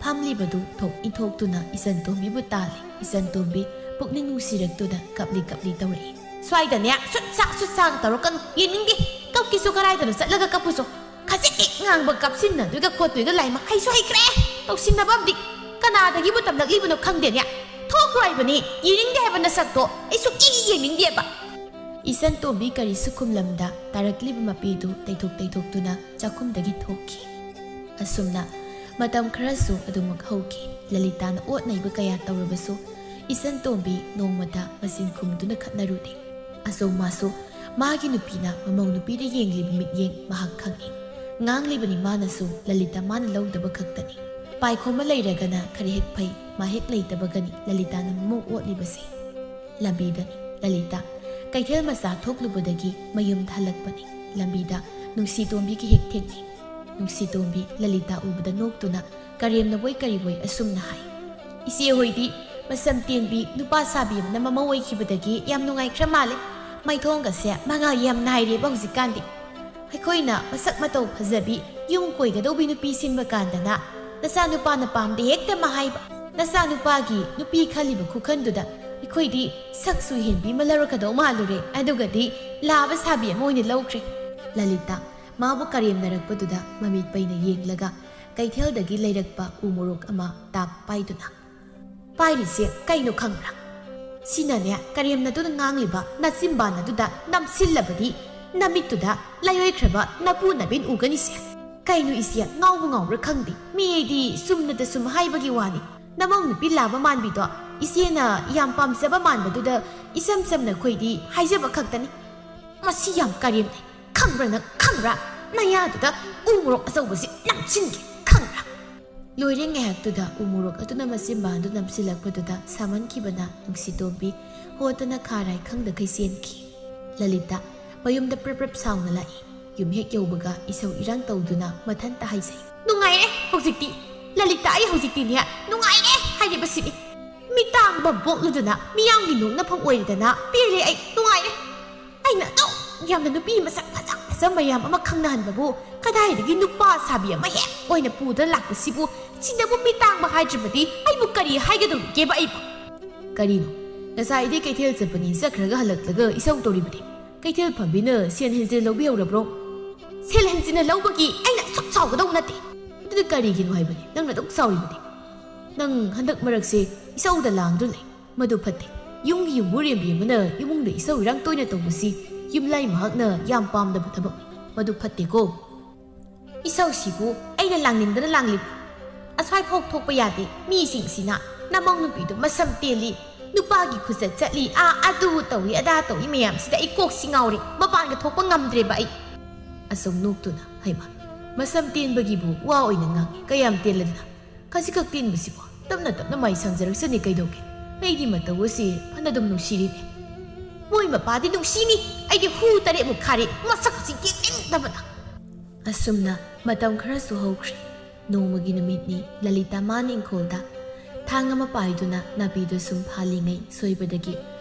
ꯐꯝꯂꯤꯕꯗꯨ ꯊꯣꯛ ꯏꯟꯊꯣꯛꯇꯨꯅ ꯏꯆꯟ ꯇꯣꯝꯕꯤꯕꯨ ꯇꯥꯜꯂꯤ꯫ ꯏꯆꯟ ꯇꯣꯝꯕꯤ ꯄꯨꯛꯅꯤꯡ ꯅꯨꯡꯁꯤꯔꯛꯇꯨꯅ ꯀꯞꯂꯤ ꯀꯞꯂꯤ ꯇꯧꯔꯛꯏ꯫ "ꯁ꯭ꯋꯥꯏꯗꯅꯦ ꯁꯨꯠ ꯁꯥ ꯁꯨꯠ ꯁꯥꯒ ꯇꯧꯔꯛꯀꯅꯨ, ꯌꯦꯡꯅꯤꯡꯗꯦ꯫ ꯀꯞꯀꯦꯁꯨ ꯀꯔꯥꯏꯗꯅꯣ ꯆꯠꯂꯒ ꯀꯞꯄꯨꯁꯣ꯫ ꯈꯖꯤꯛ ꯍꯦꯛ ꯉꯥꯡꯕ ꯀꯞꯁꯤꯟꯅꯗꯣꯏꯒ ꯈꯣꯠꯇꯣꯏꯒ ꯂꯥꯏꯃ ꯍꯩꯁꯨ ꯍꯩꯈ꯭ꯔꯦ꯫ ꯇꯧꯁꯤꯟꯅꯕ ꯑꯃꯗꯤ꯫ ꯀꯅꯥꯗꯒꯤꯕꯨ ꯇꯝꯂꯛꯂꯤꯕꯅꯣ ꯈꯪꯗꯦꯅꯦ꯫ ꯊꯣꯛꯈ꯭ꯔꯣ ꯍꯥꯏꯕꯅꯤ, ꯌꯦꯡꯅꯤꯡꯗꯦ ꯍꯥꯏꯕ ꯅꯁꯛꯇꯣ ꯑꯩ ꯁꯨꯛꯌꯦꯡ ꯌꯦꯡꯅꯤꯡꯗꯦꯕ꯫" ꯏꯆꯟ ꯇꯣꯝꯕꯤ ꯀꯔꯤꯁꯨ ꯈꯨꯝꯂꯝꯗ ꯇꯥꯔꯛꯂꯤꯕ ꯃꯄꯤꯗꯨ ꯇꯩꯊꯣꯛ ꯇꯩꯊꯣꯛꯇꯨꯅ ꯆꯥꯛꯈꯨꯝꯗꯒꯤ ꯊꯣꯛꯈꯤ꯫ ꯑꯁꯨꯝꯅ ꯃꯇꯝ ꯈꯔꯁꯨ ꯑꯗꯨꯃꯛ ꯍꯧꯈꯤ꯫ ꯂꯂꯤꯇꯥꯅ ꯑꯣꯠ ꯅꯩꯕ ꯀꯌꯥ ꯇꯧꯔꯕꯁꯨ ꯏꯆꯟ ꯇꯣꯝꯕꯤ ꯅꯣꯡꯃꯇ ꯃꯆꯤꯟ ꯈꯨꯝꯗꯨꯅ ꯈꯠꯅꯔꯨꯗꯦ꯫ ꯑꯆꯧꯃꯥꯁꯨ ꯃꯥꯒꯤ ꯅꯨꯄꯤꯅ ꯃꯃꯧ ꯅꯨꯄꯤꯗ ꯌꯦꯡꯂꯤꯕ ꯃꯤꯠꯌꯦꯡ ꯃꯍꯥꯛ ꯈꯪꯏ꯫ ꯉꯥꯡꯂꯤꯕꯅꯤ ꯃꯥꯅꯁꯨ ꯂꯂꯤꯇꯥ ꯃꯥꯅ ꯂꯧꯗꯕ ꯈꯛꯇꯅꯤ꯫ ꯄꯥꯏꯈꯣꯝꯕ ꯂꯩꯔꯒꯅ ꯈꯔ ꯍꯦꯛ ꯐꯩ, ꯃꯥ ꯍꯦꯛ ꯂꯩꯇꯕꯒꯅꯤ ꯂꯂꯤꯇꯥꯅ ꯃꯃꯧ ꯑꯣꯠꯂꯤꯕꯁꯦ꯫ ꯂꯝꯕꯤꯗꯅꯤ ꯂꯂꯤꯇꯥ ꯀꯩꯊꯦꯜ ꯃꯆꯥ ꯊꯣꯛꯂꯨꯕꯗꯒꯤ ꯃꯌꯨꯝꯗ ꯍꯜꯂꯛꯄꯅꯤ꯫ ꯂꯝꯕꯤꯗ ꯅꯨꯡꯁꯤꯇꯣꯝꯕꯤꯒ ꯍꯦꯛ ꯊꯦꯡꯅꯩ꯫ ꯅꯨꯡꯁꯤꯇꯣꯝꯕꯤ ꯂꯂꯤꯇꯥ ꯎꯕꯗ ꯅꯣꯛꯇꯨꯅ ꯀꯔꯦꯝꯅꯕꯣꯏ ꯀꯔꯤꯕꯣꯏ ꯑꯁꯨꯝꯅ ꯍꯥꯏ, "ꯏꯆꯦ ꯍꯣꯏꯗꯤ ꯃꯁꯝ ꯇꯦꯟꯕꯤ ꯅꯨꯄꯥ ꯁꯥꯕꯤ ꯑꯃꯅ ꯃꯃꯧ ꯑꯣꯏꯈꯤꯕꯗꯒꯤ ꯌꯥꯝ ꯅꯨꯡꯉꯥꯏꯈ꯭ꯔ ꯃꯥꯜꯂꯦ꯫ ꯃꯥꯏꯊꯣꯡꯒꯁꯦ ꯃꯉꯥꯜ ꯌꯥꯝ ꯅꯥꯏꯔꯦꯕ ꯍꯧꯖꯤꯛꯀꯥꯟꯗꯤ꯫ ꯑꯩꯈꯣꯏꯅ ꯃꯁꯛ ꯃꯇꯧ ꯐꯖꯕꯤ ꯌꯨꯝ ꯀꯣꯏꯒꯗꯧꯕꯤ ꯅꯨꯄꯤ ꯁꯤꯟꯕ ꯀꯥꯟꯗꯅ ꯅꯆꯥꯅꯨꯄꯥꯅ ꯄꯥꯝꯗꯦ ꯍꯦꯛꯇ ꯃꯥ ꯍꯥꯏꯕ꯫ ꯅꯆꯥꯅꯨꯄꯥꯒꯤ ꯅꯨꯄꯤ ꯈꯜꯂꯤꯕ ꯈꯨꯈꯟꯗꯨꯗ ꯑꯩꯈꯣꯏꯗꯤ ꯁꯛꯁꯨ ꯍꯦꯟꯕꯤ ꯑꯃ ꯂꯧꯔꯛꯀꯗꯧ ꯃꯥꯜꯂꯨꯔꯦ, ꯑꯗꯨꯒꯗꯤ ꯂꯥꯕ ꯁꯥꯕꯤ ꯑꯃ ꯑꯣꯏꯅ ꯂꯧꯈ꯭ꯔꯦ꯫" ꯂꯂꯤꯇꯥ ꯃꯥꯕꯨ ꯀꯔꯦꯝꯅꯔꯛꯄꯗꯨꯗ ꯃꯃꯤꯠ ꯄꯩꯅ ꯌꯦꯡꯂꯒ ꯀꯩꯊꯦꯜꯗꯒꯤ ꯂꯩꯔꯛꯄ ꯎ ꯃꯣꯔꯣꯛ ꯑꯃ ꯇꯥꯞ ꯄꯥꯏꯗꯨꯅ, "ꯄꯥꯏꯔꯤꯁꯦ ꯀꯩꯅꯣ ꯈꯪꯕ꯭ꯔꯥ? ꯁꯤꯅꯅꯦ ꯀꯔꯦꯝꯅꯗꯨꯅ ꯉꯥꯡꯂꯤꯕ ꯅꯆꯤꯟꯕꯥꯟ ꯑꯗꯨꯗ ꯅꯝꯁꯤꯜꯂꯕꯗꯤ ꯅꯃꯤꯠꯇꯨꯗ ꯂꯥꯏꯑꯣꯏꯈ꯭ꯔꯕ ꯅꯄꯨ ꯅꯕꯦꯟ ꯎꯒꯅꯤꯁꯦ꯫ ꯀꯩꯅꯣ ꯏꯆꯦ, ꯉꯥꯎꯕ ꯉꯥꯎꯕ꯭ꯔꯥ ꯈꯪꯗꯦ꯫ ꯃꯤꯗꯤ ꯆꯨꯝꯅꯗ ꯁꯨꯝ ꯍꯥꯏꯕꯒꯤ ꯋꯥꯅꯤ꯫ ꯅꯃꯧ ꯅꯨꯄꯤ ꯂꯥꯕ ꯃꯥꯟꯕꯤꯗꯣ ꯏꯆꯦꯅ ꯌꯥꯝ ꯄꯥꯝꯖꯕ ꯃꯥꯟꯕꯗꯨꯗ ꯏꯆꯝ ꯆꯝꯅ ꯑꯩꯈꯣꯏꯗꯤ ꯍꯥꯏꯖꯕ ꯈꯛꯇꯅꯤ꯫ ꯃꯁꯤ ꯌꯥꯝ ꯀꯔꯦꯝꯅꯩ꯫ ꯈꯪꯕ꯭ꯔꯥ ꯅꯪ? ꯈꯪꯕ꯭ꯔꯥ? ꯅꯌꯥꯗꯨꯗ ꯎ ꯃꯣꯔꯣꯛ ꯑꯆꯧꯕꯁꯤ ꯅꯝꯁꯤꯟꯒꯦ꯫ ꯈꯪꯕ꯭ꯔꯥ?" ꯂꯣꯏꯔꯦ ꯉꯥꯏꯍꯥꯛꯇꯨꯗ ꯎ ꯃꯣꯔꯣꯛ ꯑꯗꯨꯅ ꯃꯆꯤꯟꯕꯥꯟꯗꯨ ꯅꯝꯁꯤꯜꯂꯛꯄꯗꯨꯗ ꯁꯥꯃꯟꯈꯤꯕꯅ ꯅꯨꯡꯁꯤꯇꯣꯝꯕꯤ ꯍꯣꯠꯇꯅ ꯈꯥꯔꯥꯏ ꯈꯪꯗꯈꯩ ꯆꯦꯟꯈꯤ꯫ ꯂꯂꯤꯇꯥ ꯃꯌꯨꯝꯗ ꯄ꯭ꯔꯞ ꯄ꯭ꯔꯞ ꯁꯥꯎꯅ ꯂꯥꯛꯏ꯫ ꯌꯨꯝ ꯍꯦꯛ ꯌꯧꯕꯒ ꯏꯁꯧ ꯏꯔꯥꯡ ꯇꯧꯗꯨꯅ ꯃꯊꯟꯇ ꯍꯥꯏꯖꯩ, "ꯅꯨꯡꯉꯥꯏꯔꯦ ꯍꯧꯖꯤꯛꯇꯤ꯫ ꯂꯂꯤꯇꯥ, ꯑꯩ ꯍꯧꯖꯤꯛꯇꯤꯅꯦ ꯅꯨꯡꯉꯥꯏꯔꯦ ꯍꯥꯏꯔꯤꯕꯁꯤꯅꯤ꯫ ꯃꯤꯇꯥꯡꯕ ꯄꯣꯛꯂꯨꯗꯅ ꯃꯤꯌꯥꯝꯒꯤ ꯅꯣꯛꯅꯐꯝ ꯑꯣꯏꯔꯗꯅ ꯄꯦꯜꯂꯦ ꯑꯩ, ꯅꯨꯡꯉꯥꯏꯔꯦ꯫ ꯑꯩꯅ ꯑꯗꯨꯛ ꯌꯥꯝꯅ ꯅꯨꯄꯤ ꯃꯁꯛ ꯐꯖ ꯐꯖ ꯃꯌꯥꯝ ꯑꯃ ꯈꯪꯅꯍꯟꯕꯕꯨ ꯀꯗꯥꯏꯗꯒꯤ ꯅꯨꯄꯥ ꯁꯥꯕꯤ ꯑꯃ ꯍꯦꯛ ꯑꯣꯏꯅ ꯄꯨꯗꯨꯅ ꯂꯥꯛꯄꯁꯤꯕꯨ ꯁꯤꯗꯕꯨ ꯃꯤꯇꯥꯡꯕ ꯍꯥꯏꯗ꯭ꯔꯕꯗꯤ ꯑꯩꯕꯨ ꯀꯔꯤ ꯍꯥꯏꯒꯗꯧꯔꯤꯒꯦꯕ ꯑꯩꯕꯨ? ꯀꯔꯤꯅꯣ? ꯉꯁꯥꯏꯗꯤ ꯀꯩꯊꯦꯜ ꯆꯠꯄꯅꯤ, ꯆꯠꯈ꯭ꯔꯒ ꯍꯜꯂꯛꯂꯒ ꯏꯁꯧ ꯇꯧꯔꯤꯕꯅꯤ꯫ ꯀꯩꯊꯦꯜ ꯐꯝꯕꯤꯅ ꯁꯦꯜ ꯍꯦꯟꯖꯤꯟ ꯂꯧꯕꯤꯍꯧꯔꯕ꯭ꯔꯣ? ꯁꯦꯜ ꯍꯦꯟꯖꯤꯟꯅ ꯂꯧꯕꯒꯤ ꯑꯩꯅ ꯑꯁꯨꯛ ꯁꯥꯎꯒꯗꯧꯕ ꯅꯠꯇꯦ꯫ ꯑꯗꯨꯗꯤ ꯀꯔꯤꯒꯤꯅꯣ ꯍꯥꯏꯕꯅꯤ ꯅꯪꯅ ꯑꯗꯨꯛ ꯁꯥꯎꯔꯤꯕꯗꯤ? ꯅꯪ ꯍꯟꯗꯛ ꯃꯔꯛꯁꯦ ꯏꯁꯧꯗ ꯂꯥꯡꯗꯨꯅ ꯂꯩ꯫ ꯃꯗꯨ ꯐꯠꯇꯦ꯫ ꯌꯨꯝꯒꯤ ꯌꯨꯝꯕꯨꯔꯦꯝꯕꯤ ꯑꯃꯅ ꯏꯃꯨꯡꯗ ꯏꯁꯧ ꯏꯔꯥꯡ ꯇꯣꯏꯅ ꯇꯧꯕꯁꯤ ꯌꯨꯝꯂꯥꯏ ꯃꯍꯥꯛꯅ ꯌꯥꯝ ꯄꯥꯝꯗꯕ ꯊꯕꯛꯅꯤ꯫ ꯃꯗꯨ ꯐꯠꯇꯦꯀꯣ꯫ ꯏꯁꯧꯁꯤꯕꯨ ꯑꯩꯅ ꯂꯥꯡꯅꯤꯡꯗꯅ ꯂꯥꯡꯂꯤꯕ? ꯑꯁ꯭ꯋꯥꯏꯐꯥꯎ ꯊꯣꯛꯄ ꯌꯥꯗꯦ꯫ ꯃꯤꯁꯤꯡꯁꯤꯅ ꯅꯃꯧ ꯅꯨꯄꯤꯗꯨ ꯃꯁꯝ ꯇꯦꯜꯂꯤ, ꯅꯨꯄꯥꯒꯤ ꯈꯨꯆꯠ ꯆꯠꯂꯤ, ꯑꯥ ꯑꯗꯨ ꯇꯧꯏ ꯑꯗꯥ ꯇꯧꯏ ꯃꯌꯥꯝꯁꯤꯗ ꯑꯩ ꯀꯣꯛꯁꯤ ꯉꯥꯎꯔꯦ꯫ ꯃꯄꯥꯟꯒ ꯊꯣꯛꯄ ꯉꯝꯗ꯭ꯔꯦꯕ ꯑꯩ꯫ ꯑꯁꯨꯝ ꯅꯣꯛꯇꯨꯅ, ꯍꯩꯃ, ꯃꯁꯝ ꯇꯦꯟꯕꯒꯤꯕꯨ ꯋꯥ ꯑꯣꯏꯅ ꯉꯥꯡꯏ, ꯀꯌꯥꯝ ꯇꯦꯜꯂꯗꯅ? ꯈꯖꯤꯛꯈꯛ ꯇꯦꯟꯕꯁꯤꯕꯨ ꯇꯞꯅ ꯇꯞꯅ ꯃꯥꯏ ꯁꯪꯖꯔꯛꯁꯅꯤ ꯀꯩꯗꯧꯒꯦ? ꯑꯩꯗꯤ ꯃꯇꯧ ꯑꯁꯤ ꯐꯅꯗꯨꯝ ꯅꯨꯡꯁꯤꯔꯤꯅꯦ꯫ ꯃꯣꯏ ꯃꯄꯥꯗꯤ ꯅꯨꯡꯁꯤꯅꯤ, ꯑꯩꯗꯤ ꯍꯨ ꯇꯔꯦꯠꯃꯨꯛ ꯈꯥꯔꯦ, ꯃꯁꯛ ꯑꯁꯤ ꯌꯦꯡꯅꯤꯡꯗꯕꯅ꯫ ꯑꯁꯨꯝꯅ ꯃꯇꯝ ꯈꯔꯁꯨ ꯍꯧꯈ꯭ꯔꯦ꯫ ꯅꯣꯡꯃꯒꯤ ꯅꯨꯃꯤꯠꯅꯤ꯫ ꯂꯂꯤꯇꯥ ꯃꯥꯅ ꯏꯪꯈꯣꯜꯗ ꯊꯥꯡ ꯑꯃ ꯄꯥꯏꯗꯨꯅ ꯅꯥꯄꯤꯗꯨ ꯁꯨꯝ ꯐꯥꯜꯂꯤꯉꯩ ꯁꯣꯏꯕꯗꯒꯤ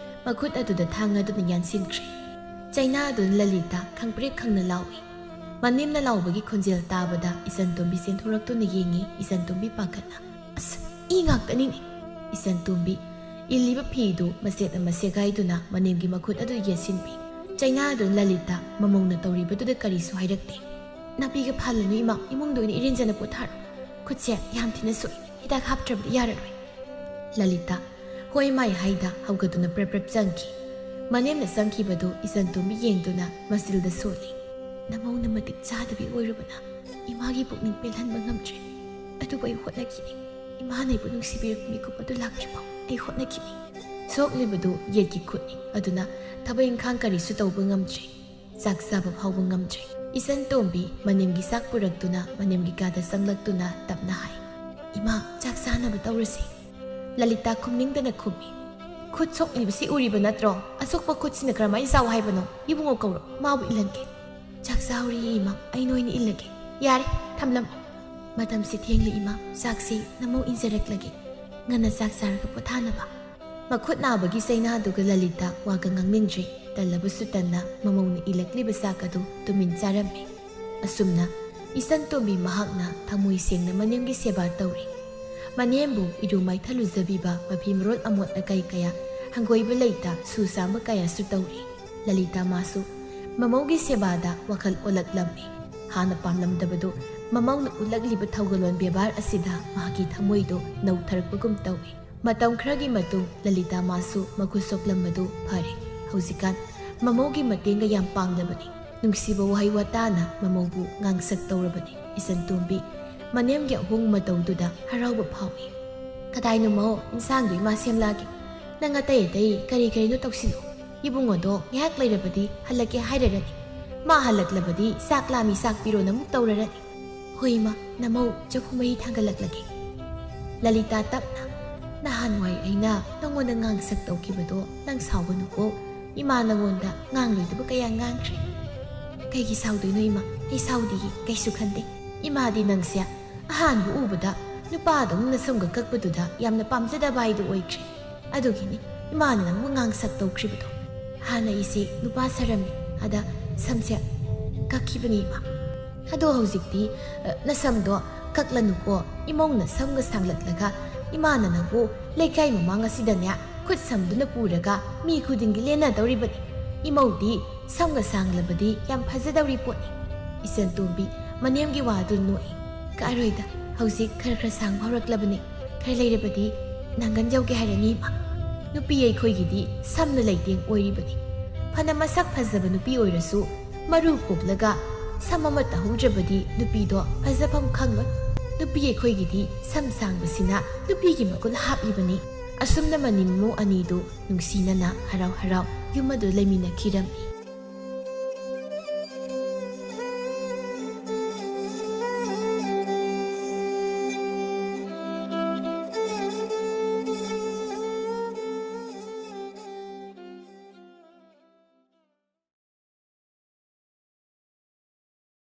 ꯃꯈꯨꯠ ꯑꯗꯨꯗ ꯊꯥꯡ ꯑꯗꯨꯅ ꯌꯥꯟꯁꯤꯟꯈ꯭ꯔꯦ꯫ ꯆꯩꯅꯥ ꯑꯗꯨꯅ ꯂꯂꯤꯇꯥ ꯈꯪꯄ꯭ꯔꯦꯛ ꯈꯪꯅ ꯂꯥꯎꯏ꯫ ꯃꯅꯦꯝꯅ ꯂꯥꯎꯕꯒꯤ ꯈꯣꯟꯖꯦꯜ ꯇꯥꯕꯗ ꯏꯆꯟꯇꯣꯝꯕꯤ ꯆꯦꯟꯊꯣꯔꯛꯇꯨꯅ ꯌꯦꯡꯉꯤ꯫ ꯏꯆꯟꯇꯣꯝꯕꯤ ꯄꯥꯈꯠꯅ, "ꯑꯁ, ꯏ ꯉꯥꯛꯇꯅꯤꯅꯦ!" ꯏꯆꯟꯇꯣꯝꯕꯤ ꯏꯜꯂꯤꯕ ꯐꯤꯗꯨ ꯃꯆꯦꯠ ꯑꯃ ꯁꯦꯒꯥꯏꯗꯨꯅ ꯃꯅꯦꯝꯒꯤ ꯃꯈꯨꯠ ꯑꯗꯨ ꯌꯦꯠꯁꯤꯟꯕꯤ꯫ ꯆꯩꯅꯥ ꯑꯗꯨꯅ ꯂꯂꯤꯇꯥ ꯃꯃꯧꯅ ꯇꯧꯔꯤꯕꯗꯨꯗ ꯀꯔꯤꯁꯨ ꯍꯥꯏꯔꯛꯇꯦ꯫ "ꯅꯥꯄꯤꯒ ꯐꯥꯜꯂꯅꯨ ꯏꯃꯥ, ꯏꯃꯨꯡꯗ ꯑꯣꯏꯅ ꯏꯔꯦꯟꯖꯅ ꯄꯣꯊꯥꯔꯣ꯫ ꯈꯨꯠꯁꯦ ꯌꯥꯝ ꯊꯤꯅ ꯁꯣꯛꯏ, ꯍꯤꯗꯥꯛ ꯍꯥꯞꯇ꯭ꯔꯕꯗꯤ ꯌꯥꯔꯔꯣꯏ꯫" ꯂꯂꯤꯇꯥ ꯍꯣꯏ ꯃꯥꯏ ꯍꯥꯏꯗ ꯍꯧꯒꯠꯇꯨꯅ ꯄ꯭ꯔꯞ ꯄ꯭ꯔꯞ ꯆꯪꯈꯤ꯫ ꯃꯅꯦꯝꯅ ꯆꯪꯈꯤꯕꯗꯨ ꯏꯆꯟꯇꯣꯝꯕꯤ ꯌꯦꯡꯗꯨꯅ ꯃꯆꯤꯜꯗ ꯁꯣꯜꯂꯤ꯫ "ꯅꯃꯧꯅ ꯃꯇꯤꯛ ꯆꯥꯗꯕꯤ ꯑꯣꯏꯔꯨꯕꯅ ꯏꯃꯥꯒꯤ ꯄꯨꯛꯅꯤꯡ ꯄꯦꯜꯍꯟꯕ ꯉꯝꯗ꯭ꯔꯦ꯫ ꯑꯗꯨꯕꯨ ꯑꯩ ꯍꯣꯠꯅꯈꯤꯅꯤ꯫ ꯏꯃꯥꯅ ꯑꯩꯕꯨ ꯅꯨꯡꯁꯤꯕꯤꯔꯛꯄ ꯃꯤꯀꯨꯞ ꯑꯗꯨ ꯂꯥꯛꯇ꯭ꯔꯤꯐꯥꯎ ꯑꯩ ꯍꯣꯠꯅꯈꯤꯅꯤ꯫" ꯁꯣꯛꯂꯤꯕꯗꯨ ꯌꯦꯠꯀꯤ ꯈꯨꯠꯅꯤ, ꯑꯗꯨꯅ ꯊꯕꯛ ꯏꯪꯈꯥꯡ ꯀꯔꯤꯁꯨ ꯇꯧꯕ ꯉꯝꯗ꯭ꯔꯦ꯫ ꯆꯥꯛ ꯆꯥꯕ ꯐꯥꯎꯕ ꯉꯝꯗ꯭ꯔꯦ꯫ ꯏꯆꯟ ꯇꯣꯝꯕꯤ ꯃꯅꯦꯝꯒꯤ ꯆꯥꯛ ꯄꯨꯔꯛꯇꯨꯅ ꯃꯅꯦꯝꯒꯤ ꯀꯥꯗ ꯆꯪꯂꯛꯇꯨꯅ ꯇꯞꯅ ꯍꯥꯏ, "ꯏꯃꯥ, ꯆꯥꯛ ꯆꯥꯅꯕ ꯇꯧꯔꯁꯤ꯫" ꯂꯂꯤꯇꯥ ꯈꯨꯝꯅꯤꯡꯗꯅ ꯈꯨꯝꯃꯤ, "ꯈꯨꯠ ꯁꯣꯛꯂꯤꯕꯁꯤ ꯎꯔꯤꯕ ꯅꯠꯇ꯭ꯔꯣ? ꯑꯁꯣꯛꯄ ꯈꯨꯠꯁꯤꯅ ꯀꯔꯝꯍꯥꯏꯅ ꯆꯥꯎ ꯍꯥꯏꯕꯅꯣ? ꯏꯕꯨꯡꯉꯣ ꯀꯧꯔꯣ, ꯃꯥꯕꯨ ꯏꯜꯍꯟꯒꯦ꯫" "ꯆꯥꯛ ꯆꯥꯍꯧꯔꯤ ꯏꯃꯥ, ꯑꯩ ꯅꯣꯏꯅ ꯏꯜꯂꯒꯦ꯫" "ꯌꯥꯔꯦ, ꯊꯝꯂꯝꯃꯣ꯫" "ꯃꯇꯝꯁꯤ ꯊꯦꯡꯂꯦ ꯏꯃꯥ, ꯆꯥꯛꯁꯤ ꯅꯃꯧ ꯏꯟꯖꯔꯛꯂꯒꯦ, ꯉꯟꯅ ꯆꯥꯛ ꯆꯥꯔꯒ ꯄꯣꯊꯥꯅꯕ꯫" ꯃꯈꯨꯠ ꯅꯥꯕꯒꯤ ꯆꯩꯅꯥꯗꯨꯒ ꯂꯂꯤꯇꯥ ꯋꯥꯒ ꯉꯥꯡꯅꯤꯡꯗ꯭ꯔꯦ꯫ ꯇꯜꯂꯕꯁꯨ ꯇꯟꯅ ꯃꯃꯧꯅ ꯏꯜꯂꯛꯂꯤꯕ ꯆꯥꯛ ꯑꯗꯨ ꯇꯨꯃꯤꯟ ꯆꯥꯔꯝꯃꯤ꯫ ꯑꯁꯨꯝꯅ ꯏꯆꯟ ꯇꯣꯝꯕꯤ ꯃꯍꯥꯛꯅ ꯊꯃꯣꯏ ꯁꯦꯡꯅ ꯃꯅꯦꯝꯒꯤ ꯁꯦꯕꯥ ꯇꯧꯔꯤ꯫ ꯃꯅꯦꯝꯕꯨ ꯏꯔꯨ ꯃꯥꯏꯊ ꯂꯨꯖꯕꯤꯕ, ꯃꯐꯤ ꯃꯔꯣꯜ ꯑꯃꯣꯠ ꯑꯀꯥꯏ ꯀꯌꯥ, ꯍꯪꯒꯣꯏꯕ ꯂꯩꯇ ꯁꯨ ꯆꯥꯝꯕ ꯀꯌꯥꯁꯨ ꯇꯧꯔꯤ꯫ ꯂꯂꯤꯇꯥ ꯃꯥꯁꯨ ꯃꯃꯧꯒꯤ ꯁꯦꯕꯥꯗ ꯋꯥꯈꯜ ꯑꯣꯜꯂꯛꯂꯝꯃꯤ꯫ ꯍꯥꯟꯅ ꯄꯥꯝꯂꯝꯗꯕꯗꯨ ꯃꯃꯧꯅ ꯎꯠꯂꯛꯂꯤꯕ ꯊꯧꯒꯜꯂꯣꯟ ꯕꯦꯕꯥꯔ ꯑꯁꯤꯗ ꯃꯍꯥꯛꯀꯤ ꯊꯃꯣꯏꯗꯨ ꯅꯧꯊꯔꯛꯄꯒꯨꯝ ꯇꯧꯏ꯫ ꯃꯇꯝ ꯈꯔꯒꯤ ꯃꯇꯨꯡ ꯂꯂꯤꯇꯥ ꯃꯥꯁꯨ ꯃꯈꯨꯠ ꯁꯣꯛꯂꯝꯕꯗꯨ ꯐꯔꯦ꯫ ꯍꯧꯖꯤꯛꯀꯥꯟ ꯃꯃꯧꯒꯤ ꯃꯇꯦꯡꯒ ꯌꯥꯝ ꯄꯥꯡꯂꯕꯅꯤ꯫ ꯅꯨꯡꯁꯤꯕ ꯋꯥꯍꯩ ꯋꯥꯇꯥꯅ ꯃꯃꯧꯕꯨ ꯉꯥꯡꯁꯛ ꯇꯧꯔꯕꯅꯤ꯫ ꯏꯆꯟ ꯇꯣꯝꯕꯤ ꯃꯅꯦꯝꯒꯤ ꯑꯍꯣꯡ ꯃꯇꯧꯗꯨꯗ ꯍꯔꯥꯎꯕ ꯐꯥꯎꯏ꯫ "ꯀꯗꯥꯏꯅꯣ ꯃꯧ, ꯏꯟꯁꯥꯡꯗꯣ ꯏꯃꯥ ꯁꯦꯝꯂꯛꯑꯒꯦ꯫ ꯅꯪ ꯑꯇꯩ ꯑꯇꯩ ꯀꯔꯤ ꯀꯔꯤꯅꯣ ꯇꯧꯁꯤꯜꯂꯨ꯫ ꯏꯕꯨꯡꯉꯣꯗꯣ ꯉꯥꯏꯍꯥꯛ ꯂꯩꯔꯕꯗꯤ ꯍꯜꯂꯛꯀꯦ ꯍꯥꯏꯔꯔꯅꯤ꯫ ꯃꯥ ꯍꯜꯂꯛꯂꯕꯗꯤ ꯆꯥꯛ ꯂꯥꯝꯃꯤ, ꯆꯥꯛ ꯄꯤꯔꯣꯅ ꯑꯃꯨꯛ ꯇꯧꯔꯔꯅꯤ꯫" "ꯍꯣꯏ ꯏꯃꯥ, ꯅꯃꯧ ꯆꯐꯨ ꯃꯍꯤ ꯊꯥꯡꯒꯠꯂꯛꯂꯒꯦ꯫" ꯂꯂꯤꯇꯥ ꯇꯞꯅ, "ꯅꯍꯥꯟꯋꯥꯏ ꯑꯩꯅ ꯅꯉꯣꯟꯗ ꯉꯥꯡꯁꯛ ꯇꯧꯈꯤꯕꯗꯣ ꯅꯪ ꯁꯥꯎꯒꯅꯨꯀꯣ꯫ ꯏꯃꯥ ꯅꯉꯣꯟꯗ ꯉꯥꯡꯂꯣꯏꯗꯕ ꯀꯌꯥ ꯉꯥꯡꯈ꯭ꯔꯦ꯫" "ꯀꯩꯒꯤ ꯁꯥꯎꯗꯣꯏꯅꯣ ꯏꯃꯥ? ꯑꯩ ꯁꯥꯎꯗꯤꯌꯦ, ꯀꯩꯁꯨ ꯈꯟꯗꯦ꯫ ꯏꯃꯥꯗꯤ ꯅꯪꯁꯦ ꯑꯍꯥꯟꯕ ꯎꯕꯗ ꯅꯨꯄꯥꯗꯧꯅ ꯁꯝꯒ ꯀꯛꯄꯗꯨꯗ ꯌꯥꯝꯅ ꯄꯥꯝꯖꯗꯕ ꯍꯥꯏꯗꯨ ꯑꯣꯏꯈ꯭ꯔꯦ꯫ ꯑꯗꯨꯒꯤꯅꯤ ꯏꯃꯥꯅ ꯅꯪꯕꯨ ꯉꯥꯡꯁꯛ ꯇꯧꯈ꯭ꯔꯤꯕꯗꯣ꯫ ꯍꯥꯟꯅ ꯑꯩꯁꯦ ꯅꯨꯄꯥ ꯁꯥꯔꯝꯃꯤ, ꯑꯗ ꯁꯝꯁꯦ ꯀꯛꯈꯤꯕꯅꯤ ꯏꯃꯥ꯫ ꯑꯗꯣ ꯍꯧꯖꯤꯛꯇꯤ, ꯑ, ꯅꯁꯝꯗꯣ ꯀꯛꯂꯅꯨꯀꯣ꯫ ꯏꯃꯧꯅ ꯁꯝꯒ ꯁꯥꯡꯂꯛꯂꯒ ꯏꯃꯥꯅ ꯅꯪꯕꯨ ꯂꯩꯀꯥꯏ ꯃꯃꯥꯡ ꯑꯁꯤꯗꯅꯦ ꯈꯨꯠ ꯁꯝꯗꯨꯅ ꯄꯨꯔꯒ ꯃꯤ ꯈꯨꯗꯤꯡꯒꯤ ꯂꯦꯟꯅꯗꯧꯔꯤꯕꯅꯤ꯫ ꯏꯃꯧꯗꯤ ꯁꯝꯒ ꯁꯥꯡꯂꯕꯗꯤ ꯌꯥꯝ ꯐꯖꯗꯧꯔꯤ ꯄꯣꯠꯅꯤ꯫" ꯏꯆꯟ ꯇꯣꯝꯕꯤ ꯃꯅꯦꯝꯒꯤ ꯋꯥꯗꯨ ꯅꯣꯛꯏ꯫ "ꯀꯛꯑꯔꯣꯏꯗ, ꯍꯧꯖꯤꯛ ꯈꯔ ꯈꯔ ꯁꯥꯡꯕ ꯍꯧꯔꯛꯂꯕꯅꯤ꯫ ꯈꯔ ꯂꯩꯔꯕꯗꯤ ꯅꯪꯒꯟ ꯌꯧꯒꯦ ꯍꯥꯏꯔꯅꯤ ꯏꯃꯥ꯫ ꯅꯨꯄꯤ ꯑꯩꯈꯣꯏꯒꯤꯗꯤ ꯁꯝꯅ ꯂꯩꯇꯦꯡ ꯑꯣꯏꯔꯤꯕꯅꯤ꯫ ꯐꯅ ꯃꯁꯛ ꯐꯖꯕ ꯅꯨꯄꯤ ꯑꯣꯏꯔꯁꯨ ꯃꯔꯨ ꯀꯣꯛꯂꯒ ꯁꯝ ꯑꯃ ꯇꯥꯍꯧꯗ꯭ꯔꯕꯗꯤ ꯅꯨꯄꯤꯗꯣ ꯐꯖꯐꯝ ꯈꯪꯂꯣꯏ꯫ ꯅꯨꯄꯤ ꯑꯩꯈꯣꯏꯒꯤꯗꯤ ꯁꯝ ꯁꯥꯡꯕꯁꯤꯅ ꯅꯨꯄꯤꯒꯤ ꯃꯒꯨꯟ ꯍꯥꯞꯂꯤꯕꯅꯤ꯫" ꯑꯁꯨꯝꯅ ꯃꯅꯦꯝ ꯃꯃꯧ ꯑꯅꯤꯗꯨ ꯅꯨꯡꯁꯤꯅꯅ ꯍꯔꯥꯎ ꯍꯔꯥꯎ ꯌꯨꯝ ꯑꯗꯨ ꯂꯩꯃꯤꯟꯅꯈꯤꯔꯝꯃꯤ꯫